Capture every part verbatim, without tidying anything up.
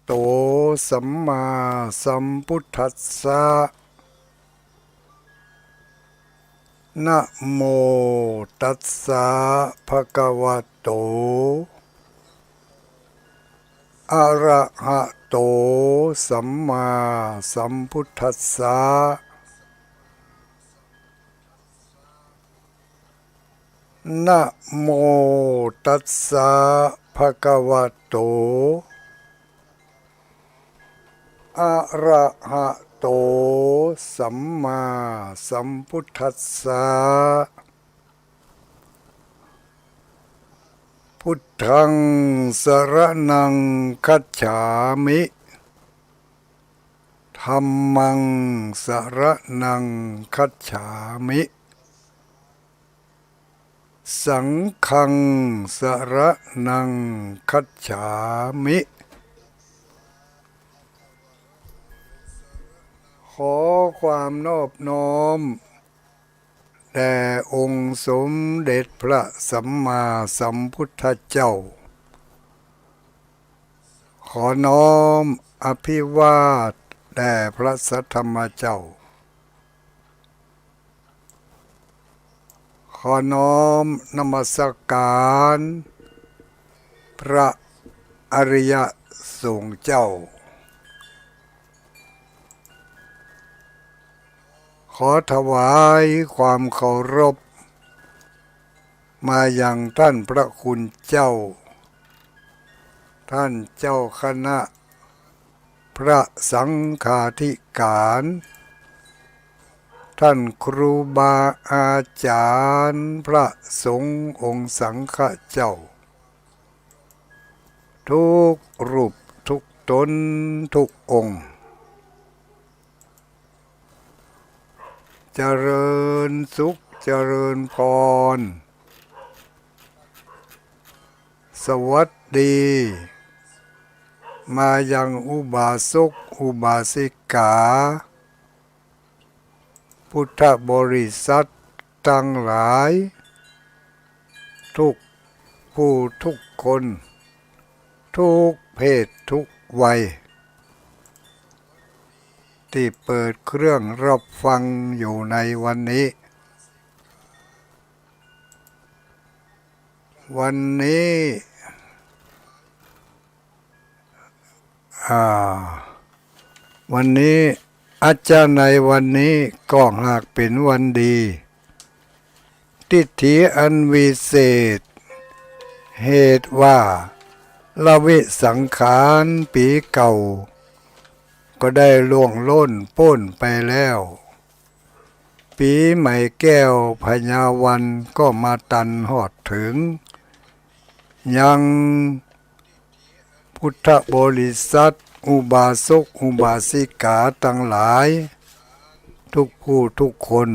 โต สัมมาสัมพุทธัสสะ นะโมตัสสะ ภะคะวะโต อะระหะโต สัมมาสัมพุทธัสสะ นะโมตัสสะ ภะคะวะโต อะระหะโต สัมมาสัมพุทธัสสะ พุทธัง สะระณัง คัจฉามิ ธัมมัง สะระณัง คัจฉามิ สังฆัง สะระณัง คัจฉามิ ขอความนอบน้อมแด่องค์สมเด็จพระสัมมาสัมพุทธเจ้า ขอน้อมอภิวาทแด่พระสัทธรรมเจ้า ขอน้อมนมัสการพระอริยสงฆ์เจ้า ขอถวายความเคารพมายังท่านพระคุณเจ้า ท่านเจ้าคณะ พระสังฆาธิการ ท่านครูบาอาจารย์ พระสงฆ์องค์สังฆเจ้า ทุกรูปทุกตนทุกองค์ เจริญสุขเจริญพร สวัสดี มายังอุบาสกอุบาสิกา พุทธบริษัทตังหลาย ทุกผู้ทุกคน ทุกเพศทุกวัย ตี้เปิดเครื่องรับฟังอยู่ในวันนี้ วันนี้ อ่า วันนี้ อาจจะในวันนี้ก็หากเป๋นวันดี ทิฏฐิอันวิเศษ เหตุว่า ละวิสังขารปี๋เก่า ก็ได้ล่วงโล้นป๊นไปแล้ว ปี๋ใหม่แก้วพญาวันก็มาตันฮอดเถิง ยังพุทธบริษัท อุบาสกอุบาสิกาตังหลาย ทุกผู้ทุกคน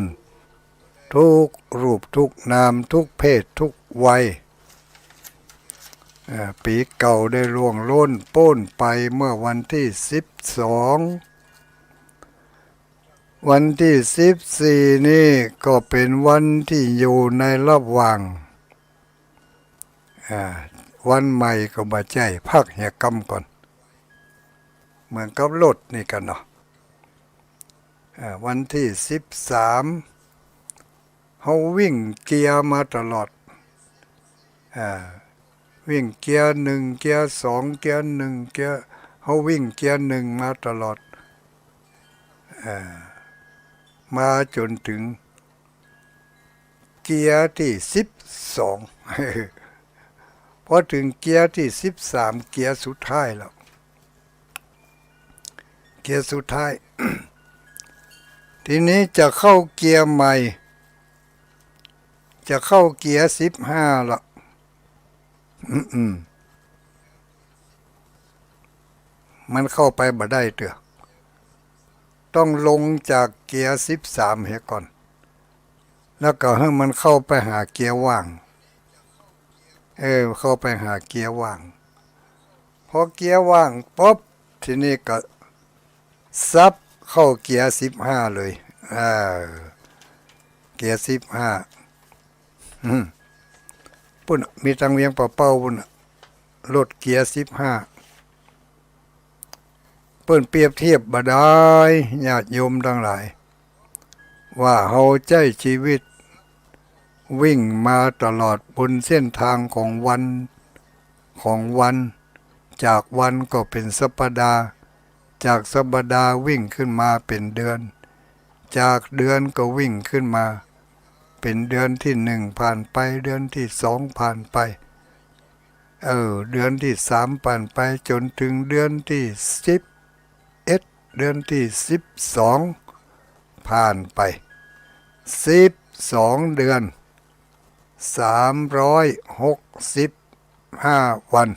ทุกรูปทุกนาม ทุกเพศทุกวัย เอ่อ ปี๋เก่าได้ล่วงโล้นป๊นไปเมื่อวันตี้สิบสอง วันตี้สิบสี่นี่ก็เป๋นวันตี้อยู่ในระหว่าง อ่า วันใหม่ก็บ่ใจ้ พักเหียกำก่อน เหมือนกับรถนี่กั๋นเนาะ อ่า วันตี้สิบสาม เฮาวิ่งเกียร์มาตลอด อ่า วิ่งเกียร์หนึ่ง เกียร์สอง เกียร์หนึ่ง เกียร์ เฮาวิ่งเกียร์หนึ่งมาตลอด อ่า มาจ๋นเถิงเกียร์ตี้สิบสอง พอเถิงเกียร์ตี้สิบสาม เกียร์สุดท้ายแล้ว เกียร์สุดท้าย ทีนี้จะเข้าเกียร์ใหม่ จะเข้าเกียร์สิบห้าละ อืม มันเข้าไปบ่ได้เตื้อ ต้องลงจากเกียร์สิบสามเหียก่อน แล้วก็หื้อมันเข้าไปหาเกียร์ว่าง เออ เข้าไปหาเกียร์ว่าง พอเกียร์ว่างปุ๊บ ทีนี้ก็สับเข้าเกียร์สิบห้าเลย เออ เกียร์สิบห้า อืม ปุ้นน่ะ มีตังเวียงป่าเป้าปุ้นน่ะ รถเกียร์สิบห้า ปิ้นเปรียบเทียบบ่ดาย ญาติโยมตังหลาย ว่าเฮาใจ๊จีวิตวิ่งมาตลอดบนเส้นตางของวัน ของวัน จากวันก็เป๋นสัปดาห์ จากสัปดาห์วิ่งขึ้นมาเป๋นเดือน จากเดือนก็วิ่งขึ้นมาเป๋นเดือนตี้นึ่งผ่านไป เดือนตี้สองผ่านไป เออ เดือนตี้สามผ่านไป จ๋นเถิงเดือนตี้สิบเอ็ด เดือนตี้สิบสองผ่านไป สิบสองเดือน สามร้อยหกสิบห้าวัน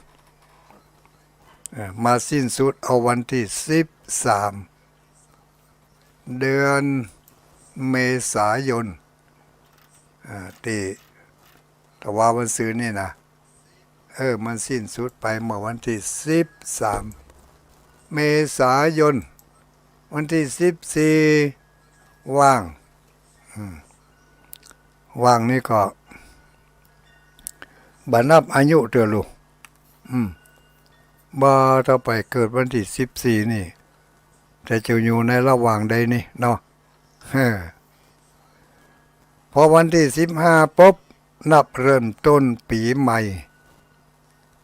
เอ่อ มาสิ้นสุดเอาวันตี้สิบสาม เดือนเมษายน อ่า ตี้ ตะวาวันซืนนี่นะ เออ มันสิ้นสุดไปเมื่อวันตี้สิบสาม เมษายน วันตี้สิบสี่ ว่าง อืม ว่างนี่ก็บ่นับอายุเตื้อลูก อืม บ่าถ้าไปเกิดวันตี้สิบสี่นี่ แต่จะอยู่ในระหว่างใดนี่เนาะ เออ พอวันตี้สิบห้าปุ๊บ นับเริ่มต้นปี๋ใหม่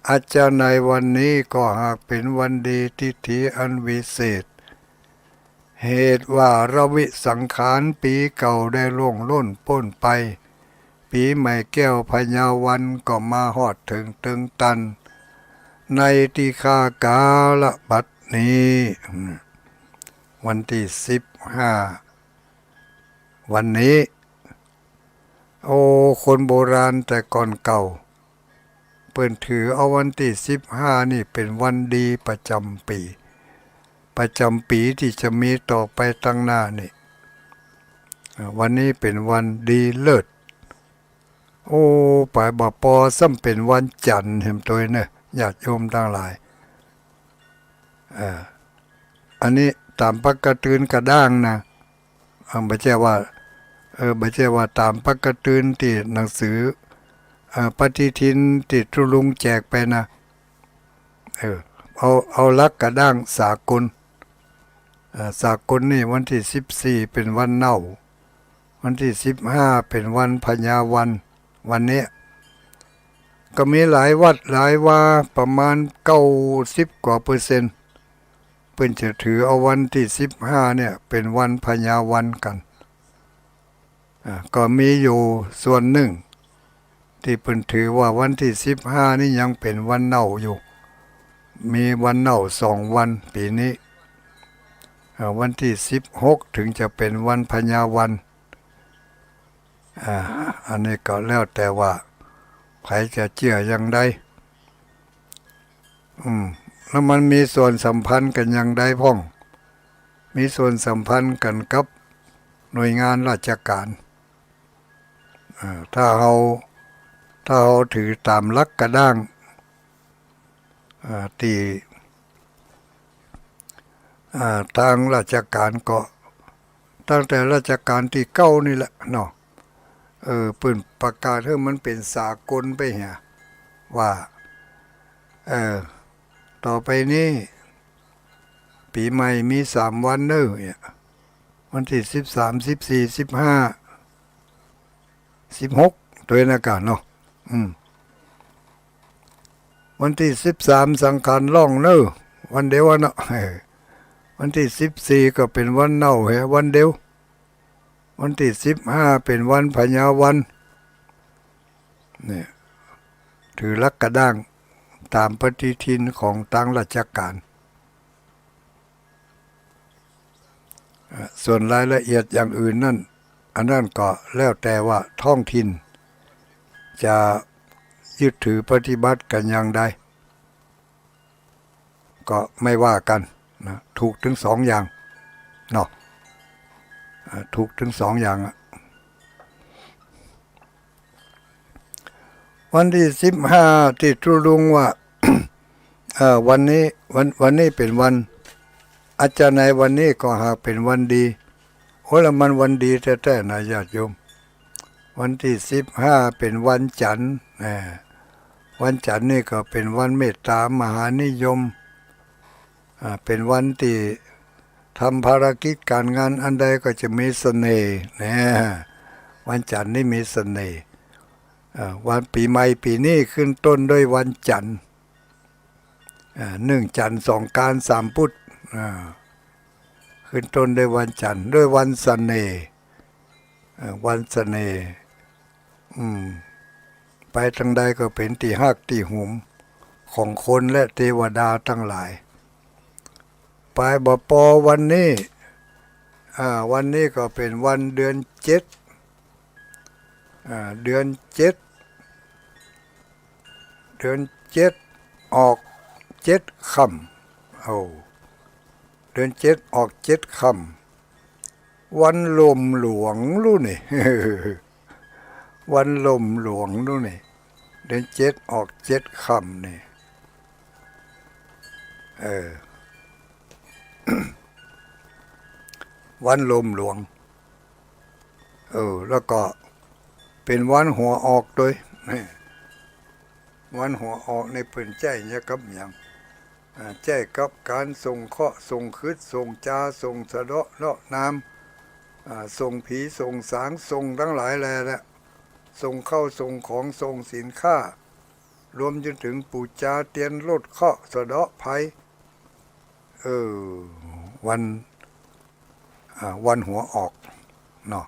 อาจจะในวันนี้ก็หากเป๋นวันดี ทิฐิอันวิเศษ เหตุว่าระวิสังขารปี๋เก่าได้ล่วงล้นป๊นไป ปี๋ใหม่แก้วพญาวันก็มาฮอดเถิงเติงตัน ในตี้ข้ากาละบัดนี้ อืม วันตี้สิบห้า วันนี้ โอ้ คนโบราณแต่ก่อนเก่า เปิ้นถือเอาวันตี้สิบห้านี่เป๋นวันดีประจ๋ำปี๋ ประจ๋ำปี๋ตี้จะมีต่อไปตังหน้านี่ อ่า วันนี้เป๋นวันดีเลิศ โอ้ ไปบ่ปอซ้ำเป๋นวันจั๋นแหมตวยเน่อ ญาติโยมตังหลาย เอ่อ อันนี้ต๋ามปกติกระด้างนะ เอ่อ บ่ใจ้ว่า เอ่อ บ่ใจ้ว่าต๋ามปกติตี้หนังสือ เอ่อ ปฏิทินตี้ตุ๊ลุงแจกไปนะ เออ เอา เอาหลักกระด้างสากล เอ่อ สากลนี่วันตี้สิบสี่เป๋นวันเน่า วันตี้สิบห้าเป๋นวันพญาวัน วันเนี้ย ก็มีหลายวัดหลายวา ประมาณเก้าสิบกว่าเปอร์เซ็นต์ เปิ้นจะถือเอาวันตี้สิบห้าเนี่ยเป๋นวันพญาวันกั๋น อ่า ก็มีอยู่ส่วนนึ่งตี้เปิ้นถือว่าวันตี้สิบห้านี่ยังเป๋นวันเน่าอยู่ มีวันเน่าสองวันปี๋นี้ อ่า วันตี้สิบหกเถิงจะเป๋นวันพญาวัน อ่า อันนี้ก็แล้วแต่ว่าใผจะเจื้ออย่างใด อืม แล้วมันมีส่วนสัมพันธ์กั๋นอย่างใดพ่อง มีส่วนสัมพันธ์กั๋นกับหน่วยงานราชก๋าน อ่า ถ้าเฮา ถ้าเฮาถือต๋ามหลักกระด้าง อ่า ตี้ อ่า ตางราชก๋านก็ตั้งแต่รัชก๋าลตี้เก้านี่แหละเนาะ เออ เปิ้นประกาศหื้อมันเป๋นสากลไปเหีย ว่า เออ ต่อไปนี้ ปี๋ใหม่มีสามวันเน่อเนี่ย วันตี้สิบสาม สิบสี่ สิบห้า สิบหก ตวยนะกาเนาะ อืม วันตี้สิบสามสังขารล่องเน่อ วันเดียวอะเนาะ เออ วันตี้สิบสี่ก็เป๋นวันเน่าแหม วันเดียว วันตี้สิบห้าเป๋นวันพญาวัน เนี่ย ถือหลักกระด้างต๋ามปฏิทินของตางราชก๋าน อ่ะ ส่วนรายละเอียดอย่างอื่นนั่น อันนั้นก็แล้วแต่ว่าท้องถิ่นจะยึดถือปฏิบัติกั๋นอย่างใด ก็ไม่ว่ากั๋นนะ ถูกตึงสองอย่างเนาะ อ่า ถูกตึงสองอย่างอะ วันตี้สิบห้าตี้ตุ๊ลุงว่า เอ่อ วันนี้ วัน วันนี้เป๋นวัน อาจจะในวันนี้ก็หากเป๋นวันดี โอ้ แล้วมันวันดีแต๊ๆ นะญาติโยม วันตี้สิบห้าเป๋นวันจั๋นทร์ อ่า วันจั๋นทร์นี่ก็เป๋นวันเมตตามหานิยม อ่า เป๋นวันตี้ทำภารกิจก๋านงานอันใดก็จะมีเสน่ห์นะ วันจันทร์นี่มีเสน่ห์ อ่า วันปี๋ใหม่ปี๋นี้ขึ้นต้นด้วยวันจันทร์ อ่า หนึ่งจันทร์ สองกาน สามปุด อ่า ขึ้นต้นด้วยวันจันทร์ ด้วยวันเสน่ห์ อ่า วันเสน่ห์ อืม ไปตางใดก็เป๋นตี้ฮักตี้หุมของคนและเตวดาตังหลาย ไปบ่ปอวันนี้ อ่า วันนี้ก็เป๋นวันเดือนเจ็ด อ่า เดือนเจ็ด เดือนเจ็ด ออกเจ็ดค่ำ โอ้ เดือนเจ็ด ออกเจ็ดค่ำ วันลมหลวงลูกนี่ วันลมหลวงลูกนี่ เดือนเจ็ด ออกเจ็ดค่ำนี่ เออ วันลมหลวง เออ แล้วก็เป๋นวันหัวออกตวย วันหัวออกนี่เปิ้นใจ๊เยียะกับหยัง อ่า ใจ๊กับก๋านส่งเคราะห์ ส่งขึด ส่งจา ส่งสะเดาะเนาะนาม อ่า ส่งผี ส่งสาง ส่งตังหลายแลแหละ ส่งข้าว ส่งของ ส่งสินค้า รวมจ๋นเถิงปู๋จาเตียนลดเคราะห์สะเดาะภัย เออ วัน อ่า วันหัวออกเนาะ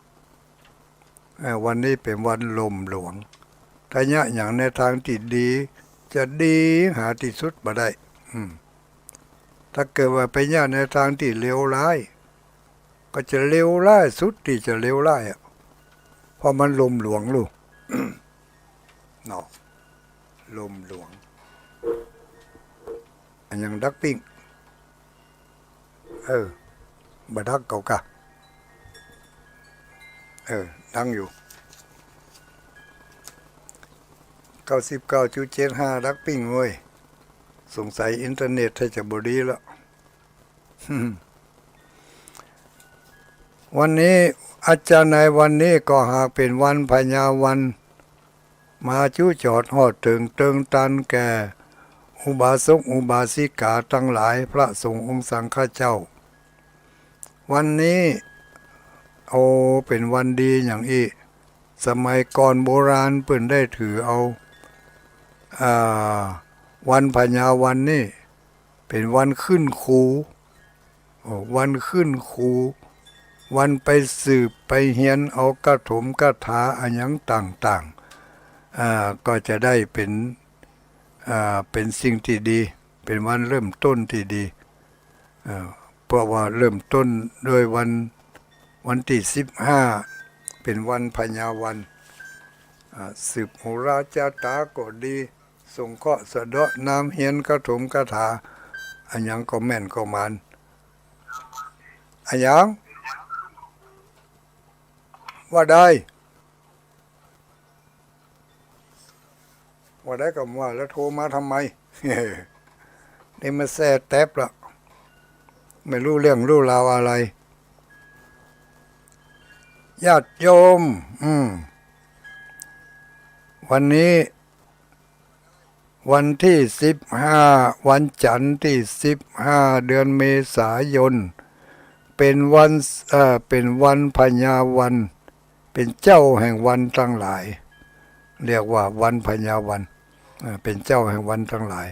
เออ วันนี้เป๋นวันลมหลวง ถ้าเยียะหยังในตางตี้ดี จะดีหาตี้สุดบ่ได้ อืม ถ้าเกิดว่าไปเยียะในตางตี้เลวร้าย ก็จะเลวร้ายสุดตี้จะเลวร้ายอะ เพราะมันลมหลวงลูก เนาะ ลมหลวง อะหยังดักปิ้ง เออ บ่ดักเก่ากะ เออ ดังอยู่ เก้าสิบเก้าจุดเจ็ดห้า ดักปิ้งเว้ย สงสัยอินเทอร์เน็ตถ้าจะบ่ดีละ วันนี้ อาจารย์ในวันนี้ก็หากเป๋นวันพญาวัน มาจุจอดฮอดเถิงเติงตันแก่อุบาสกอุบาสิกาตังหลาย พระสงฆ์องค์สังฆเจ้า วันนี้ โอ้ เป๋นวันดีอย่างอี้ สมัยก่อนโบราณเปิ้นได้ถือเอา อ่า วันพญาวันนี่ เป๋นวันขึ้นครู โอ้ วันขึ้นครู วันไปสืบไปเฮียนเอากะถมกะถาอะหยังต่างๆ อ่า ก็จะได้เป๋น อ่า เป๋นสิ่งตี้ดี เป๋นวันเริ่มต้นตี้ดี อ่า เพราะว่าเริ่มต้นด้วยวัน วันตี้สิบห้า เป๋นวันพญาวัน อ่า สืบโหราจาตาก็ดี ส่งเคราะห์สะเดาะนาม เฮียนกะถมกะถา อะหยังก็แม่นก็หมาน อะหยัง ว่าใด ว่าใดก็ว่า แล้วโทรมาทำไม นี่มาแซ่แต๊บละ ไม่รู้เรื่องรู้ราวอะไร ญาติโยม อืม วันนี้ วันตี้สิบห้า วันจันทร์ตี้สิบห้า เดือนเมษายน เป๋นวัน เอ่อ เป๋นวันพญาวัน เป๋นเจ้าแห่งวันตังหลาย เรียกว่าวันพญาวัน เอ่อ เป๋นเจ้าแห่งวันตังหลาย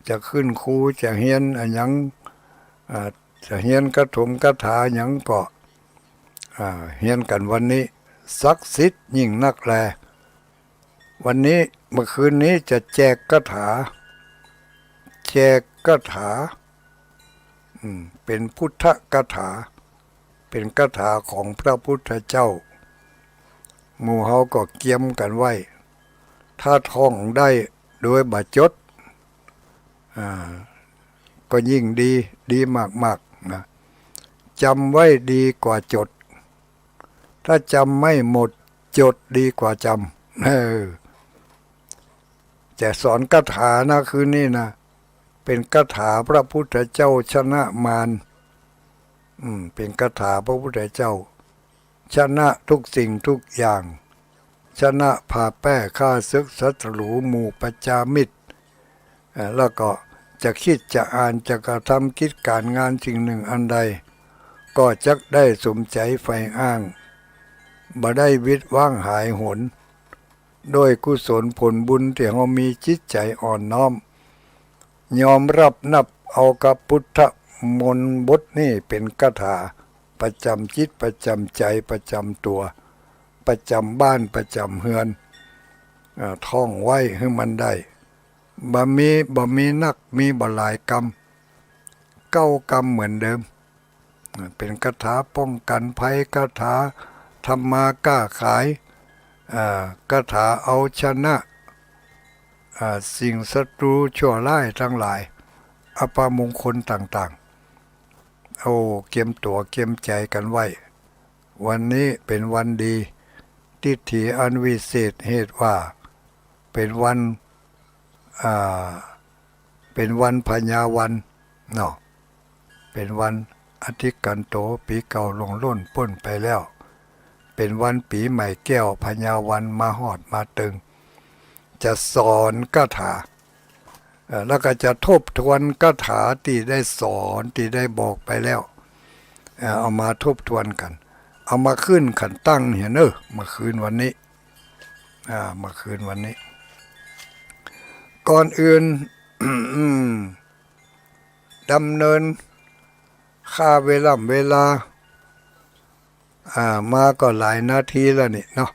จะขึ้นครู จะเฮียนอะหยัง เอ่อ จะเฮียนกะถมกะถาหยังก็ อ่า เฮียนกั๋นวันนี้ ศักดิ์สิทธิ์ยิ่งนักแล วันนี้ เมื่อคืนนี้จะแจกกะถา แจกกะถา อืม เป๋นพุทธกะถา เป๋นกะถาของพระพุทธเจ้า หมู่เฮาก็เกียมกั๋นไว้ ถ้าท่องได้โดยบ่จด อ่า ก็ยิ่งดี ดีมากๆ นะ จำไว้ดีกว่าจด ถ้าจำไม่หมด จดดีกว่าจำ เออ จะสอนกะถานะ คืนนี้นะ เป๋นกะถาพระพุทธเจ้าชนะมาร อืม เป๋นกะถาพระพุทธเจ้า ชนะทุกสิ่งทุกอย่าง ชนะผ่าแป้ฆ่าศึกศัตรูหมู่ประจามิตร เอ่อ แล้วก็ จะคิดจะอ่านจะกระทำกิจก๋านงานสิ่งนึ่งอันใด ก็จักได้สมใจ๋ใฝ่อ้าง บ่ได้วิดว้างหายหน โดยกุศลผลบุญตี้เฮามีจิตใจ๋อ่อนน้อม ยอมรับนับเอากับพุทธมนต์บทนี้เป๋นคาถาประจ๋ำจิตประจ๋ำใจ๋ประจ๋ำตั๋ว ประจ๋ำบ้านประจ๋ำเฮือน เอ่อ ท่องไว้หื้อมันได้ บ่มี บ่มีนัก มีบ่หลายกำ เก้ากำเหมือนเดิม เป๋นคาถาป้องกั๋นภัย คาถาทำมาค้าขาย อ่า คาถาเอาชนะ อ่า สิ่งศัตรู๋ชั่วร้ายตังหลาย อัปมงคลต่างๆ โอ้ เกียมตั๋วเกียมใจ๋กั๋นไว้ วันนี้เป๋นวันดี ทิฏฐิอันวิเศษ เหตุว่าเป๋นวัน อ่า เป๋นวันพญาวันเนาะ เป๋นวันอธิกันโต ปี๋เก่าล่วงล้นป๊นไปแล้ว เป๋นวันปี๋ใหม่แก้วพญาวันมาฮอดมาเติง จะสอนคาถา เอ่อ แล้วก็จะทบทวนคาถาตี้ได้สอน ตี้ได้บอกไปแล้ว เอ่อ เอามาทบทวนกั๋น เอามาขึ้นขันตั้งเหียเน่อ มาคืนวันนี้ อ่า มาคืนวันนี้ ก่อนอื่น ดำเนินค่าเวล่ำเวลา อ่า มาก็หลายนาทีแล้วนี่เนาะ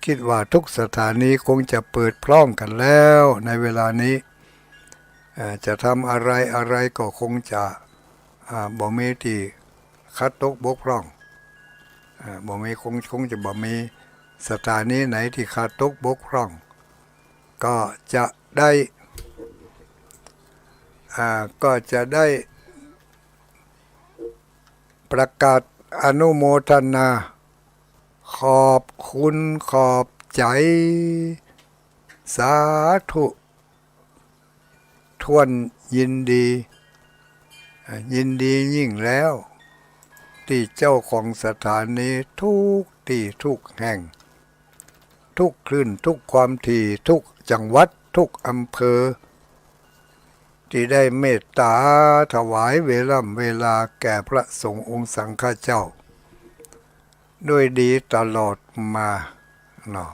กึ๊ดว่าทุกสถานีคงจะเปิดพร้อมกั๋นแล้วในเวลานี้ อ่า จะทำอะไรอะไรก็คงจะ อ่า บ่มีตี้ขาดตกบกพร่อง อ่า บ่มี คง คงจะบ่มีสถานีไหนตี้ขาดตกบกพร่อง ก็จะได้ อ่า ก็จะได้ประกาศอนุโมทนา ขอบคุณขอบใจ๋ สาธุ ถ้วนยินดี อ่า ยินดียิ่งแล้ว ตี้เจ้าของสถานีทุกตี้ทุกแห่ง ทุกคลื่นทุกความถี่ ทุกจังหวัดทุกอำเภอ ตี้ได้เมตต๋าถวายเวล่ำเวลาแก่พระสงฆ์องค์สังฆเจ้า ด้วยดีตลอดมาเนาะ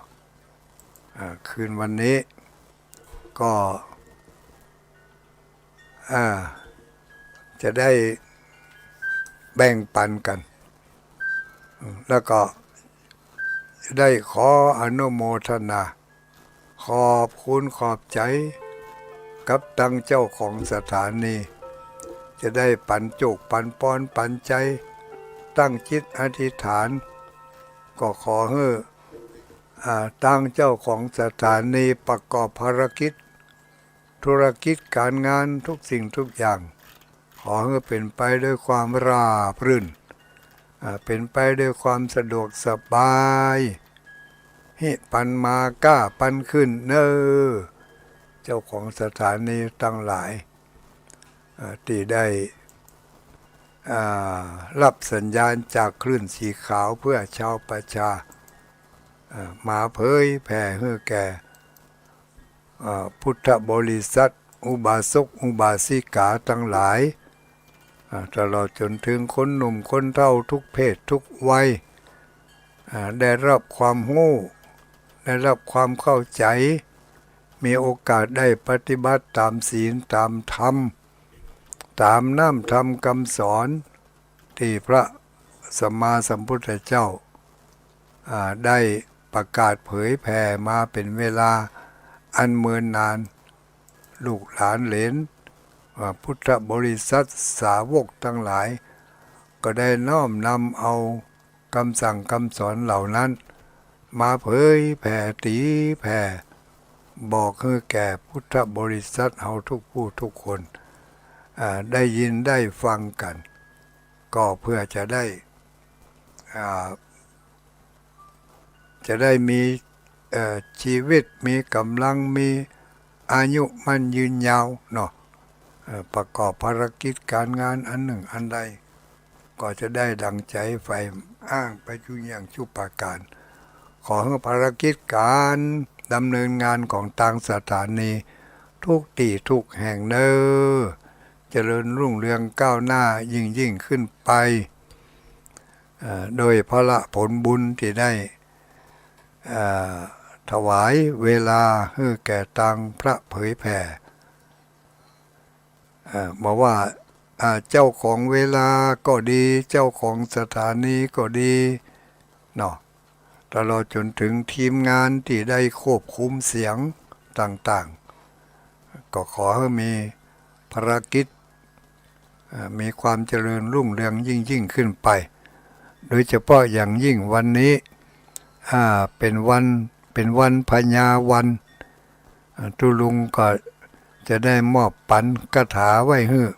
อ่า คืนวันนี้ก็ อ่า จะได้แบ่งปันกั๋น แล้วก็ได้ขออนุโมทนา ขอบคุณขอบใจ๋กับตังเจ้าของสถานี จะได้ปันโจคปันปอนปันใจ๋ ตั้งจิตอธิษฐาน ก็ขอหื้อ อ่า ตังเจ้าของสถานีประกอบภารกิจ ธุรกิจก๋านงานทุกสิ่งทุกอย่าง ขอหื้อเป๋นไปด้วยความราบรื่น อ่า เป๋นไปด้วยความสะดวกสบาย ฮิปันมาก้าปันขึ้นเน่อ เจ้าของสถานีตังหลาย อ่า ตี้ได้ อ่า ฮับสัญญาณจากคลื่นสีขาวเพื่อชาวประชา อ่า มาเผยแผ่หื้อแก่ อ่า พุทธบริษัท อุบาสกอุบาสิกาตังหลาย อ่า ตลอดจ๋นเถิงคนหนุ่มคนเฒ่าทุกเพศทุกวัย อ่า ได้ฮับความฮู้ ได้ฮับความเข้าใจ๋ มีโอกาสได้ปฏิบัติต๋ามศีลต๋ามธรรม ต๋ามน้ำธรรมกำสอน ตี้พระสัมมาสัมพุทธเจ้า อ่า ได้ประกาศเผยแผ่มาเป๋นเวลาอันเมินนาน ลูกหลานเหลน อ่า พุทธบริษัทสาวกตังหลาย ก็ได้น้อมนำเอากำสั่งกำสอนเหล่านั้น มาเผยแผ่ตี๋แผ่บอกหื้อแก่พุทธบริษัทเฮาทุกผู้ทุกคน อ่า ได้ยินได้ฟังกั๋น ก็เพื่อจะได้ อ่า จะได้มี เอ่อ ชีวิต มีก๋ำลัง มีอายุมั่นยืนยาวเนาะ เอ่อ ประกอบภารกิจก๋านงานอันนึ่งอันใด ก็จะได้ดั่งใจ๋ใฝ่อ้างไปจุอย่างจุประก๋าน ขอหื้อภารกิจก๋านดำเนินงานของตางสถานี กู้ตี้กู้แห่งเน่อ เจริญรุ่งเรืองก้าวหน้ายิ่งๆ ขึ้นไป เอ่อ โดยพละผลบุญตี้ได้ เอ่อ ถวายเวลาหื้อแก่ตางพระเผยแผ่ เอ่อ บ่ว่า อ่า เจ้าของเวลาก็ดี เจ้าของสถานีก็ดี เนาะ ตลอดจ๋นเถิงทีมงานตี้ได้ควบคุมเสียงต่างๆ ก็ขอหื้อมีภารกิจ เอ่อ มีความเจริญรุ่งเรืองยิ่งๆ ขึ้นไป โดยเฉพาะอย่างยิ่งวันนี้ อ่า เป๋นวัน เป๋นวันพญาวัน อ่า ตุ๊ลุงก็จะได้มอบปั๋นคาถาไว้หื้อ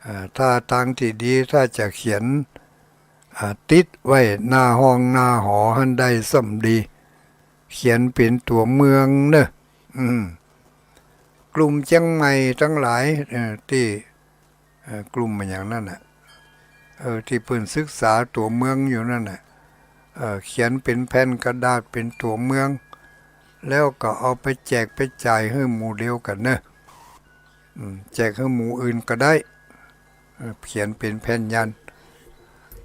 อ่า ถ้าตางตี้ดี ถ้าจะเขียน อ่า ติดไว้หน้าห้องหน้าหอหั้นได้ซ้ำดี เขียนเป๋นตั๋วเมืองเน่อ อืม กลุ่มเจียงใหม่ตังหลาย เอ่อ ตี้ เอ่อ กลุ่มอะหยังนั้นน่ะ เออ ตี้เปิ้นศึกษาตั๋วเมืองอยู่นั้นน่ะ เอ่อ เขียนเป๋นแผ่นกระดาษเป๋นตั๋วเมือง แล้วก็เอาไปแจกไปจ่ายหื้อหมู่เดียวกั๋นเน่อ อืม แจกหื้อหมู่อื่นก็ได้ เอ่อ เขียนเป๋นแผ่นยันต์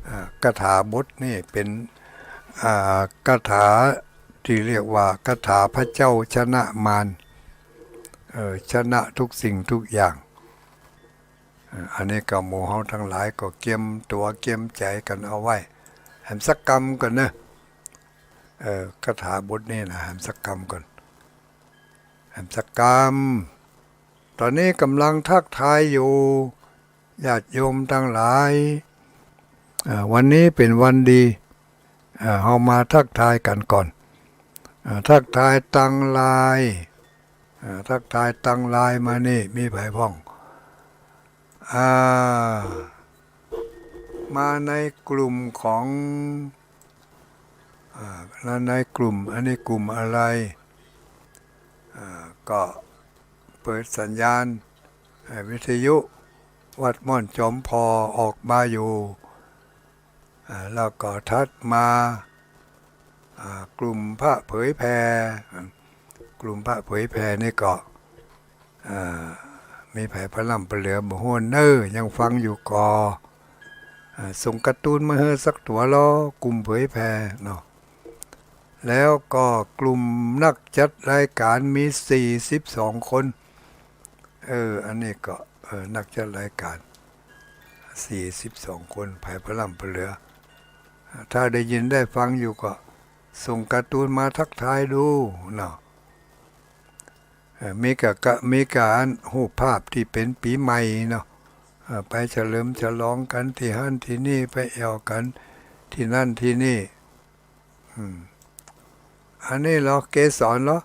อ่า คาถาบทนี้เป๋น อ่า คาถาตี้เรียกว่าคาถาพระเจ้าชนะมาร เอ่อ ชนะทุกสิ่งทุกอย่าง เอ่อ อันนี้ก็หมู่เฮาตังหลายก็เกียมตั๋วเกียมใจ๋กั๋นเอาไว้ แหมสักกำก่อนเน่อ เอ่อ คาถาบทนี้น่ะ แหมสักกำก่อน แหมสักกำ ต๋อนนี้ก่ำลังทักทายอยู่ ญาติโยมตังหลาย เอ่อ วันนี้เป๋นวันดี เอ่อ เฮามาทักทายกั๋นก่อน เอ่อ ทักทายตังไลน์ เอ่อ ทักทายตังไลน์มานี่ มีใผพ่อง อ่า มาในกลุ่มของ อ่า แล้วในกลุ่ม อันนี้กลุ่มอะไร อ่า ก็เปิดสัญญาณ เอ่อ วิทยุวัดม่อนจอมพอออกมาอยู่ อ่า แล้วก็ถัดมา อ่า กลุ่มพระเผยแผ่ อ่า กลุ่มพระเผยแผ่นี่ก็ อ่า มีใผพร่ำเพรื่อบ่ฮู้เน่อ ยังฟังอยู่ก่อ อ่า ส่งการ์ตูนมาหื้อสักตั๋วลอ กลุ่มเผยแผ่เนาะ แล้วก็กลุ่มนักจัดรายการมีสี่สิบสองคน เออ อันนี้ก็ เออ นักจัดรายการสี่สิบสองคน ใผพร่ำเพรื่อ ถ้าได้ยินได้ฟังอยู่ก็ส่งการ์ตูนมาทักทายดูเนาะ เอ่อ มีก้า ก้า มีก้าอันรูปภาพตี้เป๋นปี๋ใหม่เนาะ เอ่อ ไปเฉลิมฉลองกั๋นตี้หั้นตี้นี่ ไปแอ่วกั๋นตี้นั่นตี้นี่ อืม อันนี้ลอ เกสรลอ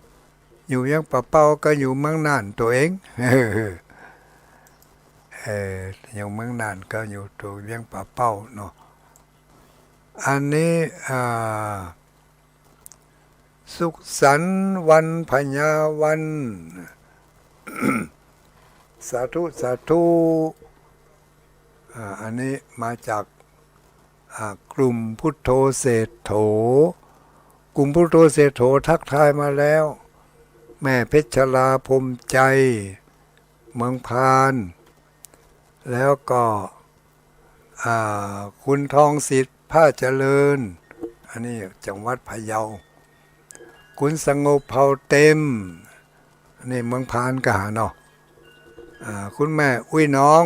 อยู่เวียงป่าเป้าก็อยู่เมืองน่านตั๋วเอง เออ อยู่เมืองน่านก็อยู่ตั๋วเวียงป่าเป้าเนาะ อันนี้ อ่า สุขสันต์วันพญาวัน สาธุ สาธุ อ่า อันนี้มาจาก อ่า กลุ่มพุทโธเศรษโฐ กลุ่มพุทโธเศรษโฐทักทายมาแล้ว แม่เพชรลาพรหมใจ เมืองพาน แล้วก็ อ่า คุณทองสิทธิ์ ผ้าเจริญ อันนี้จังหวัดพะเยา คุณสงบ เผ่าเต็ม อันนี้เมืองพานก็หาเนาะ อ่า คุณแม่อุ้ยน้อง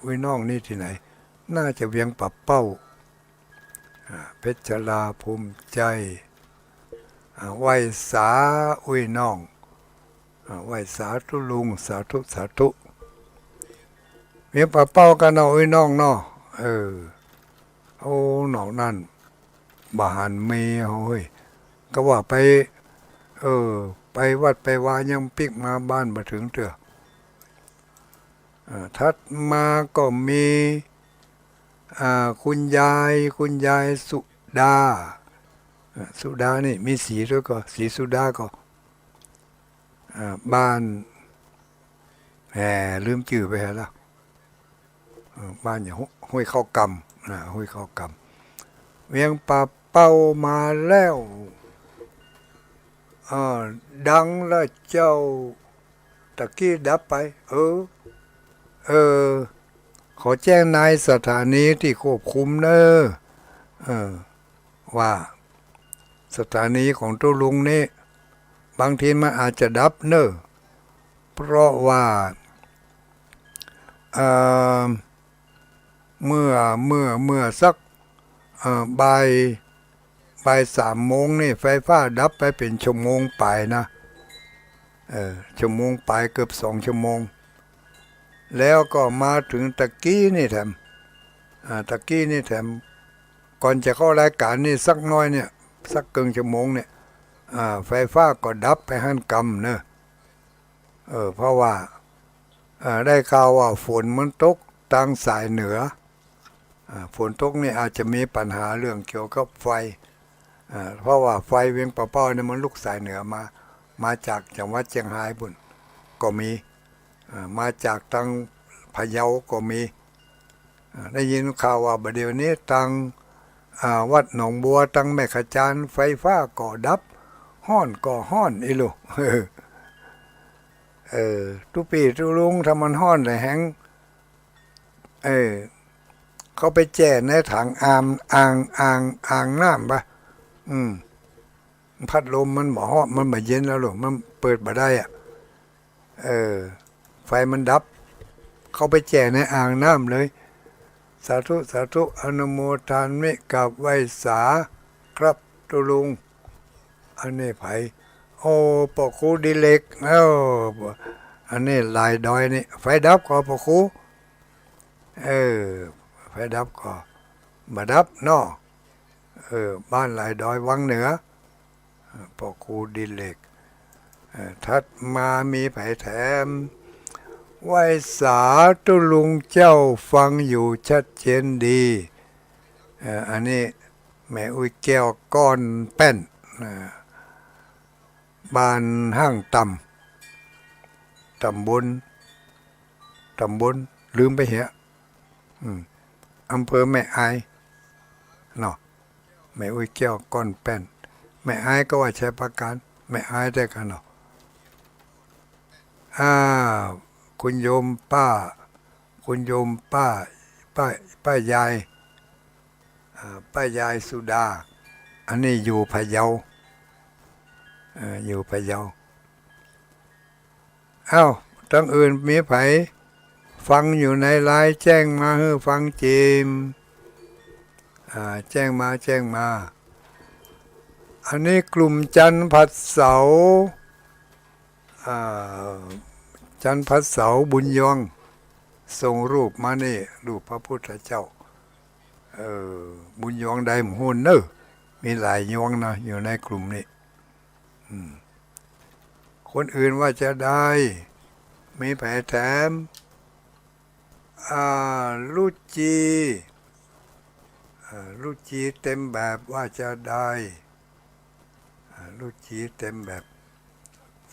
อุ้ยน้องนี่ตี้ไหน น่าจะเวียงป่าเป้า อ่า เพชรลาพรหมใจ อ่า ไหว้สาอุ้ยน้อง อ่า ไหว้สาตุ๊ลุง สาธุ สาธุ เวียงป่าเป้ากั๋นเนาะ อุ้ยน้องเนาะ เออ โอ้ นอกนั้นบ่หันมี โอ้ย ก็ว่าไป เออ ไปวัดไปวายังปิ๊กมาบ้านบ่เถิงเตื้อ อ่า ถัดมาก็มี อ่า คุณยาย คุณยายสุดา อ่า สุดานี่มีศรีด้วยก่อ ศรีสุดาก่อ อ่า บ้าน แหม ลืมจื้อไปแล้ว เออ บ้านอย่าง ห้วย ห้วยเข้ากำ นะ ห้วยเข้ากำ เวียงป่าเป้ามาแล้ว เออ ดังละเจ้า ตะกี้ดับไป เออ เออ ขอแจ้งนายสถานีตี้ควบคุมเน่อ เออ ว่าสถานีของตุ๊ลุงนี่ บางทีมันอาจจะดับเน่อ เพราะว่า เอ่อ เมื่อ เมื่อ เมื่อสัก เอ่อ บ่าย บ่ายสามโมงนี่ ไฟฟ้าดับไปเป๋นชั่วโมงปลายนะ เออ ชั่วโมงปลาย เกือบสองชั่วโมง แล้วก็มาเถิงตะกี้นี่แถม อ่า ตะกี้นี่แถม ก่อนจะเข้ารายก๋านนี่สักน้อยเนี่ย สักเกิ่งชั่วโมงเนี่ย อ่า ไฟฟ้าก็ดับไปหั้นกำเน่อ เออ เพราะว่า เอ่อ ได้ข่าวว่าฝนมันตกตางสายเหนือ อ่า ฝนตกนี่อาจจะมีปัญหาเรื่องเกี่ยวกับไฟ อ่า เพราะว่าไฟเวียงป่าเป้าเนี่ยมันลุกสายเหนือมา มาจากจังหวัดเจียงฮายปุ้นก็มี อ่า มาจากตางพะเยาก็มี อ่า ได้ยินข่าวว่าบ่าเดี่ยวนี้ตาง อ่า วัดหนองบัว ตางแม่ขะจาน ไฟฟ้าก็ดับ ฮ้อนก็ฮ้อน อีหลู เออ ตุ๊ปี้ตุ๊ลุง ถ้ามันฮ้อนแหละแหง เออ เข้าไปแจ้ในถังอ่าง อ่าง อ่าง อ่างน้ำปะ อืม พัดลมมันบ่ฮ้อน มันบ่เย็นแล้วหลู มันเปิดบ่ได้อะ เออ ไฟมันดับ เข้าไปแจ้ในอ่างน้ำเลย สาธุ สาธุ อนุโมทามิ กราบไหว้สาครับตุ๊ลุง อันนี้ใผ โอ้ ป้อครูดิเรก เอ้า อันนี้หลายดอยนี่ ไฟดับก่อป้อครู เออ ไฟดับก่อ บ่ดับเนาะ เออ บ้านหลายดอยวังเหนือ ป้อครูดิเรก เอ่อ ถัดมามีใผแถม ไหว้สาตุ๊ลุงเจ้า ฟังอยู่ชัดเจนดี เอ่อ อันนี้แม่อุ๊ยแก้วก้อนแป้น เอ่อ บ้านห้างต่ำ ต๋ำบล ต๋ำบล ลืมไปเหีย อืม อำเภอแม่อาย เนาะ แม่อุ๊ยแก้วก้อนแป้น แม่อายก็ว่าชัยปราการ แม่อายเตื้อกั๋นเนาะ อ่า คุณโยมป้า คุณโยมป้า ป้า ป้ายาย อ่า ป้ายายสุดา อันนี้อยู่พะเยา เอ่อ อยู่พะเยา อ้าว ตางอื่นมีใผฟังอยู่ในไลน์ แจ้งมาหื้อฟังจิม อ่า แจ้งมา แจ้งมา อันนี้กลุ่มจันทร์ผัดเสาร์ อ่า จันทร์ผัดเสาร์บุญยวง ส่งรูปมานี่ รูปพระพุทธเจ้า เออ บุญยวงใดบ่ฮู้เน่อ มีหลายยวงนะ อยู่ในกลุ่มนี้ อืม คนอื่นว่าจาใด มีใผแถม อ่า รุจี อ่า รุจีเต็มแบบว่าจาใด อ่า รุจีเต็มแบบ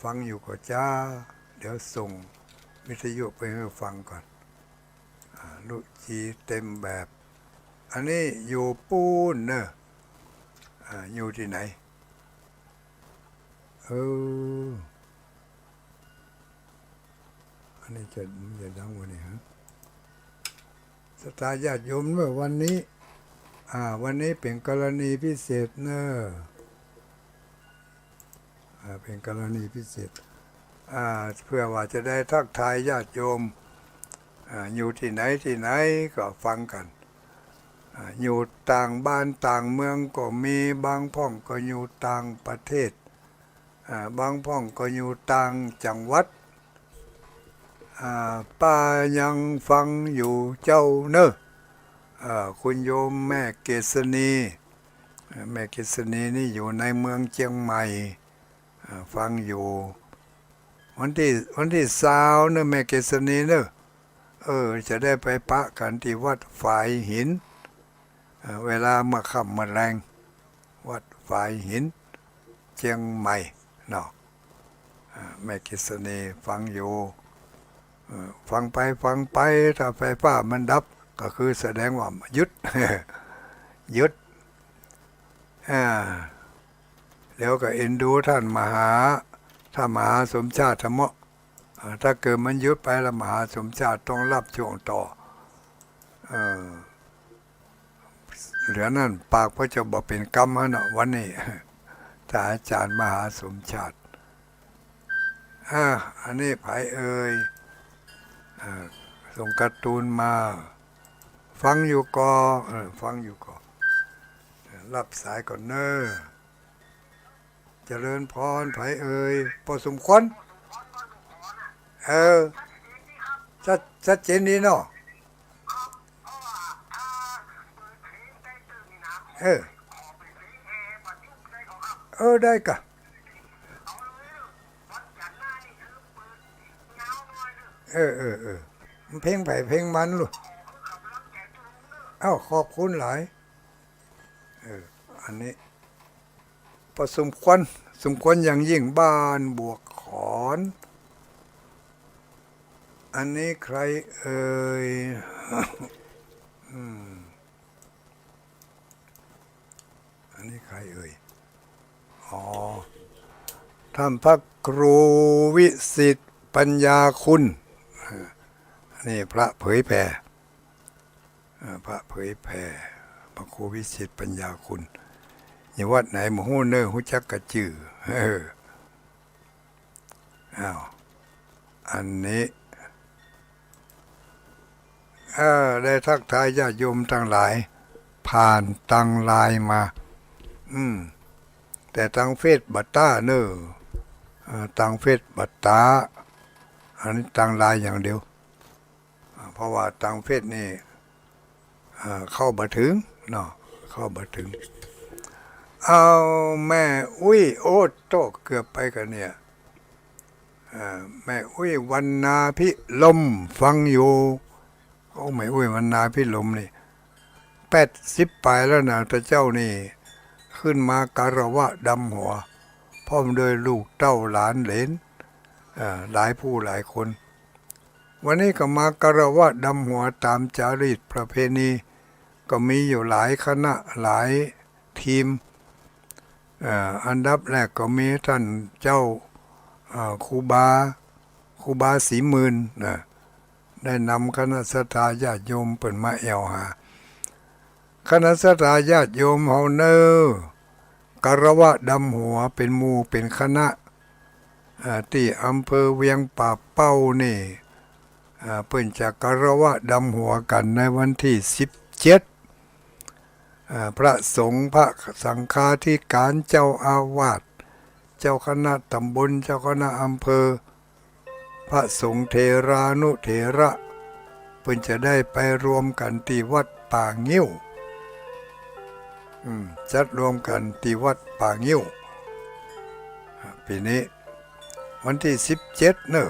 ฟังอยู่ก่อจ้า เดี๋ยวส่งวิทยุไปหื้อฟังก่อน อ่า รุจีเต็มแบบ อันนี้อยู่ปู๊นเน่อ อ่า อยู่ตี้ไหน เออ อันนี้จะ มันจะดังกว่านี้ฮะ ศรัทธาญาติโยมเน่อ วันนี้ อ่า วันนี้เป๋นกรณีพิเศษเน่อ อ่า เป๋นกรณีพิเศษ อ่า เพื่อว่าจะได้ทักทายญาติโยม อ่า อยู่ตี้ไหนตี้ไหนก็ฟังกั๋น อ่า อยู่ต่างบ้านต่างเมืองก็มี บางพ่องก็อยู่ต่างประเทศ อ่า บางพ่องก็อยู่ต่างจังหวัด อ่า ป้ายังฟังอยู่เจ้าเน่อ อ่า คุณโยมแม่เกษณี อ่า แม่เกษณีนี่อยู่ในเมืองเจียงใหม่ อ่า ฟังอยู่ วันตี้ วันตี้ซาวเน่อ แม่เกษณีเน่อ เออ จะได้ไปปะกั๋นตี้วัดฝายหิน เอ่อ เวลาเมื่อค่ำเมื่อแลง วัดฝายหิน เจียงใหม่เนาะ อ่า แม่เกษณีฟังอยู่ เอ่อ ฟังไปฟังไป ถ้าไฟฟ้ามันดับ ก็คือแสดงว่าหยุด หยุด อ่า แล้วก็เอ็นดูท่านมหา ท่านมหาสมชาติธรรมะ อ่า ถ้าเกิดมันหยุดไปละ มหาสมชาติต้องฮับจ้วงต่อ เออ เหลือนั้นปากพระเจ้าบ่เป๋นกำหั้นเนาะ วันนี้ ถ้าอาจ๋ารย์มหาสมชาติ อ่า อันนี้ใผเอ่ย อ่า ส่งการ์ตูนมา ฟังอยู่ก่อ เออ ฟังอยู่ก่อ ฮับสายก่อนเน่อ เจริญพร ใผเอ่ย ป้อสมควร เออ ชัด ชัดเจนดีเนาะ เออ เออ ได้ก่ะ เออ เออ เออ มันเพลงใผเพลงมันลูก อ้าว ขอบคุณหลาย เออ อันนี้ ป้อสมควร สมควรอย่างยิ่ง บ้านบวกขอน อันนี้ใครเอ่ย อืม อันนี้ใครเอ่ย อ๋อ ท่านพระครูวิสิทธิ์ปัญญาคุณ เออ นี่พระเผยแผ่ เอ่อ พระเผยแผ่ พระครูวิสิทธิ์ปัญญาคุณ อยู่วัดไหนบ่ฮู้เน่อ ฮู้จักกะจื้อ เออ อ้าว อันนี้ เออ ได้ทักทายญาติโยมตังหลาย ผ่านตางไลน์มา อืม แต่ตางเฟซบ่ต๊าเน่อ เอ่อ ตางเฟซบ่ต๊า อันนี้ตางไลน์อย่างเดียว อ่า เพราะว่าตางเฟซนี่ อ่า เข้าบ่เถิงเนาะ เข้าบ่เถิง เอา แม่อุ๊ย โอ้โต เกือบไปก่ะเนี่ย อ่า แม่อุ๊ย วรรณาภิรมย์ ฟังอยู่ โอ้ แม่อุ๊ย วรรณาภิรมย์นี่ แปดสิบป๋ายแล้วนะ ตาเจ้านี่ ขึ้นมาคารวะดำหัว พร้อมด้วยลูกเต้าหลานเหลน เอ่อ หลายผู้หลายคน วันนี้ก็มาคารวะดำหัวต๋ามจารีตประเพณี ก็มีอยู่หลายคณะหลายทีม เอ่อ อันดับแรกก็มีท่านเจ้า เอ่อ ครูบา ครูบาศรีหมื่นนะ ได้นำคณะศรัทธาญาติโยมเปิ้นมาแอ่วหา คณะศรัทธาญาติโยมเฮาเน่อ คารวะดำหัวเป๋นหมู่เป๋นคณะ อ่า ตี้อำเภอเวียงป่าเป้านี่ อ่า เปิ้นจะคารวะดำหัวกั๋นในวันตี้สิบเจ็ด อ่า พระสงฆ์ พระสังฆาธิการ เจ้าอาวาส เจ้าคณะต๋ำบล เจ้าคณะอำเภอ พระสงฆ์เถรานุเถระ เปิ้นจะได้ไปรวมกั๋นตี้วัดป่างิ้ว อืม จัดรวมกั๋นตี้วัดป่างิ้ว อ่า ปี๋นี้วันตี้สิบเจ็ดเน่อ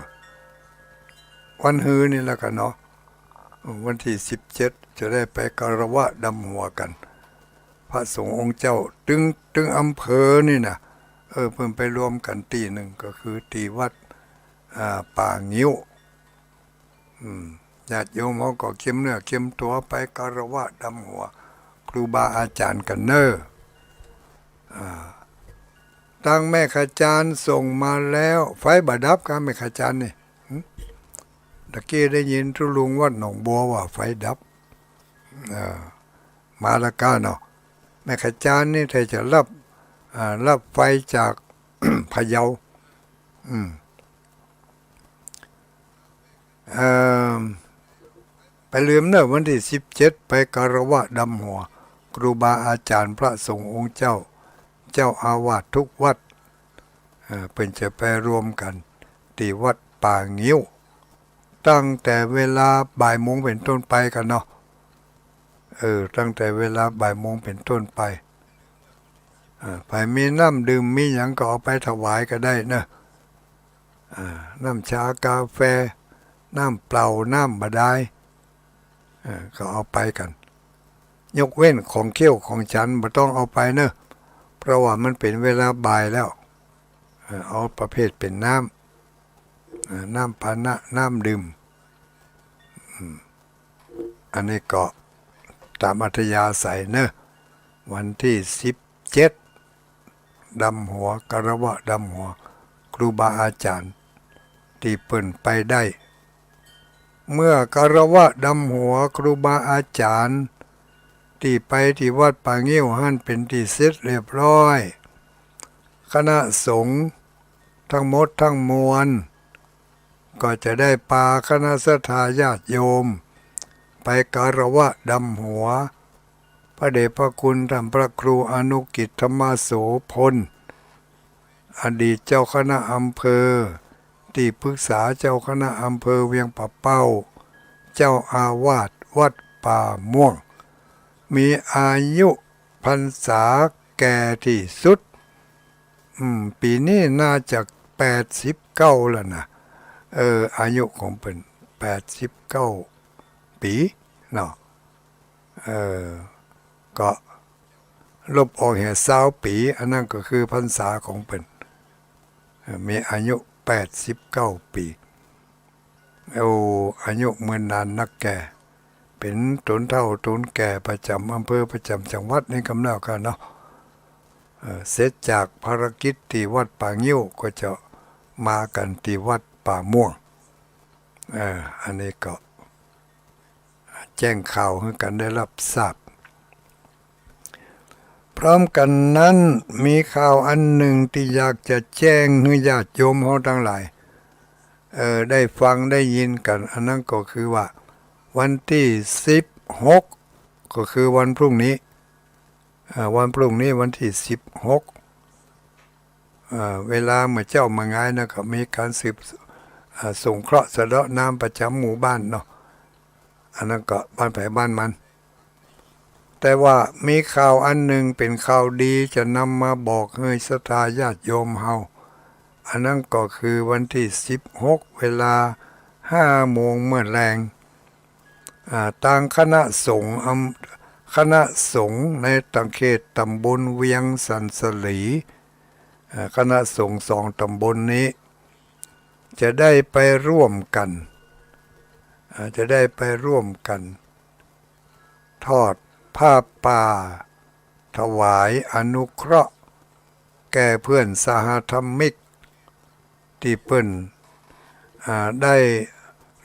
วันฮือนี่แหละกั๋นเนาะ วันตี้สิบเจ็ดจะได้ไปคารวะดำหัวกั๋น พระสงฆ์องค์เจ้า ตึง ตึงอำเภอนี่นะ เออ เปิ้นไปรวมกั๋นตี้นึ่ง ก็คือตี้วัด อ่า ป่างิ้ว อืม ญาติโยมเฮาก็เกียมเนื้อเกียมตั๋วไปคารวะดำหัวครูบาอาจ๋ารย์กั๋นเน่อ อ่า ตางแม่ขจารย์ส่งมาแล้ว ไฟบ่ดับกาแม่ขจารย์นี่ หึ ตะกี้ได้ยินตุ๊ลุงวัดหนองบัวว่าไฟดับ เอ่อ มาแล้วกาเนาะ แม่ขจารย์นี่ถ้าจะฮับ อ่า ฮับไฟจาก พะเยา อืม เอ่อ ไปลืมเน่อ วันตี้สิบเจ็ดไปคารวะดำหัวครูบาอาจ๋ารย์พระสงฆ์องค์เจ้า เจ้าอาวาสทุกวัด เอ่อ เปิ้นจะไปรวมกั๋นตี้วัดป่างิ้ว ตั้งแต่เวลาบ่ายโมงเป๋นต้นไปกั๋นเนาะ เออ ตั้งแต่เวลาบ่ายโมงเป๋นต้นไป เอ่อ ใผมีน้ำดื่มมีหยังก็เอาไปถวายก็ได้เน่อ อ่า น้ำชากาแฟ น้ำเปล่า น้ำบ่ดาย เอ่อ ก็เอาไปกั๋น ยกเว้นของเคี้ยวของฉันบ่ต้องเอาไปเน่อ เพราะว่ามันเป๋นเวลาบ่ายแล้ว เอ่อ เอาประเภทเป๋นน้ำ เอ่อ น้ำปานะ น้ำดื่ม อืม อันนี้ก็ต๋ามอัธยาศัยเน่อ วันตี้สิบเจ็ด ดำหัว คารวะดำหัวครูบาอาจ๋ารย์ ตี้เปิ้นไปได้ เมื่อคารวะดำหัวครูบาอาจ๋ารย์ ตี้ไปตี้วัดป่างิ้วหั้นเป๋นตี้เสร็จเรียบร้อย คณะสงฆ์ตังหมดตังมวล ก็จะได้ปาคณะศรัทธาญาติโยม ไปคารวะดำหัว พระเดชพระคุณต้านพระครูอนุกิจ ธรรมโสภณ อดีตเจ้าคณะอำเภอ ตี้ปรึกษาเจ้าคณะอำเภอเวียงป่าเป้า เจ้าอาวาสวัดป่าม่วง มีอายุพรรษาแก่ตี้สุด อืม ปี๋นี้น่าจะแปดสิบเก้าแล้วนะ เออ อายุของเปิ้นแปดสิบเก้าปี๋เนาะ เออ ก็ลบออกเหียซาวปี๋ อันนั้นก็คือพรรษาของเปิ้น เออ มีอายุแปดสิบเก้าปี๋ โอ้ อายุเมินนานนักแก่ เป๋นต๋นเฒ่าต๋นแก่ประจ๋ำอำเภอประจ๋ำจังหวัดนี่กำแล้วกั๋นเนาะ เออ เสร็จจากภารกิจตี้วัดป่างิ้วก็จะมากั๋นตี้วัดป่าม่วง เออ อันนี้ก็ แจ้งข่าวหื้อกั๋นได้ฮับทราบ พร้อมกั๋นนั้นมีข่าวอันนึ่งตี้อยากจะแจ้งหื้อญาติโยมเฮาตังหลาย เอ่อ ได้ฟังได้ยินกั๋น อันนั้นก็คือว่าวันตี้สิบหก ก็คือวันพรุ่งนี้ เอ่อ วันพรุ่งนี้วันตี้สิบหก เอ่อ เวลาเมื่อเจ๊าเมื่องายนะ ก็มีก๋านสืบ เอ่อ สงเคราะห์สะเดาะน้ำประจ๋ำหมู่บ้านเนาะ อันนั้นก็บ้านใผบ้านมัน แต่ว่ามีข่าวอันนึ่งเป๋นข่าวดีจะนำมาบอกหื้อศรัทธาญาติโยมเฮา อันนั้นก็คือวันตี้สิบหก เวลาห้าโมงเมื่อแลง อ่า ตางคณะสงฆ์อำ คณะสงฆ์ในตังเขตต๋ำบลเวียงสันสลี อ่า คณะสงฆ์สองต๋ำบลนี้ จะได้ไปร่วมกั๋น อ่า จะได้ไปร่วมกั๋น ทอดผ้าป่า ถวายอนุเคราะห์ แก่เพื่อนสหธรรมิก ตี้เปิ้น อ่า ได้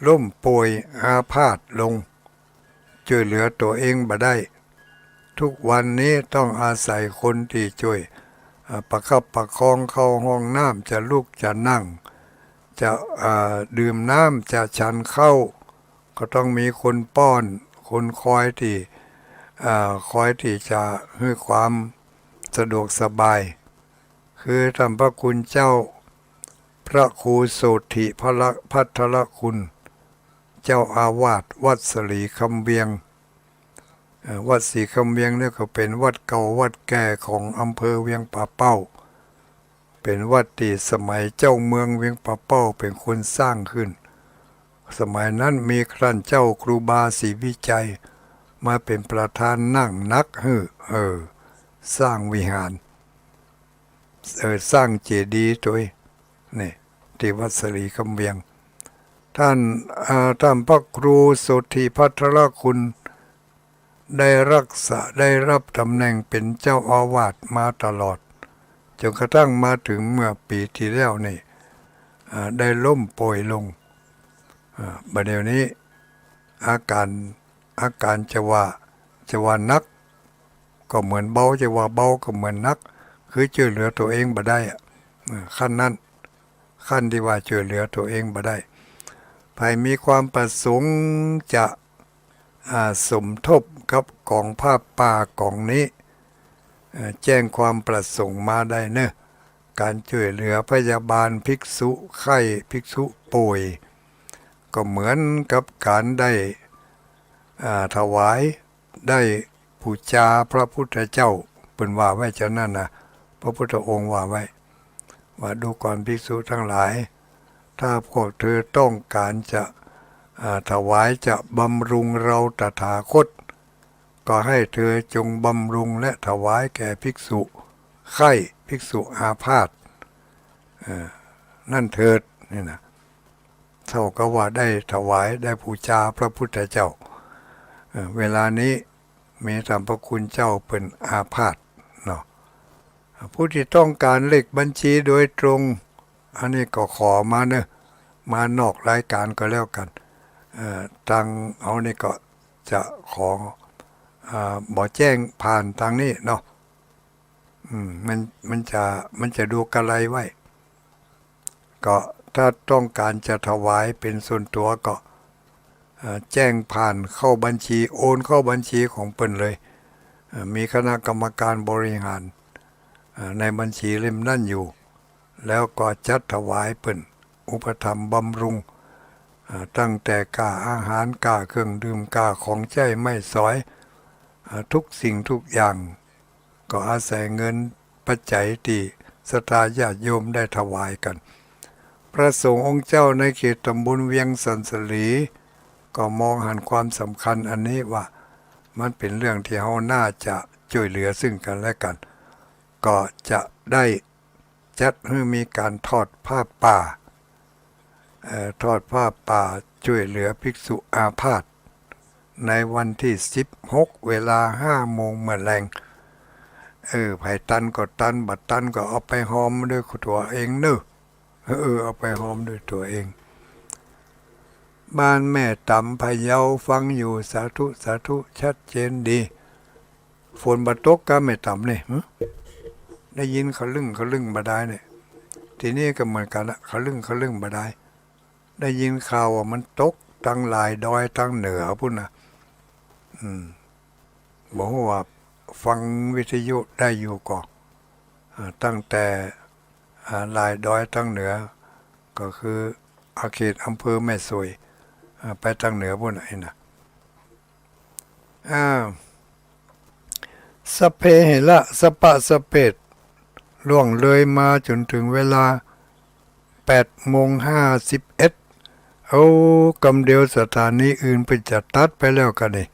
ล้มป่วยอาพาธลง จ้วยเหลือตั๋วเองบ่ได้ ทุกวันนี้ต้องอาศัยคนตี้จ้วย อ่า ประคับประคองเข้าห้องน้ำ จะลุกจะนั่ง จะ อ่า ดื่มน้ำ จะฉันข้าว ก็ต้องมีคนป้อน คนคอยตี้ อ่า คอยตี้จะหื้อความสะดวกสบาย คือต้านพระคุณเจ้า พระครูโสถิพระพัทรคุณ เจ้าอาวาสวัดสลีคำเวียง เอ่อ วัดสลีคำเวียงนี่ก็เป๋นวัดเก่าวัดแก่ของอำเภอเวียงป่าเป้า เป๋นวัดตี้สมัยเจ้าเมืองเวียงป่าเป้าเป๋นคนสร้างขึ้น สมัยนั้นมีต้านเจ้าครูบาศรีวิชัยมาเป๋นประธานนั่งนักหื้อ เออ สร้างวิหาร เออ สร้างเจดีย์ตวย นี่ ตี้วัดสลีคำเวียง ต้าน อ่า ต้านพระครูโสถิพัทรคุณ ได้รักษา ได้ฮับต๋ำแหน่งเป๋นเจ้าอาวาสมาตลอด จ๋นกระทั่งมาเถิงเมื่อปี๋ตี้แล้วนี่ อ่า ได้ล้มป่วยลง อ่า บ่าเดี่ยวนี้ อาก๋าน อาก๋านจะว่า จะว่าหนักก็เหมือนเบา จะว่าเบาก็เหมือนหนัก คือจ้วยเหลือตั๋วเองบ่ได้อะ อ่า ขั้นนั้น ขั้นตี้ว่าจ้วยเหลือตั๋วเองบ่ได้ ใผมีความประสงค์จะ อ่า สมทบกับก๋องผ้าป่าก๋องนี้ เอ่อ แจ้งความประสงค์มาได้เนาะ ก๋านจ้วยเหลือพยาบาลภิกษุไข้ ภิกษุป่วย ก็เหมือนกับก๋านได้ อ่า ถวาย ได้ปู๋จาพระพุทธเจ้า เปิ้นว่าไว้จานั้นนะ พระพุทธองค์ว่าไว้ ว่าดูก่อนภิกษุทั้งหลาย ถ้าพวกเธอต้องก๋านจะ อ่า ถวายจะบำรุงเราตถาคต ก็ให้เธอจงบำรุงและถวายแก่ภิกษุไข้ ภิกษุอาพาธ เอ่อ นั่นเถิด นี่นะ เท่ากับว่าได้ถวาย ได้ปู๋จาพระพุทธเจ้า เอ่อ เวลานี้มีต้านพระคุณเจ้าเปิ้นอาพาธเนาะ ผู้ตี้ต้องก๋านเลขบัญชีโดยตรง อันนี้ก็ขอมาเนาะ มานอกรายก๋านก็แล้วกั๋น เอ่อ ตางเฮานี่ก็จะขอ เอ่อ บ่แจ้งผ่านตางนี้เนาะ อืม มัน มันจะ มันจะดูกะไรไว้ ก็ถ้าต้องก๋านจะถวายเป๋นส่วนตั๋วก็ เอ่อ แจ้งผ่านเข้าบัญชี โอนเข้าบัญชีของเปิ้นเลย เอ่อ มีคณะกรรมการบริหาร เอ่อ ในบัญชีเล่มนั้นอยู่ แล้วก็จัดถวายเปิ้น อุปถัมภ์บำรุง เอ่อ ตั้งแต่ก้าอาหาร ก้าเครื่องดื่ม ก้าของใจ๊ไม้สอย เอ่อ ทุกสิ่งทุกอย่าง ก็อาศัยเงินปัจจัยตี้ศรัทธาญาติโยมได้ถวายกั๋น พระสงฆ์องค์เจ้าในเขตตำบลเวียงสันสลี ก็มองหันความสำคัญอันนี้ว่า มันเป๋นเรื่องตี้เฮาน่าจะจ้วยเหลือซึ่งกั๋นและกั๋น ก็จะได้จัดหื้อมีก๋านทอดผ้าป่า เอ่อ ทอดผ้าป่าจ้วยเหลือภิกษุอาพาธ ในวันตี้สิบหก เวลาห้าโมงเมื่อแลง เออ ใผตันก็ตัน บ่ตันก็เอาไปฮอมด้วยตั๋วเองเน่อ เออ เอาไปฮอมด้วยตั๋วเอง บ้านแม่ต๋ำพะเยาฟังอยู่ สาธุ สาธุ ชัดเจนดี ฝนบ่ตกกาแม่ต๋ำนี่ หึ ได้ยินขะลึ่งขะลึ่งบ่ดายเนี่ย ตี้นี่ก็เหมือนกั๋นละ ขะลึ่งขะลึ่งบ่ดาย ได้ยินข่าวว่ามันตกตางหลายดอยตางเหนือปู้นนะ อืม บ่ฮู้ว่าฟังวิทยุได้อยู่ก่อ อ่า ตั้งแต่ อ่า หลายดอยตางเหนือ ก็คืออาเขตอำเภอแม่สวย อ่า ไปตางเหนือปู้นน่ะ ไอ้น่ะ อ่า สัพเพเหระ สัพพะสะเปด ล่วงเลยมาจ๋นเถิงเวลาแปดโมงห้าสิบเอ็ด เอา กำเดียวสถานีอื่นเปิ้นจะตัดไปแล้วกั๋นนี่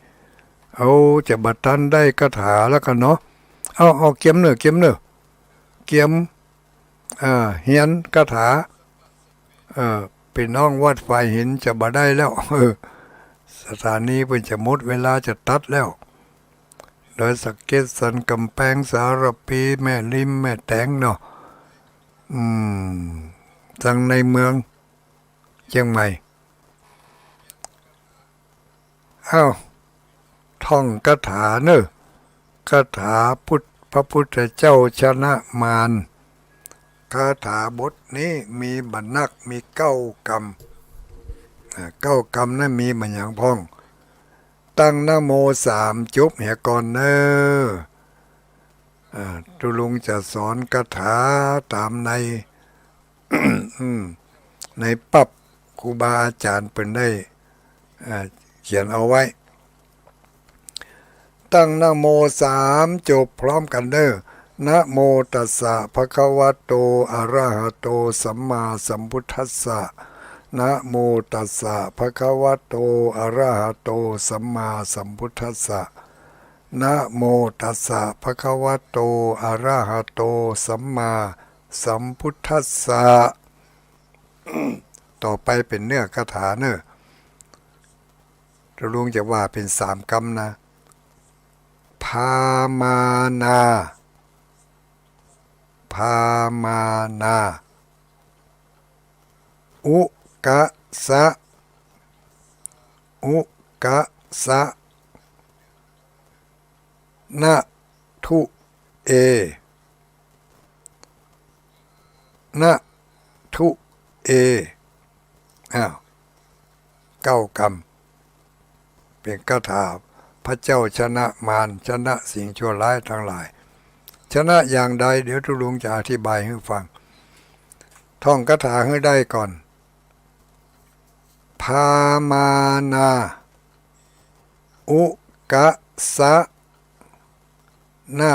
เอา จะบ่ตันได้คาถาแล้วกั๋นเนาะ เอา เอา เกียมเน่อ เกียมเน่อ เกียม อ่า เฮียนคาถา เอ่อ ปี้น้องวัดฝายหินจะบ่ได้แล้ว เออ สถานีเปิ้นจะหมดเวลาจะตัดแล้ว ดอยสะเก็ด สันก๋ำแปง สารภี แม่ริม แม่แตงเนาะ อืม ตังในเมืองเจียงใหม่ อ้าว ท่องคาถาเน่อ คาถาพุทธ พระพุทธเจ้าชนะมาร คาถาบทนี้มีบ่านัก มีเก้ากำ อ่า เก้ากำนั้นมีบ่าหยังพ่อง ตั้งนะโมสามจบเหียก่อนเน่อ อ่า ตุ๊ลุงจะสอนคาถาต๋ามใน อืม ในปั๊บครูบาอาจ๋ารย์เปิ้นได้ อ่า เขียนเอาไว้ ตั้งนะโมสามจบพร้อมกั๋นเน่อ นะโมตัสสะภะคะวะโต อะระหะโต สัมมาสัมพุทธัสสะ นะโมตัสสะภะคะวะโต อะระหะโต สัมมาสัมพุทธัสสะ นะโมตัสสะภะคะวะโต อะระหะโต สัมมาสัมพุทธัสสะ ต่อไปเป๋นเนื้อคาถาเน่อ ตุ๊ลุงจะว่าเป๋นสามกำนะ พามานา พามานา อุกะสะ อุกะสะ นะทุเอ นะทุเอ อ้าว เก้ากำ เป๋นคาถาพระเจ้าชนะมาร ชนะสิ่งชั่วร้ายตังหลาย ชนะอย่างใด เดี๋ยวตุ๊ลุงจะอธิบายหื้อฟัง ท่องคาถาหื้อได้ก่อน พามานา อุกะสะ นะ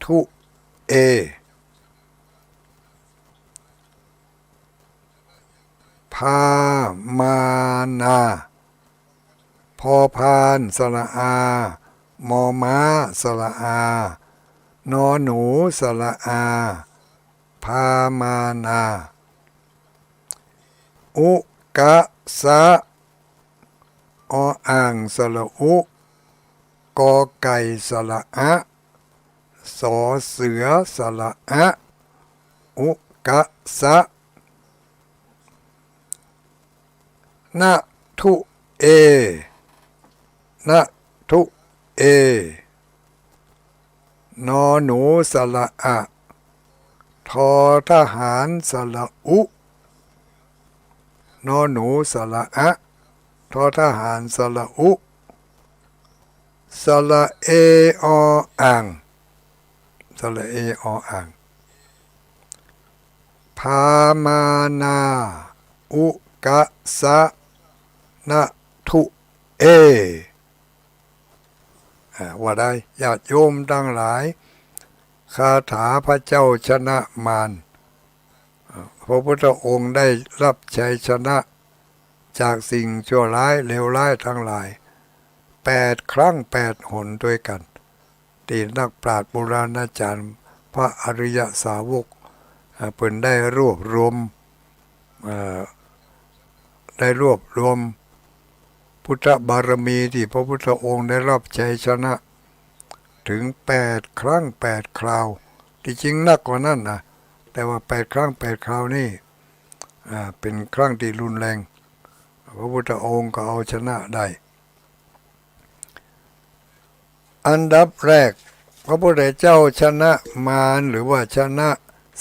ทุเอ พามานา พอพาน สระอา มอม้า สระอา นอหนู สระอา พามานา อุกะสะ ออ่าง สระอุ กอไก่ สระอะ สอเสือ สระอะ อุกะสะ นะ ทุ เอ นะ ทุ เอ นอหนูสระอะ ทอทหารสระอุ นอหนูสระอะ ทอทหารสระอุ สระเอ ออ่าง สระเอ ออ่าง พามานา อุกะสะ นะ ทุ เอ อ่า ว่าได้ ญาติโยมตังหลาย คาถาพระเจ้าชนะมาร อ่า พระพุทธองค์ได้รับชัยชนะจากสิ่งชั่วร้ายเลวร้ายทั้งหลาย แปดครั้งแปดหนด้วยกั๋น ตี้นักปราชญ์โบราณอาจ๋ารย์ พระอริยสาวก อ่า เปิ้นได้รวบรวม เอ่อ ได้รวบรวมพุทธบารมีตี้พระพุทธองค์ได้รับชัยชนะ เถิงแปดครั้งแปดคราว ตี้จริงนักกว่านั้นนะ แต่ว่าแปดครั้งแปดคราวนี่ อ่า เป๋นครั้งตี้รุนแรง พระพุทธองค์ก็เอาชนะได้ อันดับแรก พระพุทธเจ้าชนะมาร หรือว่าชนะ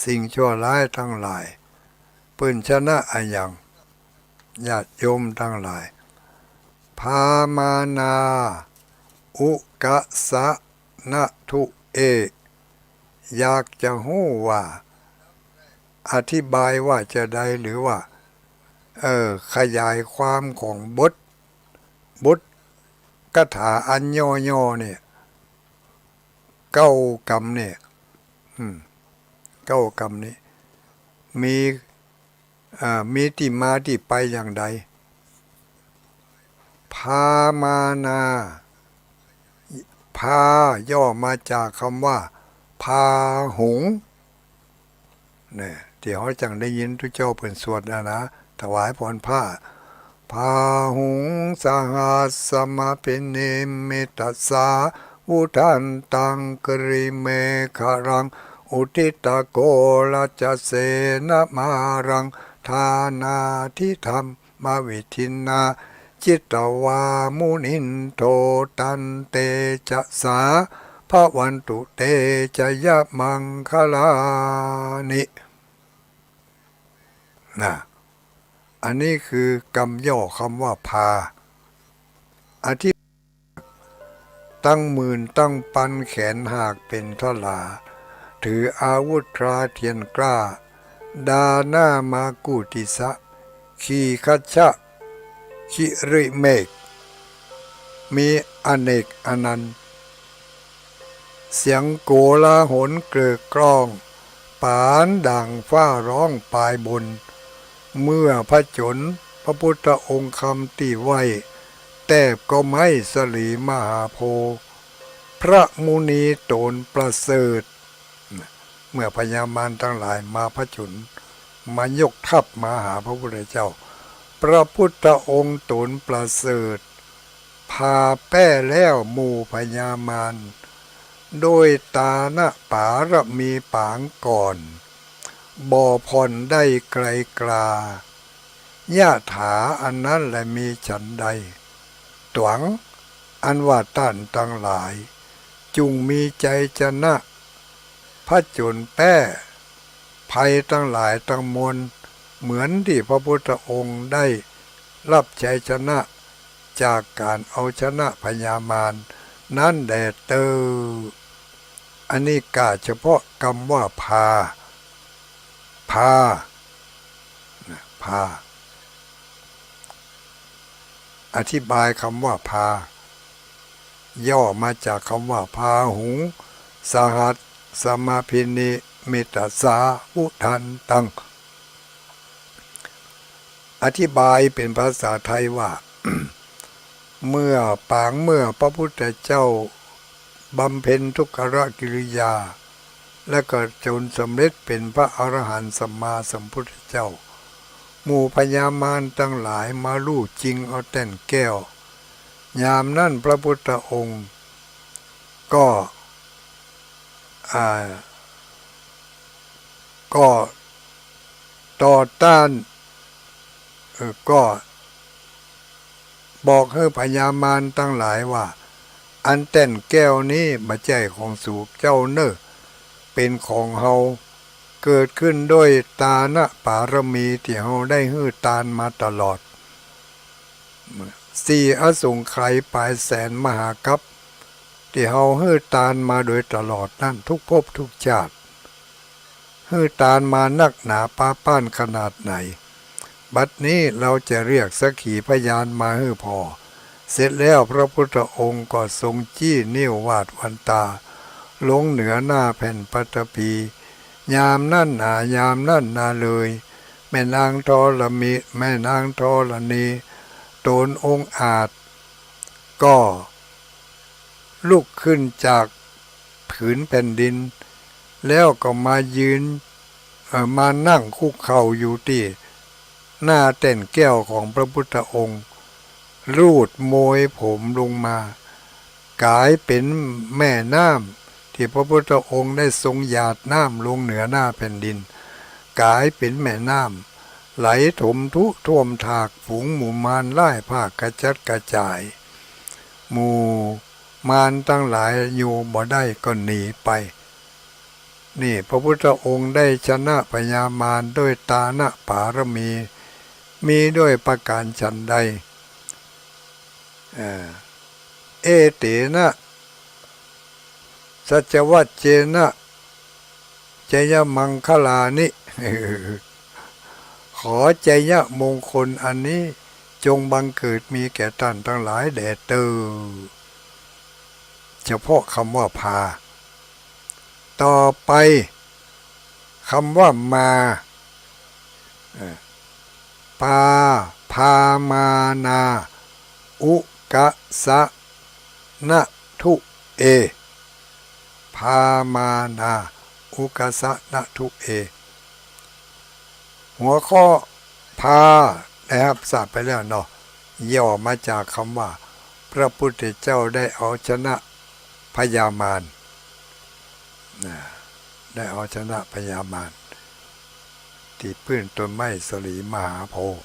สิ่งชั่วร้ายทั้งหลาย เปิ้นชนะอะหยัง ญาติโยมตังหลาย พามานา อุกะสะ นะ ทุ เอ อยากจะฮู้ว่า อธิบายว่าจาใด หรือว่า เอ่อ ขยายความของบท บทคาถาอันย่อๆ เนี่ย เก้ากำเนี่ย อืม เก้ากำนี้ มี อ่า มีตี้มาตี้ไปอย่างใด พามานา พา ย่อมาจากกำว่า พาหุง เนี่ย ตี้เฮาจั่งได้ยินตุ๊เจ้าเปิ้นสวดนะนะ ถวายพรพระ พาหุง สหัสสมภินิมมิตสาวุธันตัง กริเมขลัง อุทธิตโกรจเสนมารัง ฐานาธิธรรมวิธินนา จิตวามุนินโท ตันเตจะสา ภวันตุเต จะยะมังคลานิ นะ อันนี้คือกำย่อกำว่าพา อธิ ตั้งหมื่นตั้งปันแขนหากเป๋นทลา ถืออาวุธคราเทียนกล้า ดานามากุติสะ ขีขัชชะ คิริเมข มีอเนกอนันต์ เสียงโกลาหลเกริกก้อง ปานดั่งฟ้าร้องปายบน เมื่อผจญพระพุทธองค์คำตี้ไหว้ แตบก็ไม้สลีมหาโพธิ์ พระมุนีต๋นประเสริฐ เมื่อพญามารตังหลายมาผจญ มายกทัพมาหาพระพุทธเจ้า พระพุทธองค์ต๋นประเสริฐ ผ่าแป้แล้วหมู่พญามาร โดยตานะปารมีปางก่อน บ่ผ่อนได้ไกลกลา ยะถาอันนั้นแลมีฉันใด ตวง อันว่าต้านตังหลาย จุ่งมีใจ๋ชนะ ผจญแป้ภัยตังหลายตังมวล เหมือนตี้พระพุทธองค์ได้รับชัยชนะ จากก๋านเอาชนะพญามารนั้นแลเต๊อะ อันนี้กล่าวเฉพาะกำว่าพา พา นะ พา อธิบายกำว่าพา ย่อมาจากกำว่า พาหุง สหัสสมภินิมมิตสาวุธันตัง อธิบายเป๋นภาษาไทยว่า เมื่อปางเมื่อพระพุทธเจ้าบำเพ็ญทุกขกิริยา และก็จนสำเร็จเป๋นพระอรหันต์สัมมาสัมพุทธเจ้า หมู่พญามารตังหลายมาลู่จิงเอาแต้นแก้ว ยามนั้นพระพุทธองค์ก็ อ่า ก็ต่อต้าน เอ่อ ก็ บอกหื้อพญามารตังหลายว่า อันแต้นแก้วนี้บ่ใจ้ของสูเจ้าเน่อ เป๋นของเฮา เกิดขึ้นด้วยตานะปารมีตี้เฮาได้หื้อตานมาตลอด สี่อสงไขยป๋ายแสนมหากัป ตี้เฮาหื้อตานมาโดยตลอดนั้น ทุกภพทุกจาติ หื้อตานมานักหนาป๊าป๊านขนาดไหน บัดนี้เฮาจะเรียกสักขีพยานมาหื้อผ่อ เสร็จแล้วพระพุทธองค์ก็ทรงจี้นิ้ววาดวันตา ลงเหนือหน้าแผ่นปฐพี ยามนั้นหนา ยามนั้นนาเลย แม่นางธรณี แม่นางธรณี ต๋นองอาจ ก็ลุกขึ้นจากผืนแผ่นดิน แล้วก็มายืน เอ่อ มานั่งคุกเข่าอยู่ตี้หน้าแต้นแก้วของพระพุทธองค์ ลูดโมยผมลงมา ก๋ายเป๋นแม่น้ำตี้พระพุทธองค์ได้ทรงหยาดน้ำลงเหนือหน้าแผ่นดิน ก๋ายเป๋นแม่น้ำ ไหลถมทุท่วมถาก ฝูงหมู่มารร้ายพากกระจัดกระจาย หมู่มารตังหลายอยู่บ่ได้ก็หนีไป นี่พระพุทธองค์ได้ชนะพญามารด้วยตานะปารมี มีด้วยประการฉันใด เอ่อ เอเตนะ สัจวัจเจนะ จยมังคลานิ ขอชัยมงคลอันนี้จงบังเกิดมีแก่ต้านตังหลายแด่เต๊อ เฉพาะกำว่าพา ต่อไปกำว่ามา เอ่อ ปา พามานา อุกะสะ นะทุเอ พามานา อุกะสะ นะทุเอ หัวข้อพาได้ฮับทราบไปแล้วเนาะ ย่อมาจากกำว่า พระพุทธเจ้าได้เอาชนะพญามาร นะ ได้เอาชนะพญามาร ตี้ปื้นต้นไม้สลีมหาโพธิ์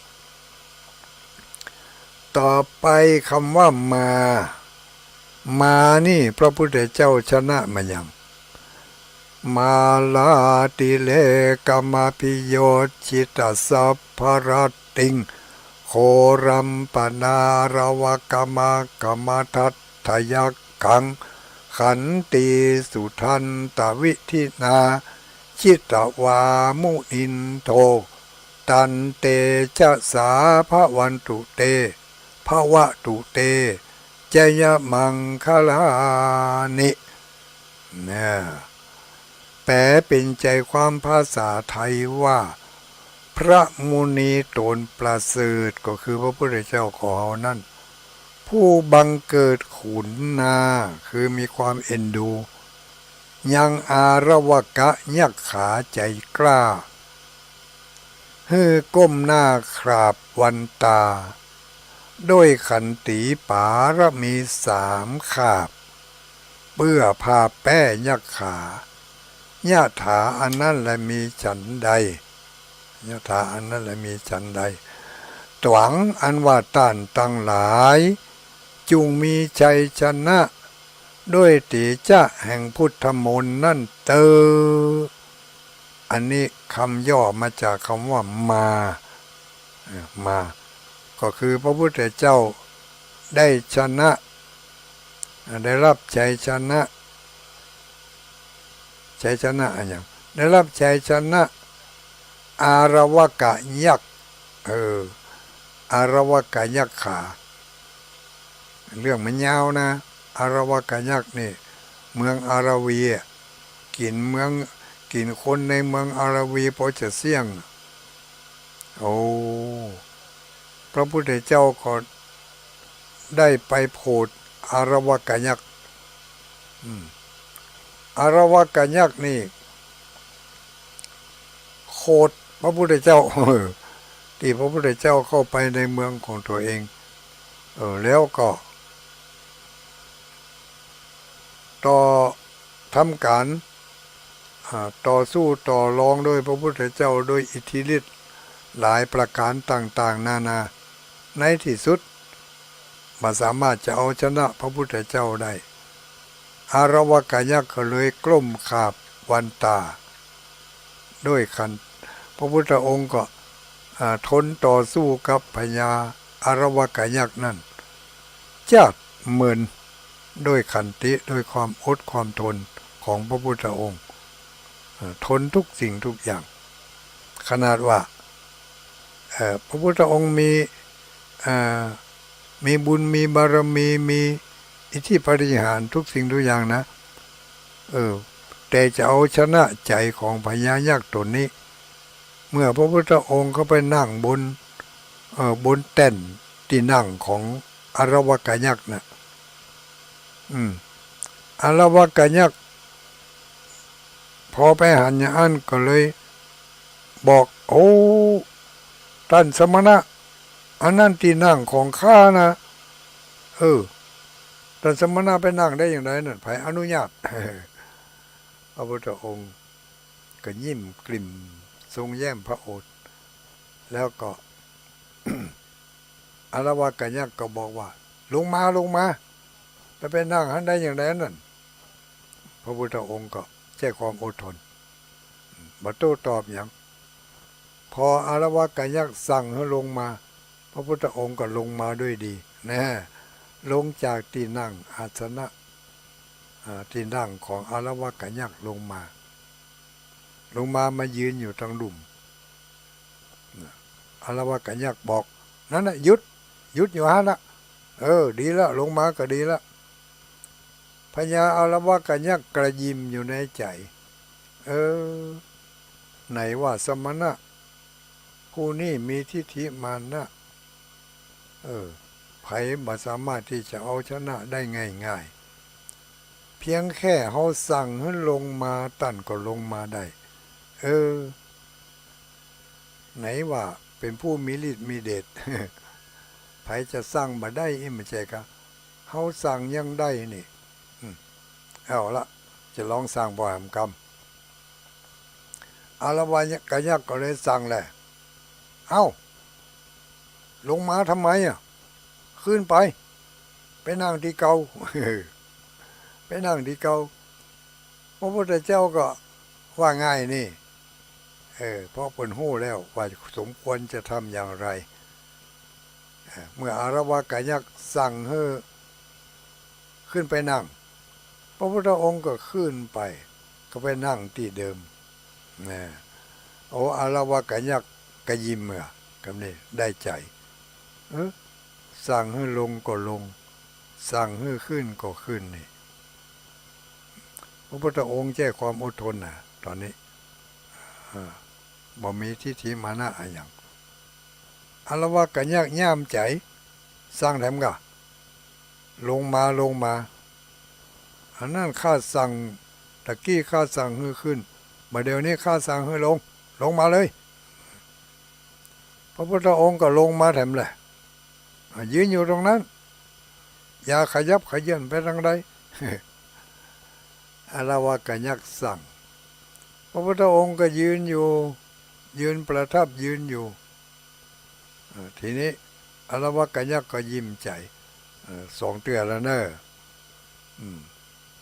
ต่อไปกำว่ามา มานี่พระพุทธเจ้าชนะมาหยัง มาลาติเลกมภิโยจฉิตสัพพรัตติง โฆรมปนารวกมกมทัตถยักขัง ขันตีสุทันตวิธินา จิตวามุนินโท ตันเตจสาภวันตุเต ภวตุเต จยมังคลานิ เนี่ย แปลเป๋นใจความภาษาไทยว่า พระมุนีต๋นประเสริฐ ก็คือพระพุทธเจ้าของเฮานั้น ผู้บังเกิดขุนนา คือมีความเอ็นดู ยังอารวกะยักขาใจ๋กล้า หื้อก้มหน้ากราบวันตา ด้วยขันตีปารมีสามขาบ เปื้อผ่าแป๊ยักขา ยะถาอันนั้นแลมีฉันใด ยะถาอันนั้นแลมีฉันใด ต๋วงอันว่าต้านตังหลาย จุ่งมีชัยชนะ ด้วยเตจ๊ะแห่งพุทธมนต์นั้นเต๊อ อันนี้กำย่อมาจากกำว่ามา เอ่อ มา ก็คือพระพุทธเจ้าได้ชนะ อ่า ได้ฮับชัยชนะ ชัยชนะอะหยัง ได้ฮับชัยชนะ อารวกะยักษ์ เออ อารวกะยักขา เรื่องมันยาวนะ อารวกะยักษ์นี่ เมืองอารวีอะ กิ๋นเมือง กิ๋นคนในเมืองอารวีปอจะเสี้ยง โอ้ พระพุทธเจ้าก็ได้ไปโผดอารวกะยักษ์ อืม อารวกะยักษ์นี่ โขดพระพุทธเจ้า ตี้พระพุทธเจ้าเข้าไปในเมืองของตั๋วเอง เออ แล้วก็ ต่อ ทำก๋าน อ่า ต่อสู้ต่อรองด้วยพระพุทธเจ้าด้วยอิทธิฤทธิ์หลายประก๋านต่างๆ นานา ในตี้สุด บ่สามารถจะเอาชนะพระพุทธเจ้าได้ อาละวะกะยักษ์ก็เลยก้มกราบวันตา ด้วยขัน พระพุทธองค์ก็ อ่า ทนต่อสู้กับพญาอาละวะกะยักษ์นั้น จักเหมินด้วยขันติ ด้วยความอดความทนของพระพุทธองค์ อ่า ทนทุกสิ่งทุกอย่าง ขนาดว่า เอ่อ พระพุทธองค์มี อ่า มีบุญมีบารมี มีอิทธิปาฏิหาริย์ทุกสิ่งทุกอย่างนะ เออ แต่จะเอาชนะใจ๋ของพญายักษ์ต๋นนี้ เมื่อพระพุทธองค์เข้าไปนั่งบน เอ่อ บนแต้นตี้นั่งของอาละวะกะยักษ์น่ะ อืม อาละวะกะยักษ์ พอไปหันอย่างอั้นก็เลยบอก โอ้ ต้านสมณะ อันนั้นตี้นั่งของข้านะ เออ ต้านสมณะไปนั่งได้อย่างใดนั่น ใผอนุญาต พระพุทธองค์ก็ยิ้มกริ่ม ทรงแย้มพระโอษฐ์ แล้วก็ อาละวะกะยักษ์ก็บอกว่า ลงมา ลงมา ไป ไปนั่งหั้นได้อย่างใดนั่น พระพุทธองค์ก็ใจ๊ความอดทน บ่โต้ตอบหยัง พออาละวะกะยักษ์สั่งหื้อลงมา พระพุทธองค์ก็ลงมาด้วยดีนะ ลงจากตี้นั่งอาสนะ อ่า ตี้นั่งของอาละวะกะยักษ์ลงมา ลงมา มายืนอยู่ตางลุ่ม อาละวะกะยักษ์บอก นั่นน่ะ หยุด หยุดอยู่หั้นน่ะ เออ ดีละ ลงมาก็ดีละ พญาอาละวะกะยักษ์กระยิมอยู่ในใจ๋ เออ ไหนว่าสมณะผู้นี้มีทิฏฐิมานะ เออ ใผบ่สามารถตี้จะเอาชนะได้ง่ายๆ เพียงแค่เฮาสั่งหื้อลงมา ต้านก็ลงมาได้ เออ ไหนว่าเป๋นผู้มีฤทธิ์มีเดช ใผจะสั่งบ่ได้ อี้บ่ใจ้กา เฮาสั่งยังได้นี่ อืม เอาละ จะลองสั่งผ่อแหมกำ อาละวะกะยักษ์ก็เลยสั่งแหละ เอ้า ลงมาทำไมอะ ขึ้นไป ไปนั่งตี้เก่า ไปนั่งตี้เก่า พระพุทธเจ้าก็ว่าง่ายนี่ เออ เพราะเปิ้นฮู้แล้วว่าสมควรจะทำอย่างไร เออ เมื่ออาละวะกะยักษ์สั่งหื้อขึ้นไปนั่ง พระพุทธองค์ก็ขึ้นไป ก็ไปนั่งตี้เดิม นะ โอ้ อาละวะกะยักษ์กระยิมเมื่อกำนี้ได้ใจ๋ เออ สั่งหื้อลงก็ลง สั่งหื้อขึ้นก็ขึ้นนี่ พระพุทธองค์ใจ๊ความอดทนนะ ต๋อนนี้ อ่า บ่มีทิฏฐิมานะอะหยัง อาละวะกะยักษ์ย่ามใจ๋ สั่งแถมก่า ลงมา ลงมา อันนั้นข้าสั่ง ตะกี้ข้าสั่งหื้อขึ้น บ่าเดี่ยวนี้ข้าสั่งหื้อลง ลงมาเลย พระพุทธองค์ก็ลงมาแถมแหละ อ่ะ ยืนอยู่ตรงนั้น อย่าขยับเขยื้อนไปตางใด อาละวะกะยักษ์สั่ง พระพุทธองค์ก็ยืนอยู่ ยืนประทับยืนอยู่ เอ่อ ทีนี้อาละวะกะยักษ์ก็ยิ้มใจ๋ เอ่อ สองเตื้อแล้วเน่อ อืม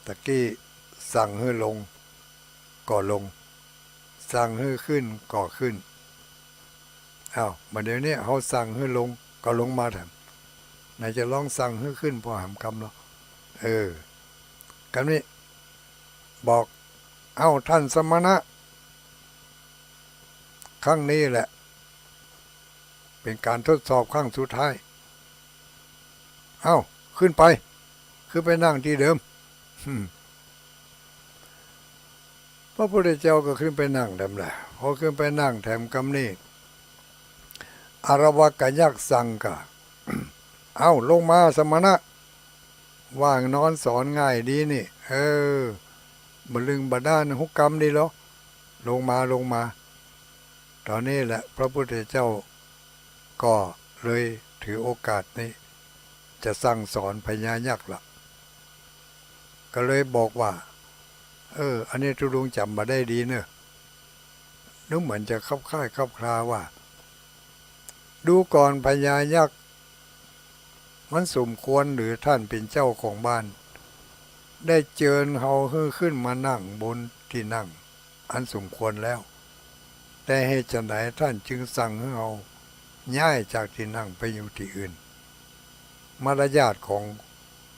ตะกี้สั่งหื้อลง ก็ลง สั่งหื้อขึ้นก็ขึ้น อ้าว บ่าเดี่ยวนี้เฮาสั่งหื้อลงก็ลงมาแถม ไหนจะลองสั่งหื้อขึ้นผ่อแหมกำเนาะ เออ กำนี้บอก เอ้า ต้านสมณะ ครั้งนี้แหละ เป๋นก๋านทดสอบครั้งสุดท้าย เอ้า ขึ้นไป ขึ้นไปนั่งตี้เดิม อืม พระพุทธเจ้าก็ขึ้นไปนั่งแถมแหละ พอขึ้นไปนั่งแถมกำนี้ อาละวะกะยักษ์สั่งก่า เอ้า ลงมาสมณะ ว่างนอนสอนง่ายดีนี่ เออ บ่ลึงบ่ด้านฮุกกำดีเหรอ ลงมา ลงมา ต๋อนนี้แหละพระพุทธเจ้าก็เลยถือโอกาสนี้ จะสั่งสอนพญายักษ์ละ ก็เลยบอกว่า เออ อันนี้ตุ๊ลุงจ๋ำบ่ได้ดีเน่อ นึกเหมือนจะคลับคล้ายคลับคลาว่า ดูก่อนพญายักษ์ มันสมควรหรือท่านเป๋นเจ้าของบ้าน ได้เจิญเฮาหื้อขึ้นมานั่งบนตี้นั่งอันสมควรแล้ว แต่เหตุไฉนท่านจึงสั่งหื้อเฮาย้ายจากตี้นั่งไปอยู่ตี้อื่น มารยาทของ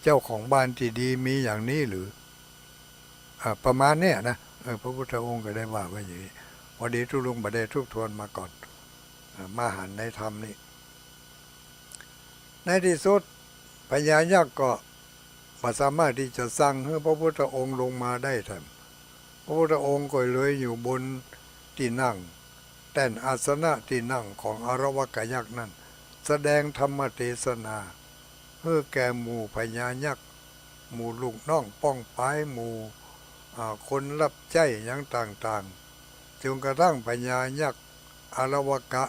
เจ้าของบ้านตี้ดีมีอย่างนี้หรือ อ่า ประมาณเนี้ยนะ เออ พระพุทธองค์ก็ได้ว่าไว้อย่างนี้ พอดีตุ๊ลุงบ่ได้ทบทวนมาก่อน อ่า มาหันในธรรมนี่ ในตี้สุดพญายักษ์ก็บ่สามารถตี้จะสั่งหื้อพระพุทธองค์ลงมาได้แถม พระพุทธองค์ก็เลยอยู่บนตี้นั่ง แต้นอาสนะตี้นั่งของอาละวะกะยักษ์นั้น แสดงธรรมเตสนา หื้อแก่หมู่พญายักษ์ หมู่ลูกน้องป้องปาย หมู่ อ่า คนฮับใจ๊หยังต่างๆ จนกระทั่งพญายักษ์อาละวะกะ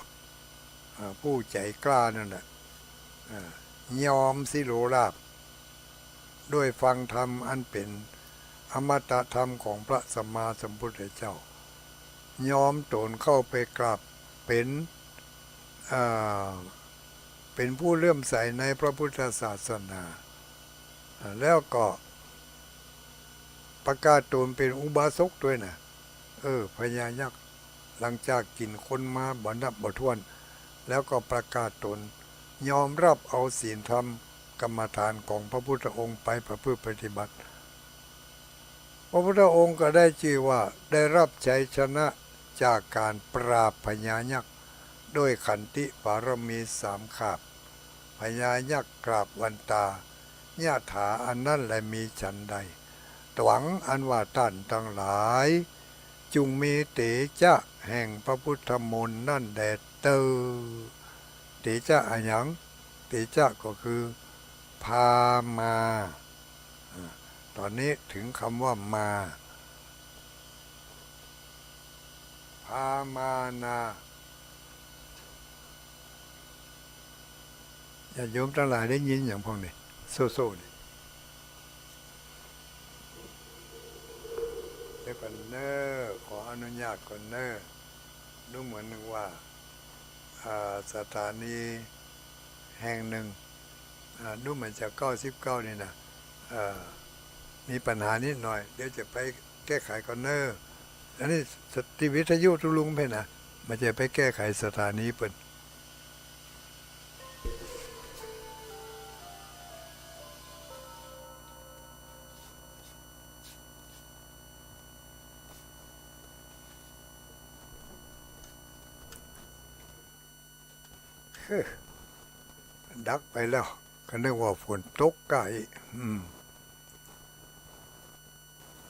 อ่า ผู้ใจ๋กล้านั่นแหละ อ่า ยอมสิโรราบ ด้วยฟังธรรมอันเป๋นอมตะธรรมของพระสัมมาสัมพุทธเจ้า ยอมตนเข้าไปกราบเป๋น อ่า เป๋นผู้เลื่อมใสในพระพุทธศาสนา อ่า แล้วก็ประกาศตนเป๋นอุบาสกตวยนะ เออ พญายักษ์ หลังจากกิ๋นคนมาบ่นับบ่ถ้วน แล้วก็ประกาศตนยอมฮับเอาศีลธรรมกรรมฐานของพระพุทธองค์ไปประพฤติปฏิบัติ พระพุทธองค์ก็ได้จื้อว่าได้ฮับชัยชนะจากก๋านปราบพญายักษ์ด้วยขันติบารมีสามขาบ พญายักษ์กราบวันตา ยะถาอันนั้นแลมีฉันใด ต๋วงอันว่าต้านตังหลาย จุ่งมีเตจ๊ะแห่งพระพุทธมนต์นั่นแดเต๊อ เตจ๊ะอะหยัง เตจ๊ะก็คือ พามา อ่า ต๋อนนี้เถิงกำว่ามา พามานา ญาติโยมตังหลายได้ยินหยังพ่องนี่ โซ่ๆ นี่ เดี๋ยวก่อนเน้อ ขออนุญาตก่อนเน้อ ดูเหมือนหนึ่งว่า อ่า สถานีแห่งหนึ่ง อ่า ดูเหมือนจะเก้าสิบเก้านี่นะ เอ่อ มีปัญหานิดหน่อย เดี๋ยวจะไปแก้ไขก่อนเน้อ อันนี้สติวิทยุตุ๊ลุงเพ่นนะ บ่าจะไปแก้ไขสถานีเปิ้น ดักไปแล้ว ก็นึกว่าฝนตกก้า อืม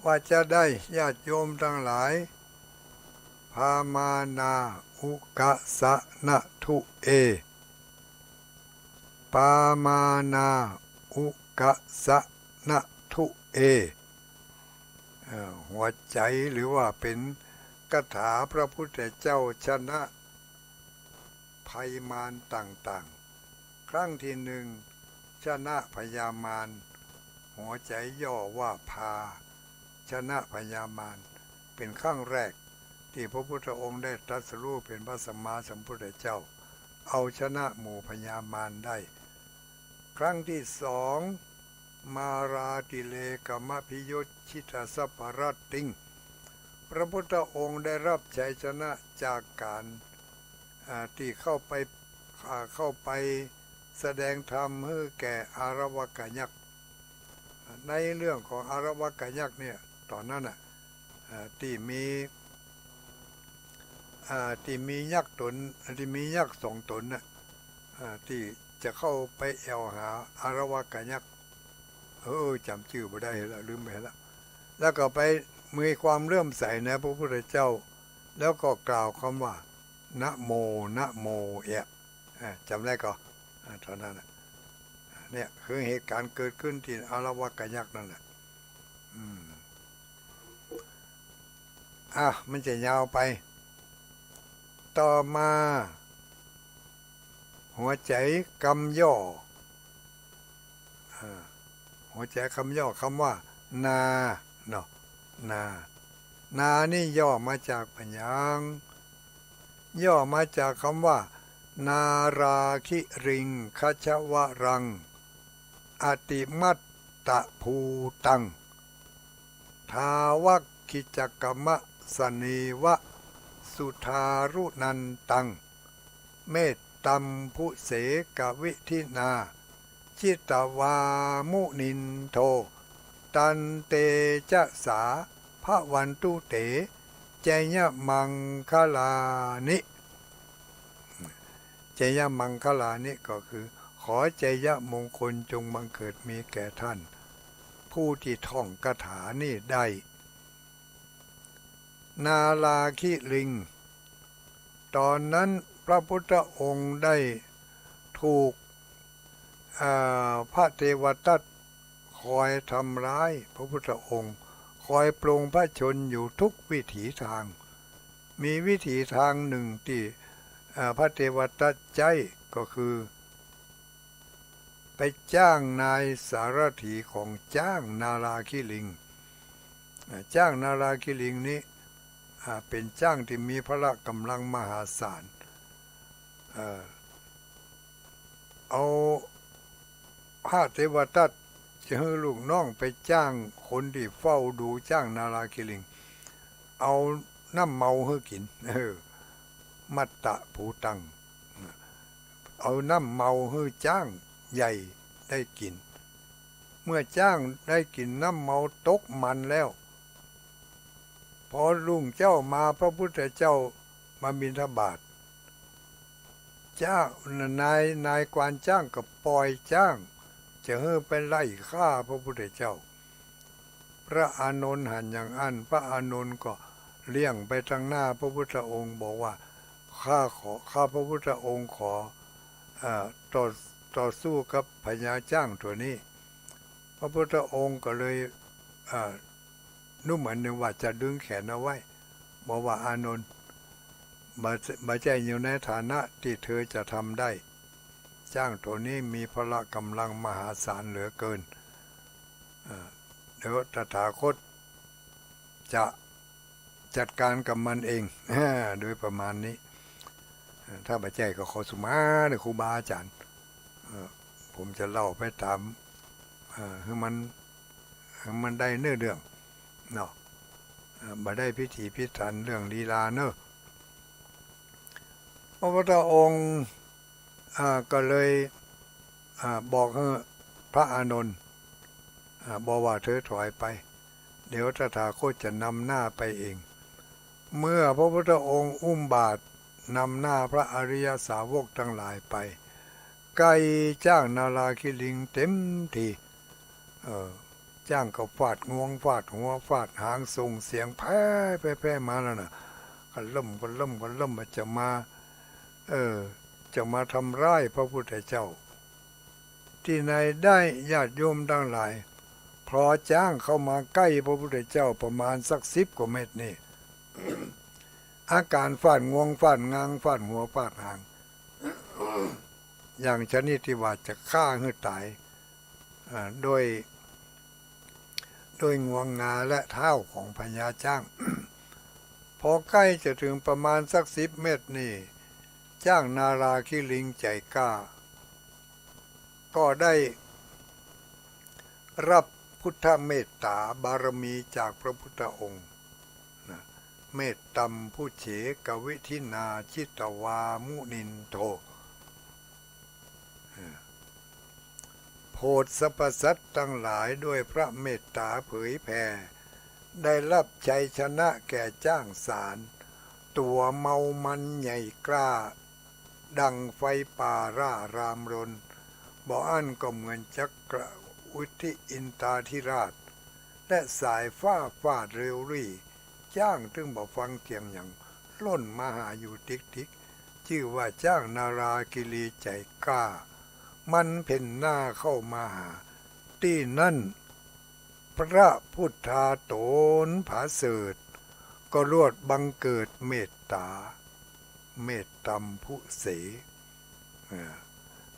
ว่าจะได้ญาติโยมตังหลาย พามานา อุกะสะนะทุเอ ปามานา อุกะสะนะทุเอ เอ่อ หัวใจ๋หรือว่าเป๋นคาถาพระพุทธเจ้าชนะ ภัยมารต่างๆ ครั้งที่หนึ่ง ชนะพญามาร หัวใจ๋ย่อว่าพา ชนะพญามาร เป๋นครั้งแรกตี้พระพุทธองค์ได้ตรัสรู้เป๋นพระสัมมาสัมพุทธเจ้า เอาชนะหมู่พญามารได้ ครั้งที่สอง มาราติเรกมภิยุจฉิตสัพพะรัตติง พระพุทธองค์ได้ฮับชัยชนะจากก๋าน อ่า ตี้เข้าไป อ่า เข้าไปแสดงธรรมหื้อแก่อาละวะกะยักษ์ ในเรื่องของอาละวะกะยักษ์เนี่ย ต๋อนนั้นน่ะ อ่า ตี้มี อ่า ตี้มียักษ์ต๋น ตี้มียักษ์สองต๋นน่ะ อ่า ตี้จะเข้าไปแอ่วหาอาละวะกะยักษ์ เออ จ๋ำจื้อบ่ได้แล้ว ลืมไปแล้ว แล้วก็ไปมีความเลื่อมใสในพระพุทธเจ้า แล้วก็กล่าวกำว่า นะโม นะโม เอะ อ่า จ๋ำได้ก่อ อ่า เต้านั้นน่ะ เนี่ยคือเหตุก๋ารณ์เกิดขึ้นตี้อาละวะกะยักษ์นั่นแหละ อืม อ่ะ มันจะยาวไป ต่อมา หัวใจ๋กำย่อ อ่า หัวใจ๋กำย่อกำว่า นา เนาะ นา นานี่ย่อมาจากอะหยัง ย่อมาจากกำว่า นาราคิริงคัชวะรัง อติมัตตภูตัง ทาวักขิจกมะสเนวะ สุทารุนันตัง เมตตัมภุเสกวิธินา จิตวามุนินโท ตันเตจะสาภวันตุเต จยมังคลานิ จยมังคลานิ ก็คือ ขอชัยมงคลจงบังเกิดมีแก่ท่าน ผู้ที่ท่องคาถานี้ได้ นาลาคิลิง ตอนนั้นพระพุทธองค์ได้ถูก เอ่อ พระเทวทัตคอยทำร้ายพระพุทธองค์ คอยปลงพระชนม์อยู่ทุกวิถีทาง มีวิถีทางหนึ่งที่ เอ่อ พระเทวทัตใจ๊ก็คือ ไปจ้างนายสารถีของจ้างนาลาคิลิง อ่า จ้างนาลาคิลิงนี้ อ่า เป๋นจ้างตี้มีพละก๋ำลังมหาศาล เอ่อ เอาพระเทวทัตจะหื้อลูกน้องไปจ้างคนตี้เฝ้าดูจ้างนาลาคิลิง เอาน้ำเมาหื้อกิ๋น เออ มัตตภูตัง เอาน้ำเมาหื้อจ้างใหญ่ได้กิ๋น เมื่อจ้างได้กิ๋นน้ำเมาตกมันแล้ว พอรุ่งเจ๊ามาพระพุทธเจ้ามาบิณฑบาต เจ้า นาย นายควานจ้างก็ป่อยจ้าง จะหื้อไปไล่ฆ่าพระพุทธเจ้า พระอานนท์หันอย่างอั้น พระอานนท์ก็เลี้ยงไปตังหน้าพระพุทธองค์ บอกว่า ข้าขอ ข้าพระพุทธองค์ขอ เอ่อ ต่อ ต่อสู้กับพญาจ้างตั๋วนี้ พระพุทธองค์ก็เลย เอ่อ ดูเหมือนว่าจะดึงแขนเอาไว้ บอกว่า อานนท์ บ่ บ่ใจ้อยู่ในฐานะตี้เธอจะทำได้ จ้างตั๋วนี้มีพละก๋ำลังมหาศาลเหลือเกิน เอ่อ เดี๋ยวตถาคตจะจัดก๋านกับมันเอง โดยประมาณนี้ เอ่อ ถ้าบ่ใจ้ก็ขอสุมาเด้อครูบาอาจ๋ารย์ เอ่อ ผมจะเล่าไปต๋าม เอ่อ หื้อมัน หื้อมันได้เนื้อเรื่องเนาะ เอ่อ บ่ได้พิถีพิถันเรื่องลีลาเนาะ พระพุทธองค์ อ่า ก็เลย อ่า บอกหื้อพระอานนท์ อ่า บอกว่าเธอถอยไป เดี๋ยวตถาคตจะนำหน้าไปเอง เมื่อพระพุทธองค์อุ้มบาตรนำหน้าพระอริยสาวกตังหลายไป ใก้จ้างนาลาคิลิงเต็มที เอ่อ จ้างก็ฟาดงวงฟาดหัวฟาดหางส่งเสียงแผ่ แผ่ แผ่มาแล้วน่ะ กระเริ่ม กระเริ่ม กระเริ่มว่าจะมา เอ่อ จะมาทำร้ายพระพุทธเจ้า ตี้ไหนได้ญาติโยมตังหลาย พอจ้างเข้ามาใก้พระพุทธเจ้าประมาณสักสิบกว่าเมตรนี่ อาก๋านฟาดงวงฟาดงางฟาดหัวฟาดหาง อย่างชนิดตี้ว่าจะฆ่าหื้อต๋าย อ่า ด้วย ด้วยงวงงาและเท้าของพญาจ้าง พอใก้จะเถิงประมาณสักสิบเมตรนี่ จ้างนาลาคิลิงใจ๋กล้า ก็ได้รับพุทธเมตต๋าบารมีจากพระพุทธองค์นะ เมตตัมภุเสกวิธินา จิตวามุนินโท โผดสรรพสัตว์ตังหลายด้วยพระเมตต๋าเผยแผ่ ได้รับชัยชนะแก่จ้างสาร ตั๋วเมามันใหญ่กล้า ดังไฟป่าร่ารามรน บ่อั้นก็เหมือนจักรวรรดิอินทราธิราช และสายฟ้าฟาดเร็วรี่ จ้างตึงบ่ฟังเสียงหยัง ล่นมาหาอยู่ติ๊กๆ จื้อว่าจ้างนาลาคิลิงใจ๋กล้า มันเพ่นหน้าเข้ามาหา ตี้นั้นพระพุทธาต๋นผาเสริฐ ก็รวดบังเกิดเมตต๋า เมตตัมภุเส เอ่อ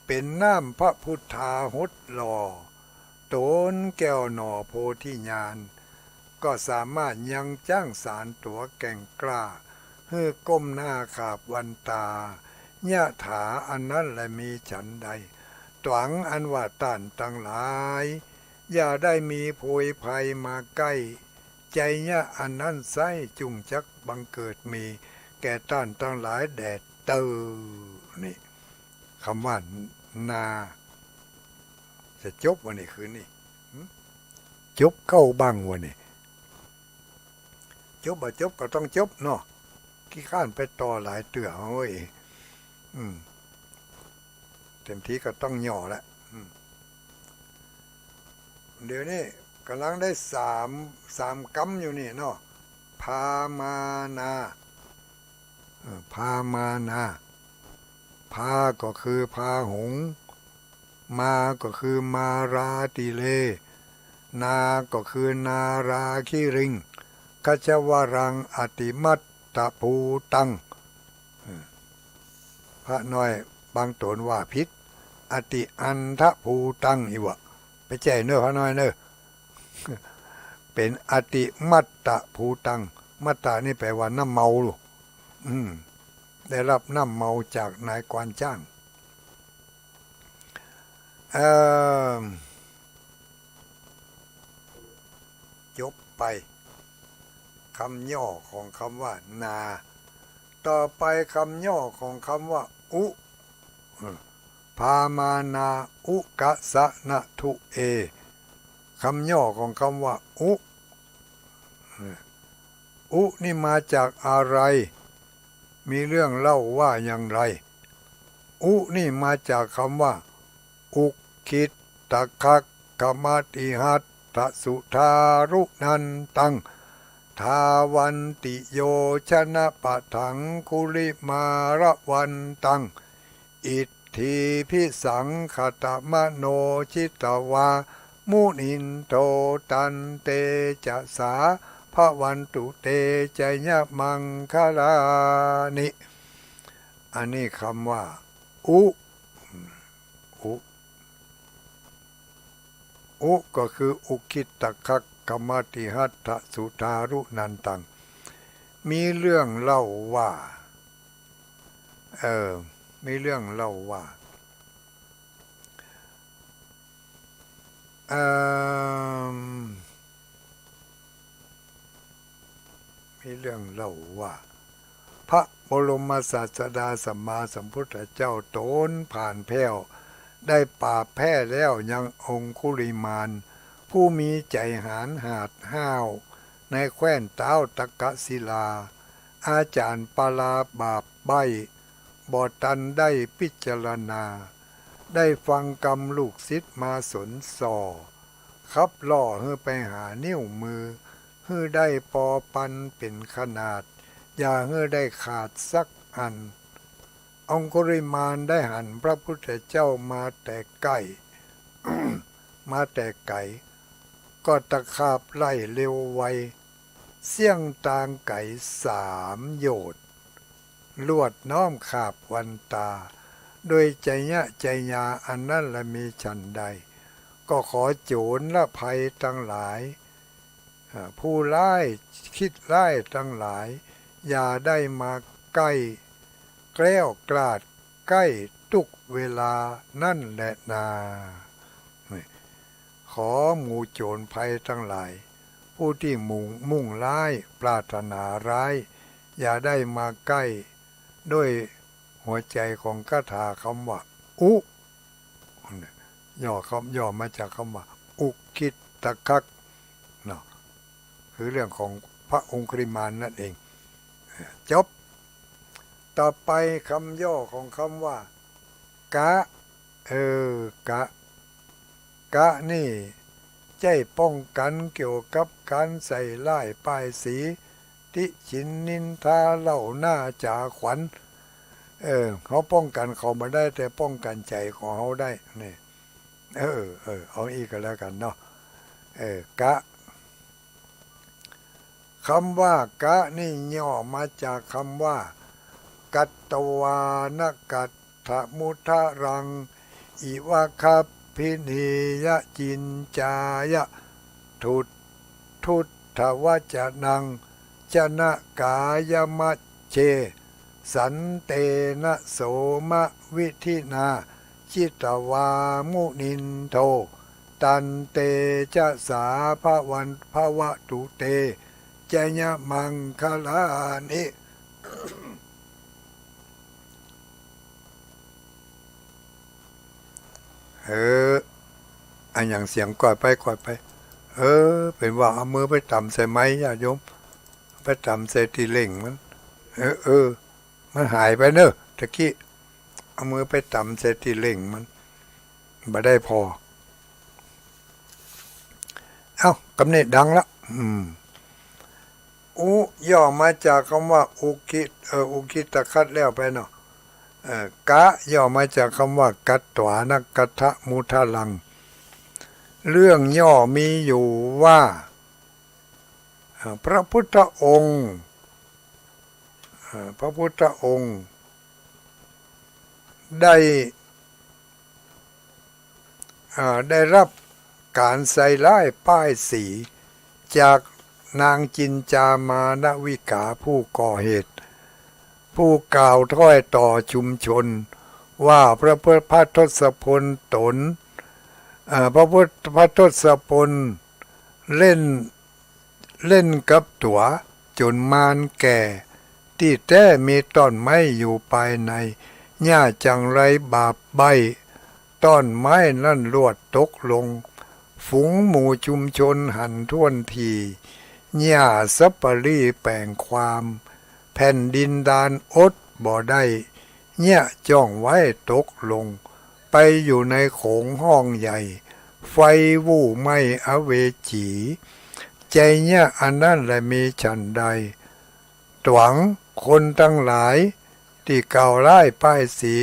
เป๋นน้ำพระพุทธาหดหล่อ ต๋นแก้วหน่อโพธิญาณ ก็สามารถยังจ้างสารตั๋วแก่งกล้า หื้อก้มหน้าขาบวันตา ยะถาอันนั้นแลมีฉันใด ต๋วงอันว่าต้านตังหลาย อย่าได้มีโผยภัยมาใก้ ไชยะอันนั้นไซร้ จุ่งจักบังเกิดมี แก่ต้านตังหลายแด่เต๊อ นี่ กำว่านา จะจบบ่นี่คืนนี้ หึ จบเก้าบั้งบ่นี่ จบบ่จบก็ต้องจบเนาะ ขี้คร้านไปต่อหลายเตื้อ โอ้ย อืม เต็มทีก็ต้องย่อละ อืม เดี๋ยวนี้ก่ำลังได้สาม สามกำอยู่นี่เนาะ พามานา เออ พามานา พาก็คือพาหงส์ มาก็คือมาราติเล นาก็คือนาราคิริง คัจฉวรังอติมัตตภูตัง เออ พระน้อยบางต๋นว่าผิด อติอันทภูตัง อีหว่า ไปแจ้เน่อพระน้อยเน่อ เป๋นอติมัตตภูตัง มัตตะนี่แปลว่าน้ำเมาลูก อืม ได้รับน้ำเมาจากนายควานจ้าง เอ่อ จบไป กำย่อของกำว่านา ต่อไปกำย่อของกำว่า อุ เออ พามานา อุกะสะนะทุเอ กำย่อของกำว่า อุ เออ อุนี่มาจากอะไร มีเรื่องเล่าว่าอย่างไร อุนี่มาจากกำว่า อุคคิตตคักขมติหัตถสุทารุนันตัง ทาวันติโยชนปะถังคุลิมาลวันตัง อิทธิภิสังขตมโน จิตวา มุนินโท ตันเตจะสา ภวันตุเต จยมังคลานิ อันนี้กำว่า อุ อุ อุก็คืออุคคิตตคักขมติหัตถสุทารุนันตัง มีเรื่องเล่าว่า เออ มีเรื่องเล่าว่า เอิ่ม มีเรื่องเล่าว่า พระบรมศาสดาสัมมาสัมพุทธเจ้าต๋นผ่านแผ้ว ได้ปราบแพ้แล้วยังองคุลิมาน ผู้มีใจ๋หาญหาดห้าว ในแคว้นต๊าวตักกศิลา อาจ๋ารย์ปาราบาปใบ้ บ่ตันได้พิจารณา ได้ฟังกำลูกศิษย์มาสนส่อ ขับล่อหื้อไปหานิ้วมือ หื้อได้ปอปันเป๋นขนาด อย่าหื้อได้ขาดสักอัน องคุลิมานได้หันพระพุทธเจ้ามาแต่ใก้ มาแต่ไก๋ ก็ตะขาบไล่เร็วไว เสี้ยงตางไก๋สามโยชน์ ลวดน้อมขาบวันตา โดยไชยะไชยาอันนั้นละมีฉันใด ก็ขอโจ๋รภัยตังหลาย อ่า ผู้ร้ายคิดร้ายตังหลาย อย่าได้มาใก้ แคล้วคลาดใก้ทุกเวลานั้นแลนา นี่ ขอหมู่โจ๋รภัยตังหลาย ผู้ตี้มุ่ง มุ่งร้าย ปรารถนาร้าย อย่าได้มาใก้ ด้วยหัวใจ๋ของคาถากำว่า อุ ย่อคำ ย่อมาจากกำว่า อุคคิตตคักข เนาะ คือเรื่องของพระองคุลิมานนั่นเอง จบ ต่อไปกำย่อของกำว่า กะ เออ กะ กะนี่ใจ๊ป้องกั๋นเกี่ยวกับก๋านใส่ร้ายป้ายสี ติฉินนินทาเล่าหน้าจ๋าขวัญ เออ เฮาป้องกั๋นเขาบ่ได้ แต่ป้องกั๋นใจ๋ของเฮาได้ นี่ เออ เออ เอาอี้ก็แล้วกั๋นเนาะ เออ กะ กำว่ากะนี่ย่อมาจากกำว่า กัตวานะกัตถมุทะรัง อิวะคัพพินียะจินจายะ ทุตทุตถวัจจนัง ชนะกายมัชเช สันเตนะโสมะวิธินา จิตวามุนินโท ตันเตจะสาภะวัน ภะวะตุเต จะยะมังคะลานิ เออ อะหยังเสียง ก้อยไป ก้อยไป เออ เป๋นว่าเอามือไปตำใส่ไมค์ ญาติโยม ไปตำใส่ตี้เล่งมัน เออ เออ มันหายไปเนอะ ตะกี้ เอามือไปตำใส่ตี้เล่งมัน บ่ได้ผ่อ เอ้า กำเนิดดังละ อืม อุ ย่อมาจากกำว่าอุกิ เอ่อ อุกิตขัตติ์แล้วไปเนาะ เอ่อ กะ ย่อมาจากกำว่า กัตถานะกัตถมุทะลัง เรื่องย่อมีอยู่ว่า เอ่อ พระพุทธองค์ เอ่อ พระพุทธองค์ ได้ เอ่อ ได้ฮับก๋านใส่ร้ายป้ายสีจากนางจินจามานวิกาผู้ก่อเหตุ ผู้กล่าวถ้อยต่อชุมชนว่าพระพุทธ พระทศพลต๋น เอ่อ พระพุทธ พระทศพลเล่น เล่นกับตั๋วจ๋นมานแก่ ตี้แต๊มีต้อนไม้อยู่ปายใน เยียะจั๋งไรบาปใบ้ ต้อนไม้นั้นลวดตกลง ฝูงหมู่ชุมชนหันถ้วนที เยียะสัปปะรีแป๋งความ แผ่นดินดารอดบ่ได้ เยียะจ้องไว้ตกลง ไปอยู่ในโขงห้องใหญ่ ไฟวู้ไหม้อเวจี ใจ๋เยียะอันนั้นแลมีฉันใด ตวงคนตังหลายตี้กล่าวร้ายป้ายสี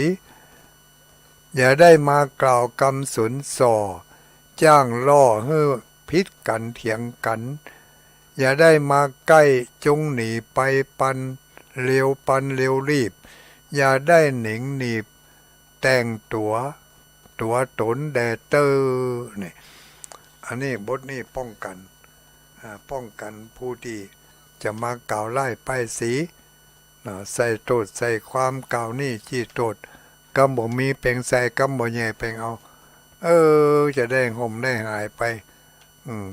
อย่าได้มากล่าวกำสนส่อ จ้างล่อหื้อผิดกั๋นเถียงกั๋น อย่าได้มาใก้ จงหนีไปปันเร็ว ปันเร็วรีบ อย่าได้เหน็งหนีบแต่งตั๋ว ตั๋วต๋นแด่เต๊อ นี่ อันนี้บทนี้ป้องกั๋น อ่า ป้องกั๋นผู้ตี้จะมากล่าวร้ายป้ายสี นะ ใส่โต้ษใส่ความกล่าวนี้จี้โต้ษ กำบ่มีเป๋งใส่ กำบ่แย่เป๋งเอา เออ จะได้ห่มได้หายไป อืม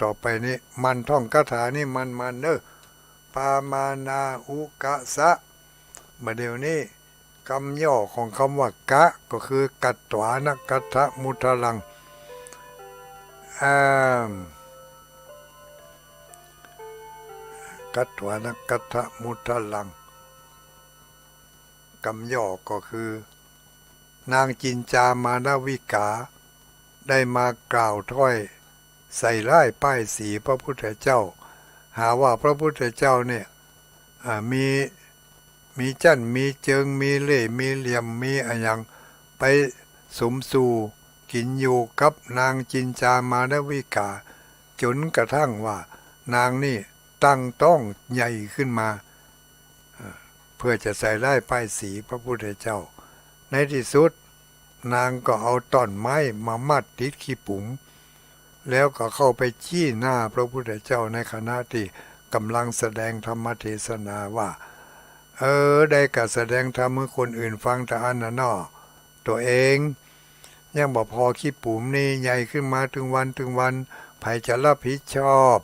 ต่อไปนี้หมั่นท่องคาถานี้หมั่นๆ เน่อ ปามานาอุกะสะ บ่าเดี่ยวนี้ กำย่อของกำว่ากะ ก็คือ กัตถานะกัตถมุทะลัง อ่า กัตถานะกัตถมุทะลัง กำย่อก็คือ นางจินจามานวิกา ได้มากล่าวถ้อยใส่ร้ายป้ายสีพระพุทธเจ้า หาว่าพระพุทธเจ้าเนี่ย อ่า มี มีจั้น มีเจิง มีเล่ห์ มีเหลี่ยม มีอะหยัง ไปสมสู่กิ๋นอยู่กับนางจินจามานวิกา จ๋นกระทั่งว่านางนี่ตั้งต๊องใหญ่ขึ้นมา เอ่อ เปื้อจะใส่ร้ายป้ายสีพระพุทธเจ้า ในตี้สุด นางก็เอาต้อนไม้มามัดติดขี้ปุ๋ม แล้วก็เข้าไปจี้หน้าพระพุทธเจ้าในขณะตี้ก่ำลังแสดงธรรมเทศนาว่า เออ ได้กะแสดงธรรมหื้อคนอื่นฟังเต้าอั้นน่ะเนาะ ตั๋วเองยังบ่ผ่อขี้ปุ๋มนี่ใหญ่ขึ้นมาตึงวันตึงวัน ใผจะรับผิดชอบ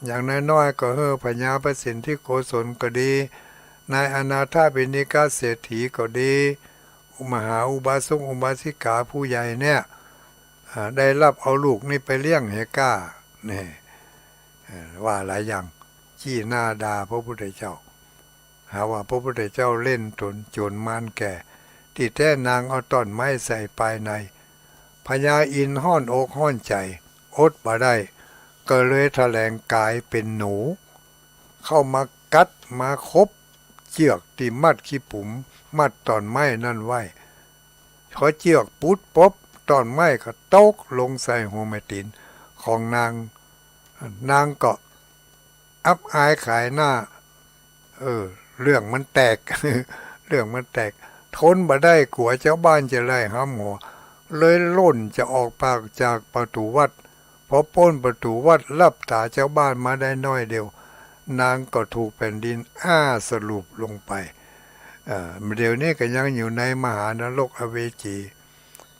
อย่างน้อยๆ ก็หื้อพญาพระสิทธิโกศลก็ดี นายอนาถปิณฑิกะเศรษฐีก็ดี มหาอุบาสกอุบาสิกาผู้ใหญ่เนี่ย อ่า ได้ฮับเอาลูกนี่ไปเลี้ยงเหียก้า นี่ เอ่อ ว่าหลายอย่าง จี้หน้าด่าพระพุทธเจ้า หาว่าพระพุทธเจ้าเล่นต๋นโจ๋รมานแก่ ตี้แต๊นางเอาต้อนไม้ใส่ปายใน พญาอินทร์ฮ้อนอกฮ้อนใจ๋ อดบ่ได้ ก็เลยแถลงก๋ายเป๋นหนู เข้ามากัดมาขบเจื้อกตี้มัดขี้ปุ๋ม มัดต้อนไม้นั้นไว้ พอเจื้อกปุดปุ๊บ ต้อนไม้ก็ตกลงใส่หัวแม่ตี๋นของนาง นางก็อับอายขายหน้า เออ เรื่องมันแตก เรื่องมันแตก ทนบ่ได้ กั๋วจาวบ้านจะไล่หามหัว เลยล่นจะออกปากจากประตู๋วัด พอป๊นประตู๋วัดลับต๋าจาวบ้านมาได้น้อยเดียว นางก็ถูกแผ่นดินอ้าสลบลงไป เอ่อ เดี๋ยวนี้ก็ยังอยู่ในมหานรกอเวจี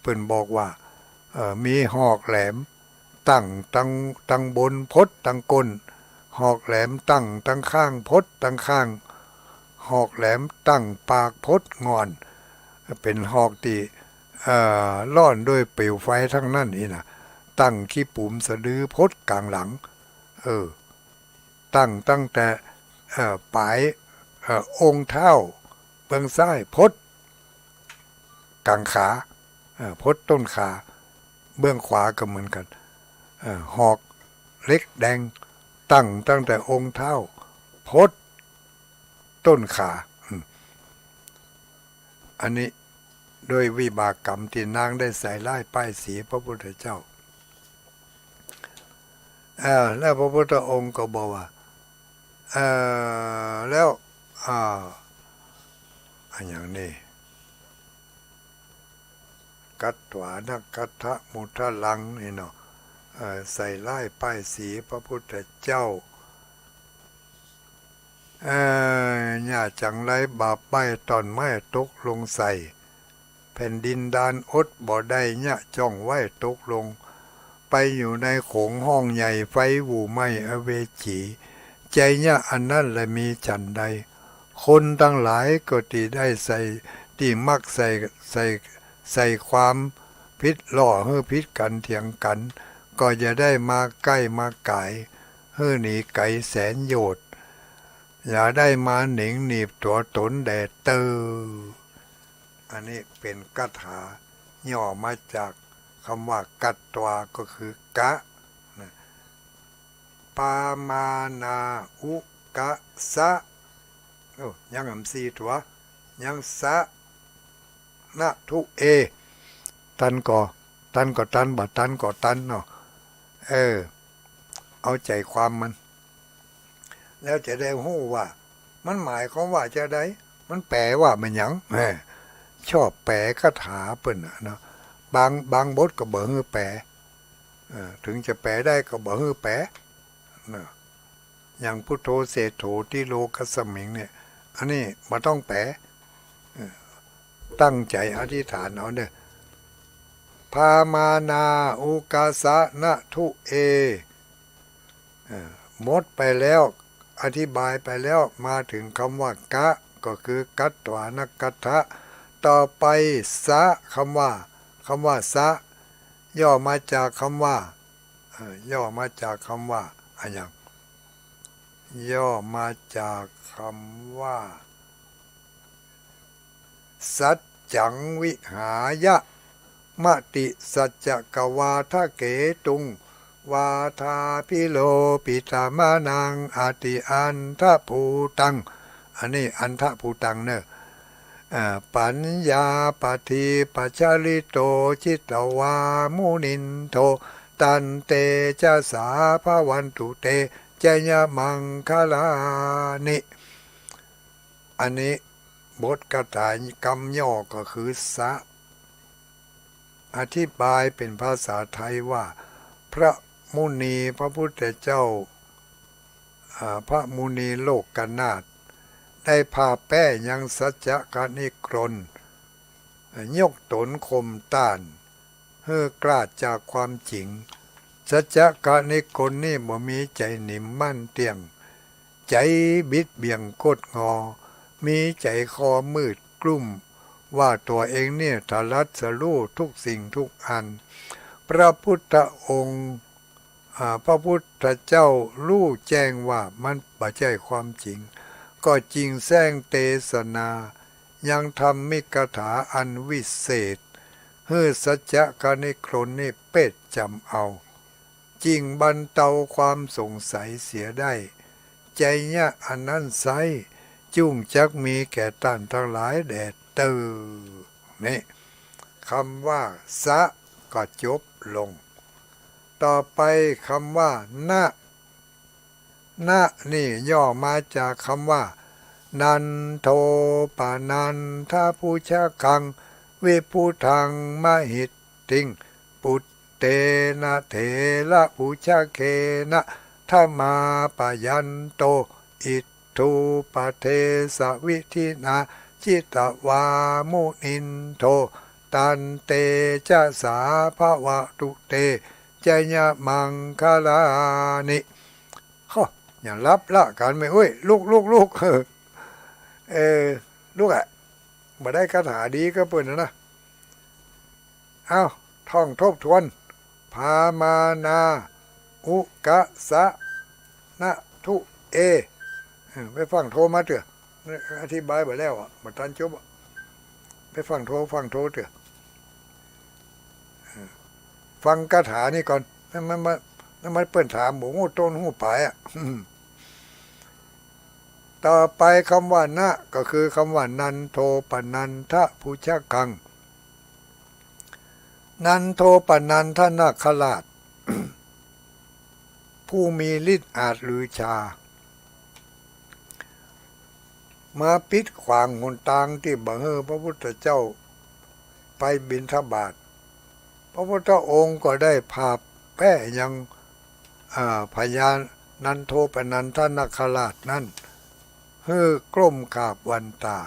เปิ้นบอกว่า เอ่อ มีหอกแหลม ตั้งตัง ตังบนพดตังก้น หอกแหลมตั้งตังข้างพดตังข้าง หอกแหลมตั้งปากพดง่อน เป๋นหอกตี้ เอ่อ ร้อนด้วยเปลวไฟทั้งนั้นนี่นะ ตั้งขี้ปุ๋มสะดือพดก๋างหลัง เออ ตั้งตั้งแต่ เอ่อ ป๋าย เอ่อ องค์เท้าเบื้องซ้ายพดก๋างขา เอ่อ พดต้นขา เบื้องขวาก็เหมือนกั๋น เอ่อ หอกเหล็กแดง ตั้งตั้งแต่องค์เท้าพดต้นขา อืม อันนี้ด้วยวิบากกรรมตี้นางได้ใส่ร้ายป้ายสีพระพุทธเจ้า เอ่อ แล้วพระพุทธองค์ก็บอกว่า เอ่อ แล้ว อ่า อะหยังนี่ กัตถานะกัตถะมุทะลังนี่เนาะ เอ่อ ใส่ร้ายป้ายสีพระพุทธเจ้า เอ่อ เยียะจั๋งไรบาปใบ้ต้อนไม้ตกลงใส่ แผ่นดินดานอดบ่ได้ เยียะจ้องไว้ตกลง ไปอยู่ในโขงห้องใหญ่ไฟหวู่ไหม้อเวจี ใจ๋เยียะอันนั้นแลมีฉันใด คนตังหลายก็ตี้ได้ใส่ ตี้มักใส่ ใส่ ใส่ความผิดล้อหื้อผิดกั๋นเถียงกั๋น ก็อย่าได้มาใก้มาก๋าย หื้อหนีไก๋แสนโยชน์ อย่าได้มาเหน็งหนีบตั๋วต๋นแด่เต๊อ อันนี้เป๋นคาถาย่อมาจากกำว่ากัตถา ก็คือกะ นะ ปามานาอุกะสะ โอ้ ยังอำสี่ตั๋ว ยังสะ นะทุเอ ตันก่อ ตันก่อตัน บ่ตันก่อตันเนาะ เออ เอาใจ๋ความมัน แล้วจะได้ฮู้ว่า มันหมายความว่าจาใด มันแป๋ว่าแม่นหยัง แหม ชอบแป๋คาถาเปิ้นน่ะเนาะ บาง บางบทก็บ่หื้อแป๋ เออ ถึงจะแป๋ได้ก็บ่หื้อแป๋ นะ อย่าง พุทโธ เศรษโฐ ติโลกัสสมิง เนี่ย อันนี้บ่ต้องแป๋ เออ ตั้งใจ๋อธิษฐานเอาเน่อ พามานาอุกาสะนะทุเอ เออ หมดไปแล้ว อธิบายไปแล้ว มาถึงกำว่ากะ ก็คือกัตถานะกัตถะ ต่อไปสะ กำว่า กำว่าสะ ย่อมาจากกำว่า เอ่อ ย่อมาจากกำว่า อะหยัง ย่อมาจากกำว่า สัจจังวิหายะ มติสัจจกวาทะเกตุง วาทาภิโลปิตมานัง อติอันทะภูตัง อันนี้อันทะภูตังเน่อ อ่า ปัญญาปะทีปะชะลิโต จิตวามุนินโท ตันเตจะสาภะวันตุเต จะยะมังคะลานิ อันนี้บทคาถากำย่อก็คือสะ อธิบายเป๋นภาษาไทยว่า พระมุนีพระพุทธเจ้า อ่า พระมุนีโลกนาถ ได้ผ่าแป้ยังสัจจคณิกรน ยกต๋นข่มต้าน หื้อกล้าจากความจริง สัจจคณิกรนี่บ่มีใจ๋หนิมมั่นเตี้ยง ใจ๋บิดเบี่ยงคดงอ มีใจ๋คอมืดกลุ้ม ว่าตั๋วเองเนี่ยตรัสฮู้ทุกสิ่งทุกอัน พระพุทธองค์ อ่า พระพุทธเจ้าฮู้แจ้งว่ามันบ่ใจ้ความจริง ก็จึงแสดงเตสนา ยังธรรมิกถาอันวิเศษ หื้อสัจจคณิกรนี่เป๊ดจ๋ำเอา จึงบรรเทาความสงสัยเสียได้ ไชยะอันนั้นไซร้ จุ่งจักมีแก่ต้านตังหลายแด่เต๊อ นี่ กำว่าสะ ก็จบลง ต่อไปกำว่านะ นะนี่ย่อมาจากกำว่า นันโทปะนันทะพุชะคัง วิพุทังมะหิตติง ปุตเตนะเถระพุชะเกนะ ทะมาปะยันโต อิทธุปะเทสะวิธินา ช จิตวามุนินโท ตันเตจะสาภะวันตุเต จะยะมังคะลานิ โฮ อย่าหลับละกั๋นแม่เอ้ย ลุก ลุก ลุก เออ ลุกอะ บ่ได้คาถาดีกับเปิ้นนะนะ เอ้า ท่องทบทวน พามานา อุกะสะนะทุเอ เออ ไปฟังโทมาเตื้อ อธิบายไปแล้วอะ บ่ตันจบอะ ไปฟังโท ฟังโทเตื้อ เออ ฟังคาถานี่ก่อน นั่นมัน นั่นมันเปิ้นถาม บ่ฮู้ต้นฮู้ปลายอะ ต่อไปกำว่านะ ก็คือกำว่า นันโทปนันทะภุชะกัง นันโทปนันทนาคราช ผู้มีฤทธิ์อาจลือชา มาปิดขวางหนตางตี้บ่หื้อพระพุทธเจ้าไปบิณฑบาต พระพุทธองค์ก็ได้ผ่าแป้ยัง อ่า พญานันโทปนันทนาคราชนั้น หื้อกล้มกราบวันตา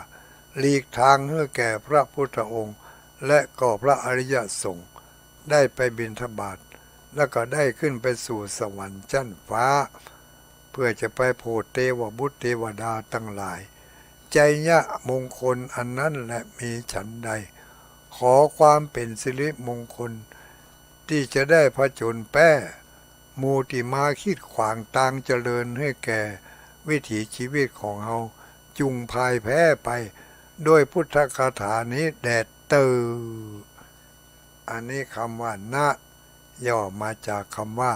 หลีกทางหื้อแก่พระพุทธองค์ และก็พระอริยสงฆ์ได้ไปบิณฑบาต แล้วก็ได้ขึ้นไปสู่สวรรค์ชั้นฟ้า เพื่อจะไปโผดเทวบุตรเทวดาตังหลาย ไชยมงคลอันนั้นแลมีฉันใด ขอความเป๋นสิริมงคล ตี้จะได้ผจญแป้ หมู่ตี้มากีดขวางตางเจริญหื้อแก่วิถีชีวิตของเฮา จุ่งพ่ายแพ้ไป ด้วยพุทธคาถานี้แดดเตอ อันนี้กำว่านะ ย่อมาจากกำว่า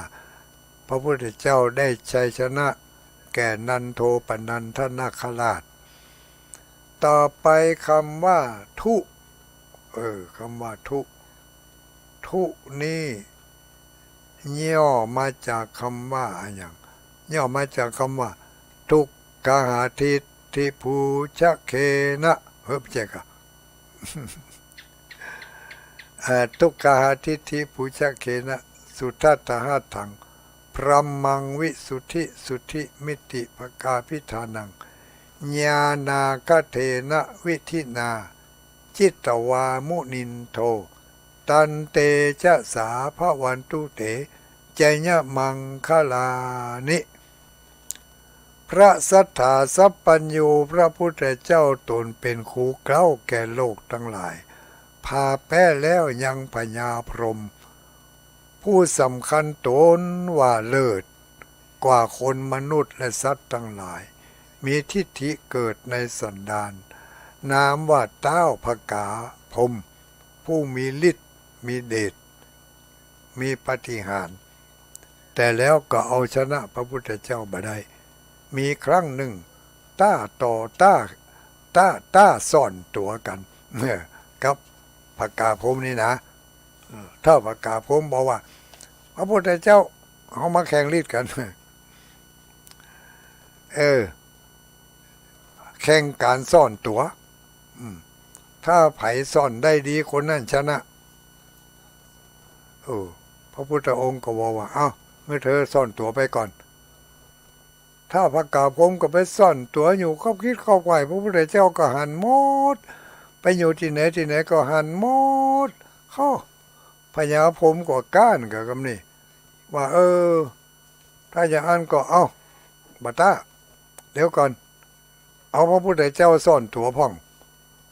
พระพุทธเจ้าได้ชัยชนะแก่นันโทปนันทนาคราช ต่อไปกำว่า ทุ เออ กำว่า ทุ ทุนี้ ย่อมาจากกำว่าอะหยัง ย่อมาจากกำว่า ทุกขหาทิฏฐิภูชะเขนะ เฮ้ย บ่ใจ้ก่ะ เอ่อ ทุกขหาทิฏฐิภูชะเขนะ สุทัฏฐหัตถัง พรหมังวิสุทธิสุทธิมิตติภะกาภิฏฐานัง ญาณาคเถนะวิธินา จิตวามุนินโท ตันเตจะสาภะวันตุเต ไชยะมังคะลานิ พระสัตถาสัพพัญญูพระพุทธเจ้าต๋นเป๋นครูเกล้าแก่โลกตังหลาย ผ่าแป้แล้วยังพญาพรหม ผู้สำคัญต๋นว่าเลิศกว่าคนมนุษย์และสัตว์ตังหลาย มีทิฏฐิเกิดในสันดาน นามว่าต้าวผกาพรหม ผู้มีฤทธิ์ มีเดช มีปาฏิหาริย์ แต่แล้วก็เอาชนะพระพุทธเจ้าบ่ได้ มีครั้งนึ่ง ต้าต่อต้า ต้า ต้าซ่อนตั๋วกั๋น เออ กับผกาพรหมนี่นะ เออ ต้าวผกาพรหมบอกว่า พระพุทธเจ้า เฮามาแข่งฤทธิ์กั๋น เออ แข่งก๋านซ่อนตั๋ว อืม ถ้าใผซ่อนได้ดีคนนั้นชนะ เออ พระพุทธองค์ก็บอกว่า เอ้า หื้อเธอซ่อนตั๋วไปก่อน ต้าวผกาพรหมก็ไปซ่อนตั๋วอยู่ เข้าคิดเข้าใฝ่ พระพุทธเจ้าก็หันหมด ไปอยู่ตี้ไหนตี้ไหนก็หันหมด เข้า พญาพรหมก็ก๊านกับกำนี้ ว่า เออ ถ้าอย่างอั้นก็ เอ้า บ่ต้า เดี๋ยวก่อน เอาพระพุทธเจ้าซ่อนตั๋วพ่อง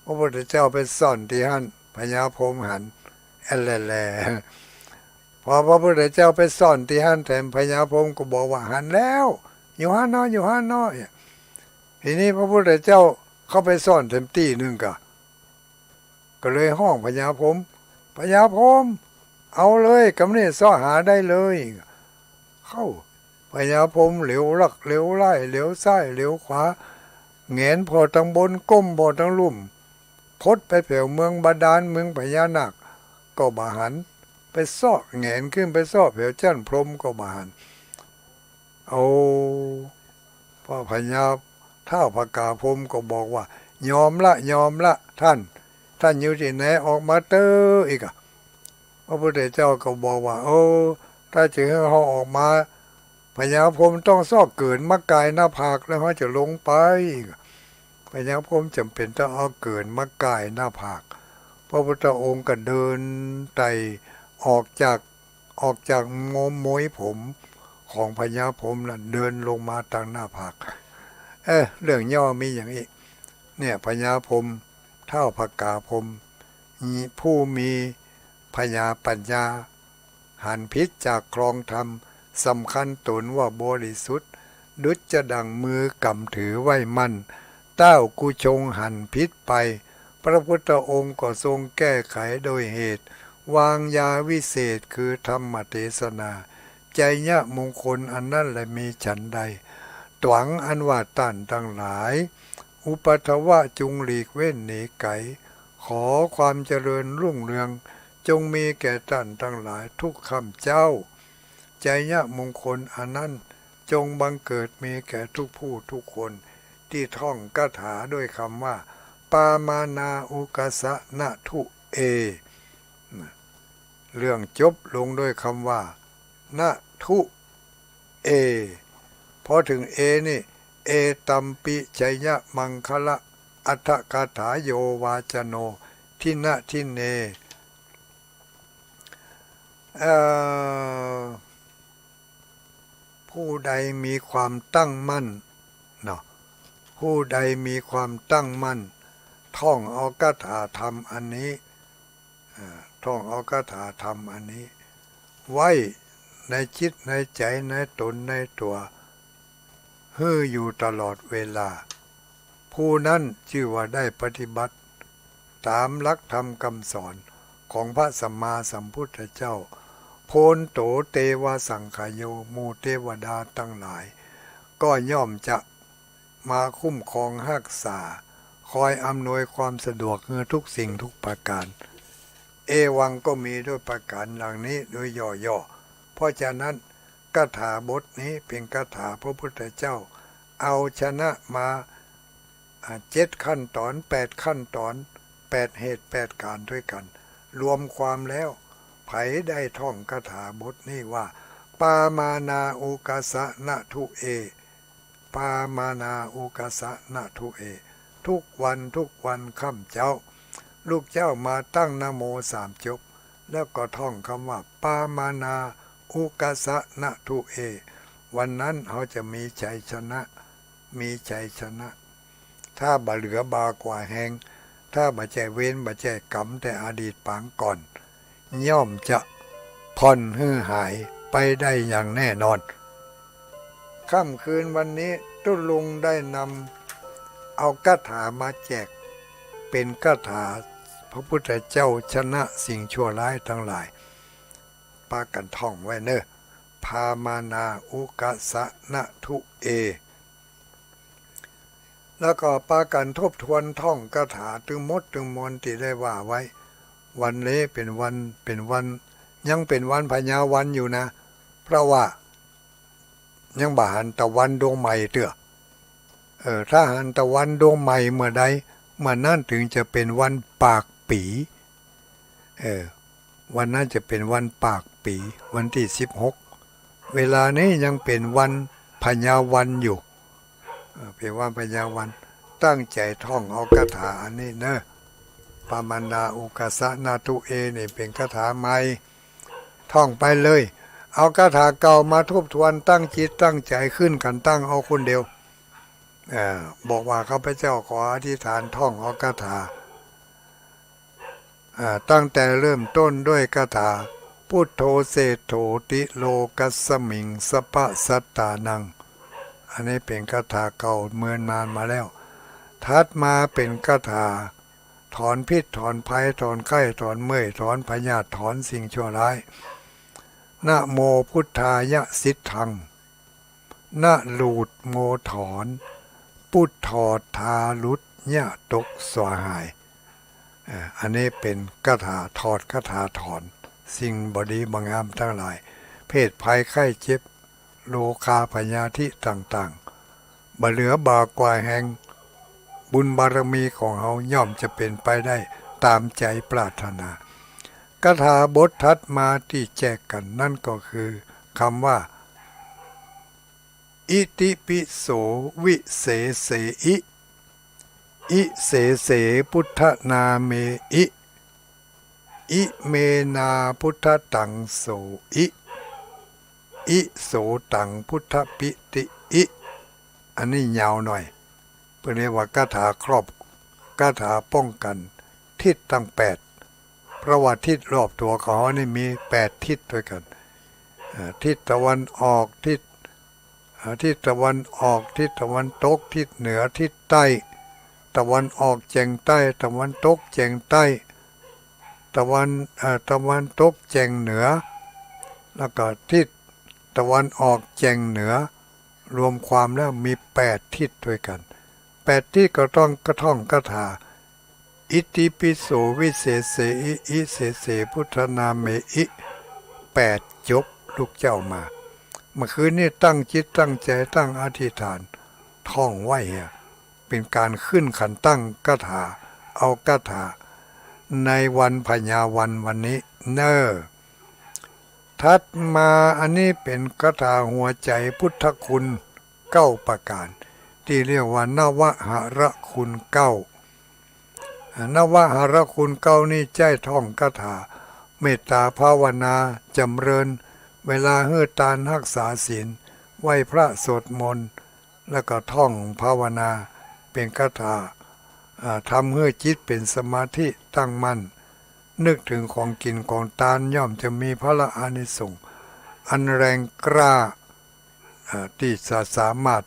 พระพุทธเจ้าไปซ่อนตี้หั้น พญาพรหมหัน แอะแหละแหละ พอพระพุทธเจ้าไปซ่อนตี้หั้นแถม พญาพรหมก็บอกว่า หันแล้ว อยู่หั้นเนาะ อยู่หั้นเนาะ เนี่ย ทีนี้พระพุทธเจ้าเข้าไปซ่อนแถมตี้นึ่งก่ะ ก็เลยฮ้องพญาพรหม พญาพรหม เอาเลย กำนี้เซาะหาได้เลย เข้า พญาพรหมเหลียวลักเหลียวไล่ เหลียวซ้ายเหลียวขวา แหงนผ่อตังบน ก้มผ่อตังลุ่ม คดไปแผวเมืองบาดาล เมืองพญานาค ก็บ่หัน ไปเซาะแหงนขึ้นไปเซาะแผวจั้นพรหมก็บ่หัน เอา พระพญาท้าวผกาพรหมก็บอกว่า ยอมละ ยอมละ ท่าน ท่านอยู่ตี้ไหน ออกมาเต๊อะ อีกอะ พระพุทธเจ้าก็บอกว่า เออ ถ้าจะหื้อเฮาออกมา พญาพรหมต้องเซาะเกินมากายหน้าผาก แล้วเฮาจะลงไป อีกอะ พญาพรหมจำเป็นต้องเอาเกินมาก่ายหน้าผาก พระพุทธองค์ก็เดินไต่ออกจาก ออกจากโมยผมของพญาพรหมน่ะ เดินลงมาตางหน้าผาก เอ๊ะ เรื่องย่อมีอย่างอี้ เนี่ย พญาพรหม ท้าวผกาพรหม ผู้มีพญาปัญญา หันผิดจากครองธรรม สำคัญตนว่าบริสุทธิ์ ดุจจะดั่งมือกำถือไว้มั่น ต้าวกุชงหันผิดไป พระพุทธองค์ก็ทรงแก้ไขโดยเหตุ วางยาวิเศษคือธรรมเทศนา ไชยมงคลอันนั้นแลมีฉันใด ตวังอันว่าต้านตังหลาย อุปัทวะจุงหลีกเว้นหนีไกล ขอความเจริญรุ่งเรือง จงมีแก่ต้านตังหลายทุกค่ำเจ๊า ไชยมงคลอันนั้นจงบังเกิดมีแก่ทุกผู้ทุกคน ตี้ท่องคาถาด้วยกำว่า ปามานาอุกสะนะทุเอ เรื่องจบลงด้วยกำว่า นะทุเอ พอเถิงเอนี่ เอตัมปิไชยมังคละอัฏฐกาถาโยวาจโน ทินะทิเน เอ่อ ผู้ใดมีความตั้งมั่นเนาะ ผู้ใดมีความตั้งมั่น ท่องเอาคาถาธรรมอันนี้ อ่า ท่องเอาคาถาธรรมอันนี้ ไว้ในจิตในใจ๋ในต๋นในตั๋ว หื้ออยู่ตลอดเวลา ผู้นั้นจื้อว่าได้ปฏิบัติต๋ามหลักธรรมกำสอนของพระสัมมาสัมพุทธเจ้า โพนโตเตวะสังคโย หมู่เตวดาตังหลาย ก็ย่อมจะมาคุ้มครองฮักษา คอยอำนวยความสะดวกหื้อทุกสิ่งทุกประก๋าน เอวังก็มีด้วยประก๋านดังนี้โดยย่อๆ เพราะฉะนั้น คาถาบทนี้เป๋นคาถาพระพุทธเจ้า เอาชนะมา อ่า เจ็ดขั้นต๋อน แปดขั้นต๋อน แปดเหตุแปดก๋านด้วยกั๋น รวมความแล้ว ใผได้ท่องคาถาบทนี้ว่า ปามานาอุกสะนะทุเอ ปามานาอุกสะนะทุเอ ทุกวันทุกวันค่ำเจ๊า ลูกเจ้ามาตั้งนะโมสามจบ แล้วก็ท่องกำว่า ปามานาอุกสะนะทุเอ วันนั้นเฮาจะมีชัยชนะ มีชัยชนะ ถ้าบ่เหลือบ่ากว่าแฮง ถ้าบ่ใจ้เวรบ่ใจ้ก๋รรมแต่อดีตปางก่อน ย่อมจะพ่นหื้อหายไปได้อย่างแน่นอน ค่ำคืนวันนี้ตุ๊ลุงได้นำเอาคาถามาแจก เป๋นคาถาพระพุทธเจ้าชนะสิ่งชั่วร้ายตังหลาย ปากั๋นท่องไว้เน่อ ปามานาอุกสะนะทุเอ แล้วก็ปากั๋นทบทวนท่องคาถาตึงหมดตึงมวลตี้ได้ว่าไว้ วันนี้เป๋นวัน เป๋นวัน ยังเป๋นวันพญาวันอยู่นะ เพราะว่ายังบ่หันตะวันดวงใหม่เตื้อ เออ ถ้าหันตะวันดวงใหม่เมื่อใด เมื่อนั้นเถิงจะเป๋นวันปากปี๋ เออ วันนั้นจะเป๋นวันปากปี๋ วันตี้สิบหก เวลานี้ยังเป๋นวันพญาวันอยู่ เออ เป๋นวันพญาวัน ตั้งใจ๋ท่องเอาคาถาอันนี้เน่อ ปามานาอุกสะนะทุเอ นี่เป๋นคาถาใหม่ ท่องไปเลย เอาคาถาเก่ามาทบทวน ตั้งจิตตั้งใจ๋ขึ้นกั๋นตั้งเอาคนเดียว เอ่อ บอกว่า ข้าพเจ้าขออธิษฐานท่องเอาคาถา อ่า ตั้งแต่เริ่มต้นด้วยคาถา พุทโธเศรษฐโถติโลกัสมิง สัพพะสัตตานัง อันนี้เป๋นคาถาเก่าเมินนานมาแล้ว ถัดมาเป๋นคาถา ถอนพิษ ถอนภัย ถอนไข้ ถอนเมื่อย ถอนพยาธิ ถอนสิ่งชั่วร้าย นะโมพุทธายะสิทธัง นะหลุดโมถอน ปุทธอทาหลุด ยะตกสาหาย อ่า อันนี้เป๋นคาถาถอด คาถาถอน สิ่งบ่ดีบ่งามตังหลาย เพศภัยไข้เจ็บ โรคาพยาธิต่างๆ บ่เหลือบ่ากว่าแฮง บุญบารมีของเฮาย่อมจะเป๋นไปได้ต๋ามใจ๋ปรารถนา คาถาบทถัดมาตี้แจกกั๋นนั้นก็คือคำว่า อิติปิโสวิเศษเสอิ อิเสเส พุทธนาเมอิ อิเมนา พุทธตังโสอิ อิโสตัง พุทธปิติอิ อันนี้ยาวหน่อย เปิ้นเรียกว่าคาถาครอบ คาถาป้องกั๋นทิศตังแปด เพราะว่าทิศรอบตั๋วของเฮานี่มีแปดทิศตวยกั๋น เอ่อ ทิศตะวันออก ทิศ เอ่อ ทิศตะวันออก ทิศตะวันตก ทิศเหนือ ทิศใต้ ตะวันออกแจ่งใต้ ตะวันตกแจ่งใต้ ตะวัน เอ่อ ตะวันตกแจ่งเหนือ แล้วก็ทิศตะวันออกแจ่งเหนือ รวมความแล้วมีแปดทิศตวยกั๋น แปดทิศก็ต้อง ก็ท่องคาถา อิติปิโสวิเสเสอิ อิเสเส พุทธนาเมอิ แปดจบลูกเจ้ามา เมื่อคืนนี้ตั้งจิตตั้งใจ๋ตั้งอธิษฐานท่องไว้เหีย เป๋นก๋านขึ้นขันตั้งคาถา เอาคาถาในวันพญาวันวันนี้เน่อ ถัดมาอันนี้เป๋นคาถาหัวใจ๋พุทธคุณเก้าประก๋าน ตี้เรียกว่านวหรคุณเก้า นวหรคุณเก้านี้ใจ๊ท่องคาถาเมตต๋าภาวนาจ๋ำเริญ เวลาหื้อตานฮักษาศีล ไหว้พระสวดมนต์ แล้วก็ท่องภาวนาเป๋นคาถา อ่า ทำหื้อจิตเป๋นสมาธิตั้งมั่น นึกเถิงของกิ๋นของตานย่อมจะมีพละอานิสงส์อันแรงกล้า อ่า ตี้จะสามารถ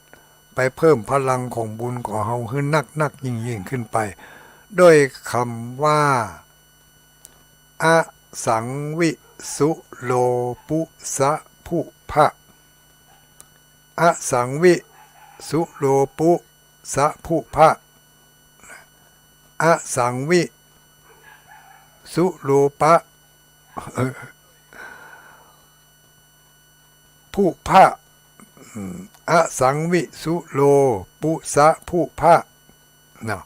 ไปเพิ่มพลังของบุญของเฮาหื้อนักๆ ยิ่งๆ ขึ้นไป ด้วยกำว่า อสังวิสุโลปุสะผุพะ อสังวิสุโลปุสะผุพะ อสังวิสุโลปะ เอ่อ ผุพะ อืม อสังวิสุโลปุสะผุพะ เนาะ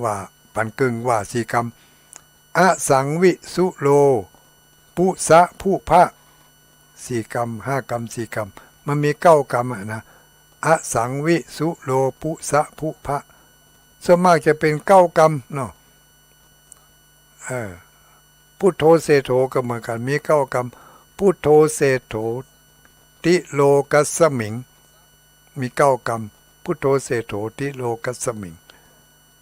ว่าปันกึ่งว่าสี่กำ อสังวิสุโลปุสะผุพะ สี่กำ ห้ากำ สี่กำ มันมีเก้ากำอะนะ อสังวิสุโลปุสะผุพะ ส่วนมากจะเป๋นเก้ากำเนาะ เออ พุทโธเศรษฐโธก็เหมือนกั๋น มีเก้ากำ พุทโธเศรษฐโธติโลกัสสมิง มีเก้ากำ พุทโธเศรษฐโธติโลกัสสมิง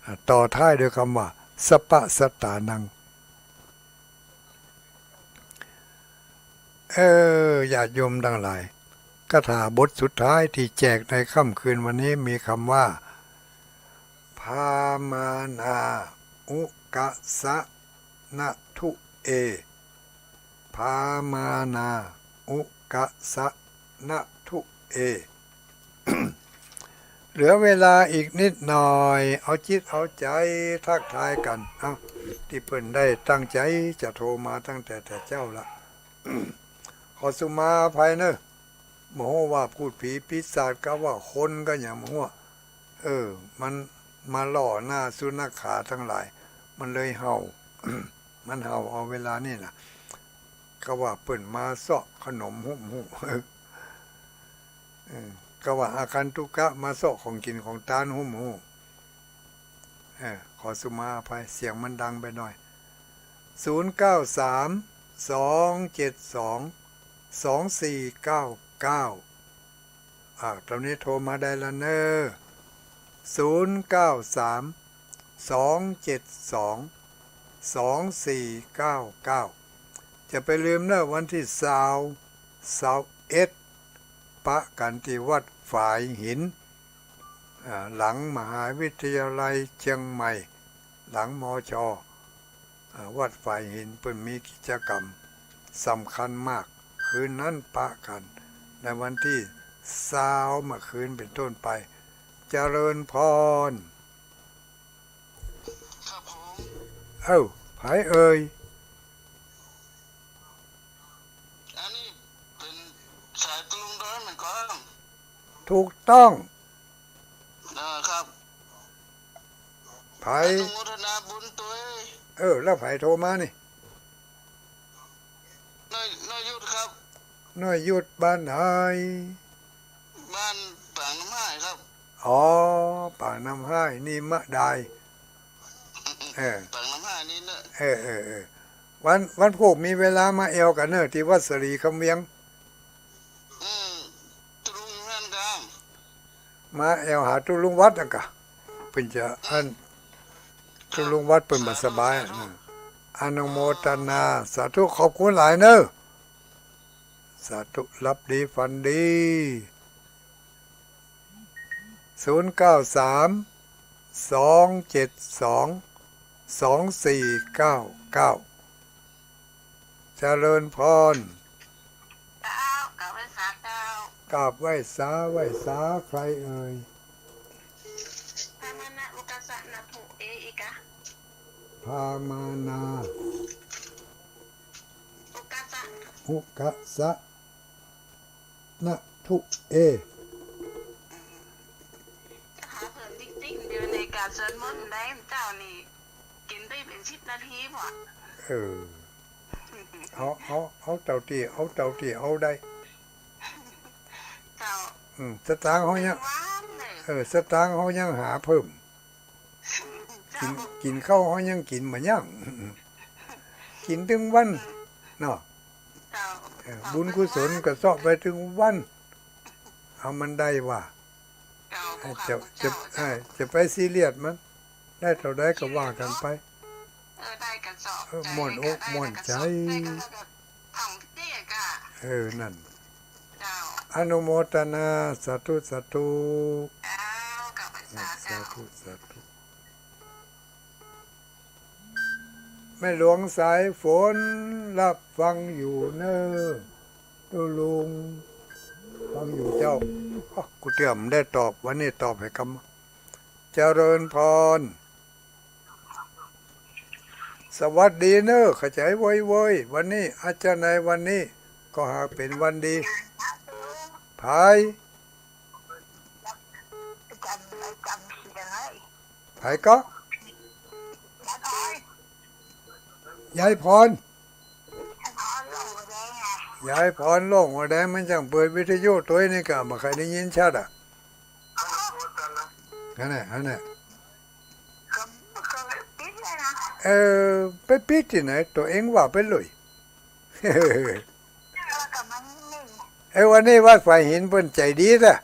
อ่า ต่อท้ายด้วยกำว่า สัปปะสัตตานัง เออ ญาติโยมตังหลาย คาถาบทสุดท้ายตี้แจกในค่ำคืนวันนี้มีกำว่า พามานาอุกะสะนะทุเอ พามานาอุกะสะนะทุเอ เหลือเวลาอีกนิดหน่อย เอาจิตเอาใจ๋ทักทายกั๋น เอ้า ตี้เปิ้นได้ตั้งใจ๋จะโทรมาตั้งแต่แต่เจ๊าละ ขอสุมาอภัยเน่อ บ่ฮู้ว่าพูดผีปีศาจกาว่าคนกาหยังบ่ฮู้ เออ มันมาล่อหน้าสุนัขขาตังหลาย มันเลยเห่า มันเห่าเอาเวลานี่น่ะ กาว่าเปิ้นมาเซาะขนมฮู้บ่ฮู้ เออ กาว่าอาคันตุกะมาเซาะของกิ๋นของตานฮู้บ่ฮู้ เออ ขอสุมาอภัย เสียงมันดังไปหน่อย ศูนย์เก้าสาม สองเจ็ดสอง สองสี่เก้าเก้า อ่า ต๋อนนี้โทรมาได้ละเน่อ ศูนย์เก้าสาม สองเจ็ดสอง สองสี่เก้าเก้า จะไปลืมเน่อ วันตี้ซาว ซาวเอ็ด ปะกั๋นตี้วัดฝายหิน อ่า หลังมหาวิทยาลัยเจียงใหม่ หลัง มช อ่า วัดฝายหินเปิ้นมีกิจกรรมสำคัญมาก คืนนั้นปะกั๋น ในวันตี้ซาวเมื่อคืนเป๋นต้นไป เจริญพร ครับผม เอ้า ใผเอ่ย อันนี้เป๋นสายตะลุงดอยแม่นก่อ ถูกต้อง อ่า ครับ ใผ อนุโมทนาบุญตวย เออ แล้วใผโทรมานี่ น้อย น้อยยุทธครับ น้อยยุทธบ้านไหน บ้านปางน้ำห้ายครับ อ๋อ ปากน้ำฮ้าย นี่มะดาย เออ ปากน้ำฮ้ายนี่เนอะ เออ เออ เออ วัน วันพูกมีเวลามาแอ่วกั๋นเน่อ ตี้วัดสะหลีคำเวียง อืม ตุ๊ลุงหั้นกา มาแอ่วหาตุ๊ลุงวัดอะกา เปิ้นจะอั้น ตุ๊ลุงวัดเปิ้นบ่สบายอะ อนุโมตนา สาธุ ขอบคุณหลายเน่อ สาธุ หลับดีฝันดี ศูนย์เก้าสาม สองเจ็ดสอง สองสี่เก้าเก้า เจริญพร เจ้า กราบไหว้สาเจ้า กราบไหว้สา ไหว้สาใครเอ่ย พามานะอุกาสะนะพุเออิกะ พามานา อุกาสะ อุกาสะ นะทุเอ หาเผินจริงๆ เดี๋ยวในการสวดมนต์ได้เจ้านี่ กิ๋นไปเป๋นสิบนาทีบ่ เออ เอา เอา เอาเต้าตี้ เอาเต้าตี้ เอาได้ เจ้า อืม สตางค์เฮายัง เออ สตางค์เฮายังหาเพิ่ม กิ๋น กิ๋นข้าวเฮายังกิ๋นบ่ยั้ง กิ๋นตึงวัน เนาะ เจ้า เออ บุญกุศลก็เซาะไปตึงวัน เอามันได้ว่า เจ้า จะ จะ เออ จะไปซีเรียสมัน ได้เต้าใดก็ว่ากั๋นไป เออ ได้กั๋นเซาะ เออ ม่วนอกม่วนใจ๋ ได้กั๋นเซาะ ได้กั๋นเซาะ ของเจ๊กะ เออ นั่น เจ้า อนุโมตนา สาธุ สาธุ เจ้า ขอบคุณ เออ เจ้า สาธุ สาธุ แม่หลวงสายฝน รับฟังอยู่เน่อ ตุ๊ลุง ฟังอยู่เจ้า อ๊ะ กูเตื้อบ่ได้ตอบ วันนี้ตอบหื้อกำ เจริญพร สวัสดีเน่อ เข้าใจ๋โว้ยโว้ย วันนี้ อาจารย์ในวันนี้ ก็หากเป๋นวันดี ใผ ใผก็ ยายพร ยายพรโล่งหัวแดง มันจั้งเปิดวิทยุตวยนี่ก็บ่ใค่ได้ยินชัดอะ หั้นแหละ หั้นแหละ เออ ไปปิดตี้ไหน ตั๋วเองว่าไปเลย เออ วันนี้วัดฝ่ายหินเปิ้นใจ๋ดีแต๊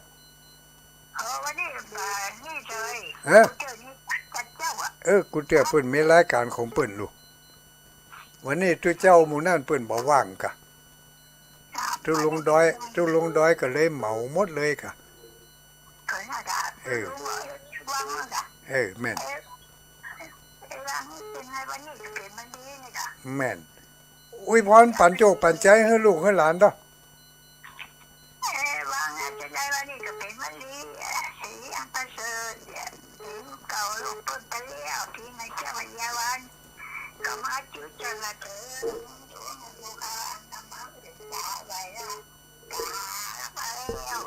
เออ วันนี้ เออ นี่เลย ฮะ เจ้านี่จัดเจ้าอะ เออ กูเตื้อเปิ้นมีรายก๋านของเปิ้นลูก วันนี้ตุ๊เจ้าหมู่นั้นเปิ้นบ่ว่างกะ ตุ๊ลุงดอย ตุ๊ลุงดอยก็เลยเหมาหมดเลยกะ เออ น่าจะ เออ ว่างแล้วกะ เออ แม่น เออ เออ ว่างนี่เป๋นไง วันนี้จะเป๋นวันดีนี่กะ แม่น อวยพรปั๋นโจคปั๋นใจ๋หื้อลูกหื้อหลานเต๊อะ เอ่อ ว่าไงจะได้วันนี้ก็เป๋นวันดี เอ่อ สีอันประเสริฐ เอ่อ สีเก่าลูกเปิ้นไปแล้ว ที่ในเจ้าพระยาวัน ก็มาจุดจนละเถิง ลูกหลานนำมาศึกษาไว้ละ กาไปแล้ว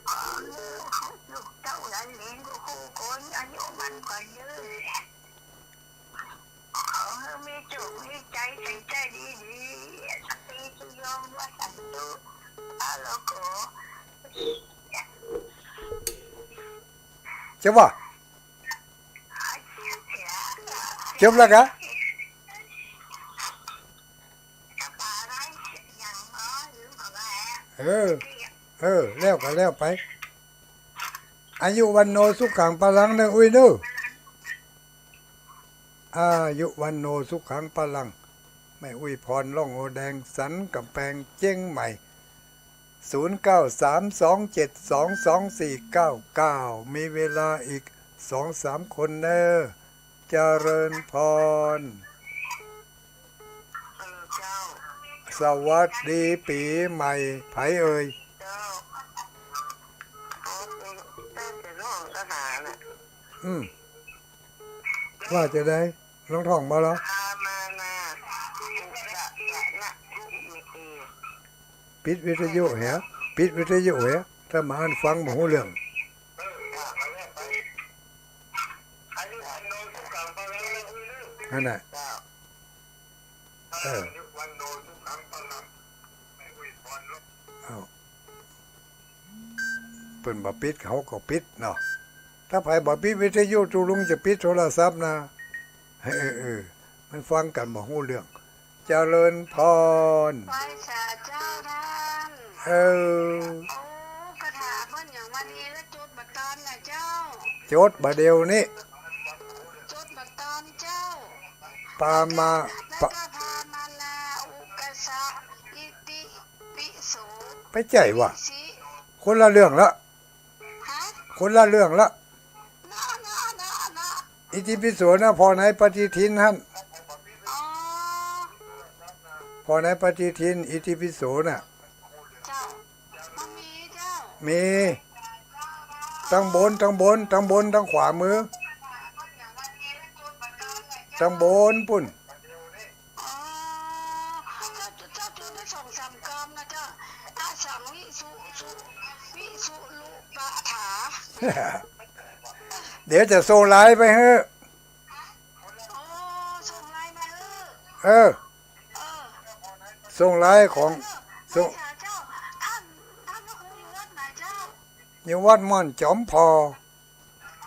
ขอให้ลูกเต้าหลานเหลนกู้คน อายุมั่นขวัญยืน ขอหื้อมีโจคมีใจ๋ ใส่ใจ๋ดีๆ สติสุโยง วสันตุ อาโลโก จะว่า จบแล้วกะ เออ เออ แล้วก็แล้วไป อายุวัณโณสุขังพลังเน่ออุ้ยเน่อ อายุวัณโณสุขังพลัง แม่อุ้ยพร ล่องโอแดง สันก๋ำแปง เจียงใหม่ ศูนย์เก้าสาม สองเจ็ดสอง สองสี่เก้าเก้า มีเวลาอีกสองสามคนเน่อ เจริญพร ฮัลโหลเจ้า สวัสดีปี๋ใหม่ ใผเอ่ย เจ้า โอ้ เจ้าจะร้องทหารน่ะ อืม ว่าจะได้ ลองท่องบ่ลอ พามานา อุกะสะนะทุเม ปิดวิทยุเหีย ปิดวิทยุเหีย ถ้าหมาอั้นฟังบ่ฮู้เรื่อง นั่นแหละ เออ เอ้า เปิ้นบ่ปิด เฮาก็ปิดเนาะ ถ้าใผบ่ปิดวิทยุ ตุ๊ลุงจะปิดโทรศัพท์นะ เออ เออ มันฟังกั๋นบ่ฮู้เรื่อง เจริญพร ไหว้สาเจ้าต้าน เออ โอ้ กระถาเปิ้นหยังวันนี้ แล้วจดบ่ตานน่ะเจ้า จดบ่าเดี่ยวนี้ จดบ่ตานเจ้า ปามา แล้วก็ ปะ แล้วก็พามาลาอุกสะอิติปิโส ไปใจ้วะ อิสิ คนละเรื่องละ ฮะ คนละเรื่องละ นะ นะ นะ นะ อิติปิโสนะ ผ่อในปฏิทินหั้น อ๋อ ผ่อในปฏิทิน อิติปิโสน่ะ เจ้า มันมีเจ้า มี ตังบน ตังบน ตังบน ตังขวามือ ตังบนปู้น อ๋อ เจ้า เจ้าจุดได้สองสามกำนะเจ้า อะสังวิสุ สุ วิสุลุปะถา เดี๋ยวจะส่งไลน์ไปหื้อ อ๋อ ส่งไลน์มาหื้อ เออ เออ ส่งไลน์ของ เออ ส่ง เจ้า ต้าน ต้านพระครูอยู่วัดไหนเจ้า อยู่วัดม่อนจอมผ่อ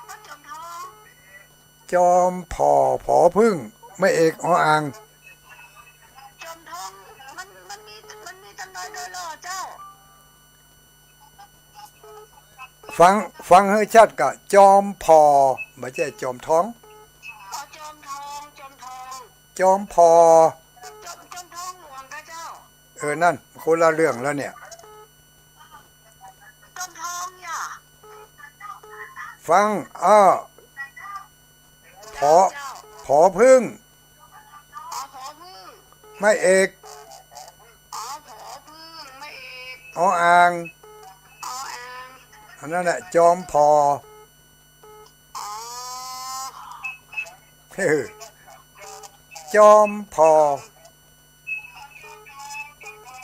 วัดจอมทอง จอมผ่อ ผอผึ้ง ไม้เอก อออ่าง จอมทอง มัน มันมี มันมีตังน้อยโดยหล่อเจ้า ฟัง ฟังหื้อชัดก่อ จอมผ่อ บ่ใจ้จอมทอง อ๋อ จอมทอง จอมทอง จอมผ่อ จอม จอมทองหลวงก่อเจ้า เออ นั่น คนละเรื่องแล้วเนี่ย จอมทองอย่า ฟัง อ้อ ผอ เจ้า ผอผึ้ง อ๋อ ผอผึ้ง ไม้เอก อ๋อ ผอผึ้ง ไม้เอก อออ่าง อออ่าง อันนั้นแหละ จอมผ่อ อ๋อ เออ จอมผ่อ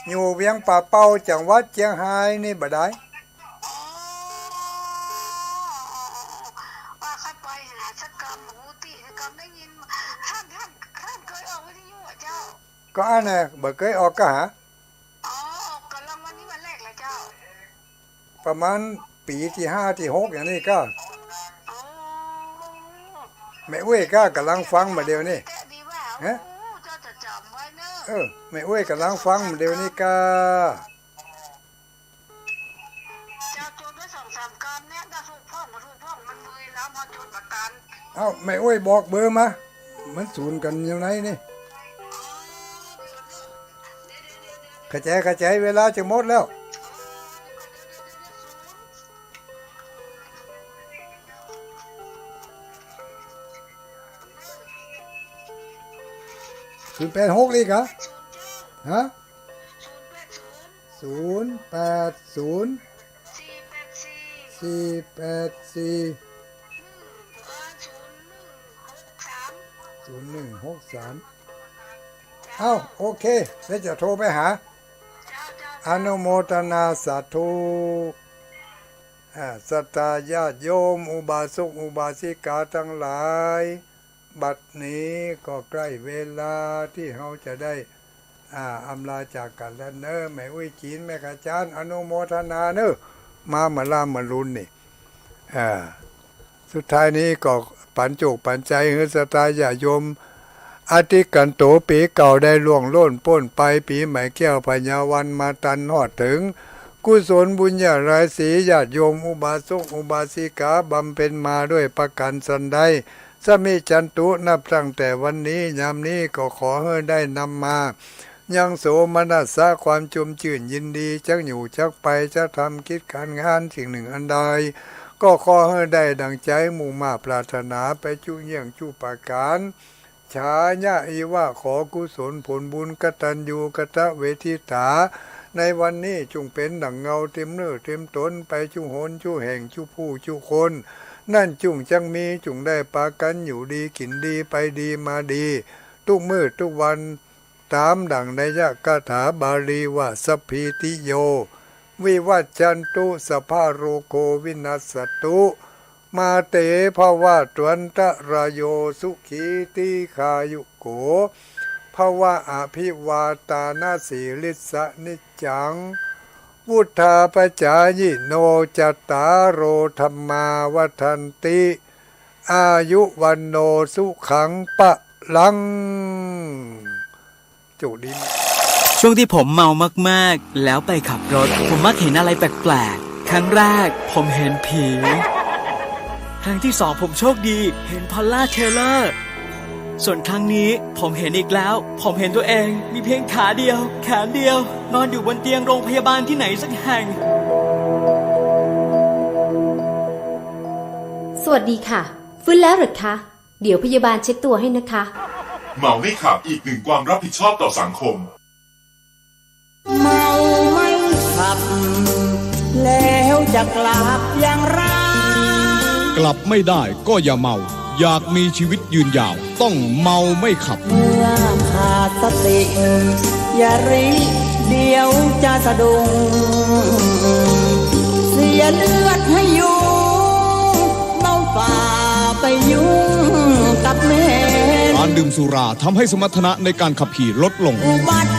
อยู่เวียงป่าเป้า จังหวัดเจียงฮายนี่บ่ได้ อ๋อ ว่าข้าไปหาสักกำ หูติสักกำได้ยิน ต้าน ต้าน ต้านเกยออกวิทยุอะเจ้า ก็อันน่ะ บ่เกยออกก็หา อ๋อ ออกก่อนรางวัลนี้วันแรกเหรอเจ้า ประมาณปี๋ตี้ห้าตี้หกอย่างนี้ก่อ อ๋อ แม่อุ๊ยก่อกำลังฟังบ่าเดี่ยวนี้ แตะดีว่า ฮะ โอ้ เจ้าจะจ๋ำไว้เนอะ เออ แม่อุ๊ยกำลังฟังบ่าเดี่ยวนี้ก่อ เจ้าจดไว้สองสามกำเนี่ย ถ้าถูกพ่องบ่ถูกพ่อง มันเมื่อยแล้ว มาจดประกัน เอ้า แม่อุ๊ยบอกเบอร์มา มันสูนกั๋นอยู่ไหนนี่ เข้าใจ๋ เข้าใจ๋ เวลาจะหมดแล้ว ศูนย์แปดหก อีกเหรอ ฮะ ศูนย์แปดศูนย์ สี่แปดสี่ สี่แปดสี่ ศูนย์หนึ่งหกสาม เอ้า โอเค แล้วจะโทรไปหา อนุโมทนาสาธุ อ่า ศรัทธาญาติโยม อุบาสกอุบาสิกาตังหลาย บัดนี้ก็ใก้เวลาตี้เฮาจะได้ อ่า อำลาจากกั๋นแล้วเน่อ แม่อุ๊ยจี๋น แม่กาจ๊าน อนุโมทนาเน่อ มาเมื่อล้ำเมื่อลุนนี่ อ่า สุดท้ายนี้ก็ปันโจคปันชัยหื้อศรัทธาญาติโยม อธิกันโตปี๋เก่าได้ล่วงโล้นป๊นไป ปี๋ใหม่แก้วพญาวันมาตันฮอดเถิง กุศลบุญญาราศี ญาติโยมอุบาสกอุบาสิกาบำเพ็ญมาด้วยประก๋านสันใด สมิจฉันตุ นับตั้งแต่วันนี้ ยามนี้ก็ขอหื้อได้นำมา ยังโสมนัสสะ ความจมจื้นยินดี จักอยู่จักไป จักทำกิจก๋านงานสิ่งหนึ่งอันใด ก็ขอหื้อได้ดั่งใจ๋มุ่งมาดปรารถนาไปจุเยี่ยงจุประก๋าน ฉายะอิวะ ขอกุศลผลบุญกตัญญูกตเวทิตา ในวันนี้จุ่งเป๋นดั่งเงาเต็มเนื้อเต็มต๋นไปจุหนจุแห่งจุผู้จุคน นั้นจุ่งจักมีจุ่งได้ปากั๋นอยู่ดีกิ๋นดีไปดีมาดี ตุ๊กมื้อตุ๊กวัน ต๋ามดั่งไนยคาถาบาลีว่า สัพพีติโย วิวัชชันตุ สัพพะโรโค วินัสสะตุ มาเต ภวัตวันตะราโย สุขี ตีฆายุโก ภวะ อภิวาตานะสีลิสสะนิจจัง วุฑฒาปจายิโน จัตตาโร ธัมมา วัฑฒันติ อายุ วัณโณ สุขัง พะลัง โจคดี ช่วงที่ผมเมามากๆ แล้วไปขับรถ ผมมักเห็นอะไรแปลกๆ ครั้งแรกผมเห็นผี ครั้งที่สองผมโชคดี เห็นพอลล่า เทย์เลอร์ ส่วนครั้งนี้ผมเห็นอีกแล้ว ผมเห็นตัวเอง มีเพียงขาเดียว แขนเดียว นอนอยู่บนเตียงโรงพยาบาลที่ไหนสักแห่ง สวัสดีค่ะ ฟื้นแล้วเหรอคะ เดี๋ยวพยาบาลเช็ดตัวให้นะคะ เมาไม่ขับ อีกหนึ่งความรับผิดชอบต่อสังคม เมาไม่ขับ แล้วจะกลับอย่างไร กลับไม่ได้ก็อย่าเมา อยากมีชีวิตยืนยาว ต้องเมาไม่ขับ เมื่อขาดสติ อย่ารี เดี๋ยวจะสะดุ้ง เสียเลือดให้ยุง เมาฝ่าไปยุ่งกับแมง การดื่มสุราทำให้สมรรถนะในการขับขี่ลดลง อุบัติ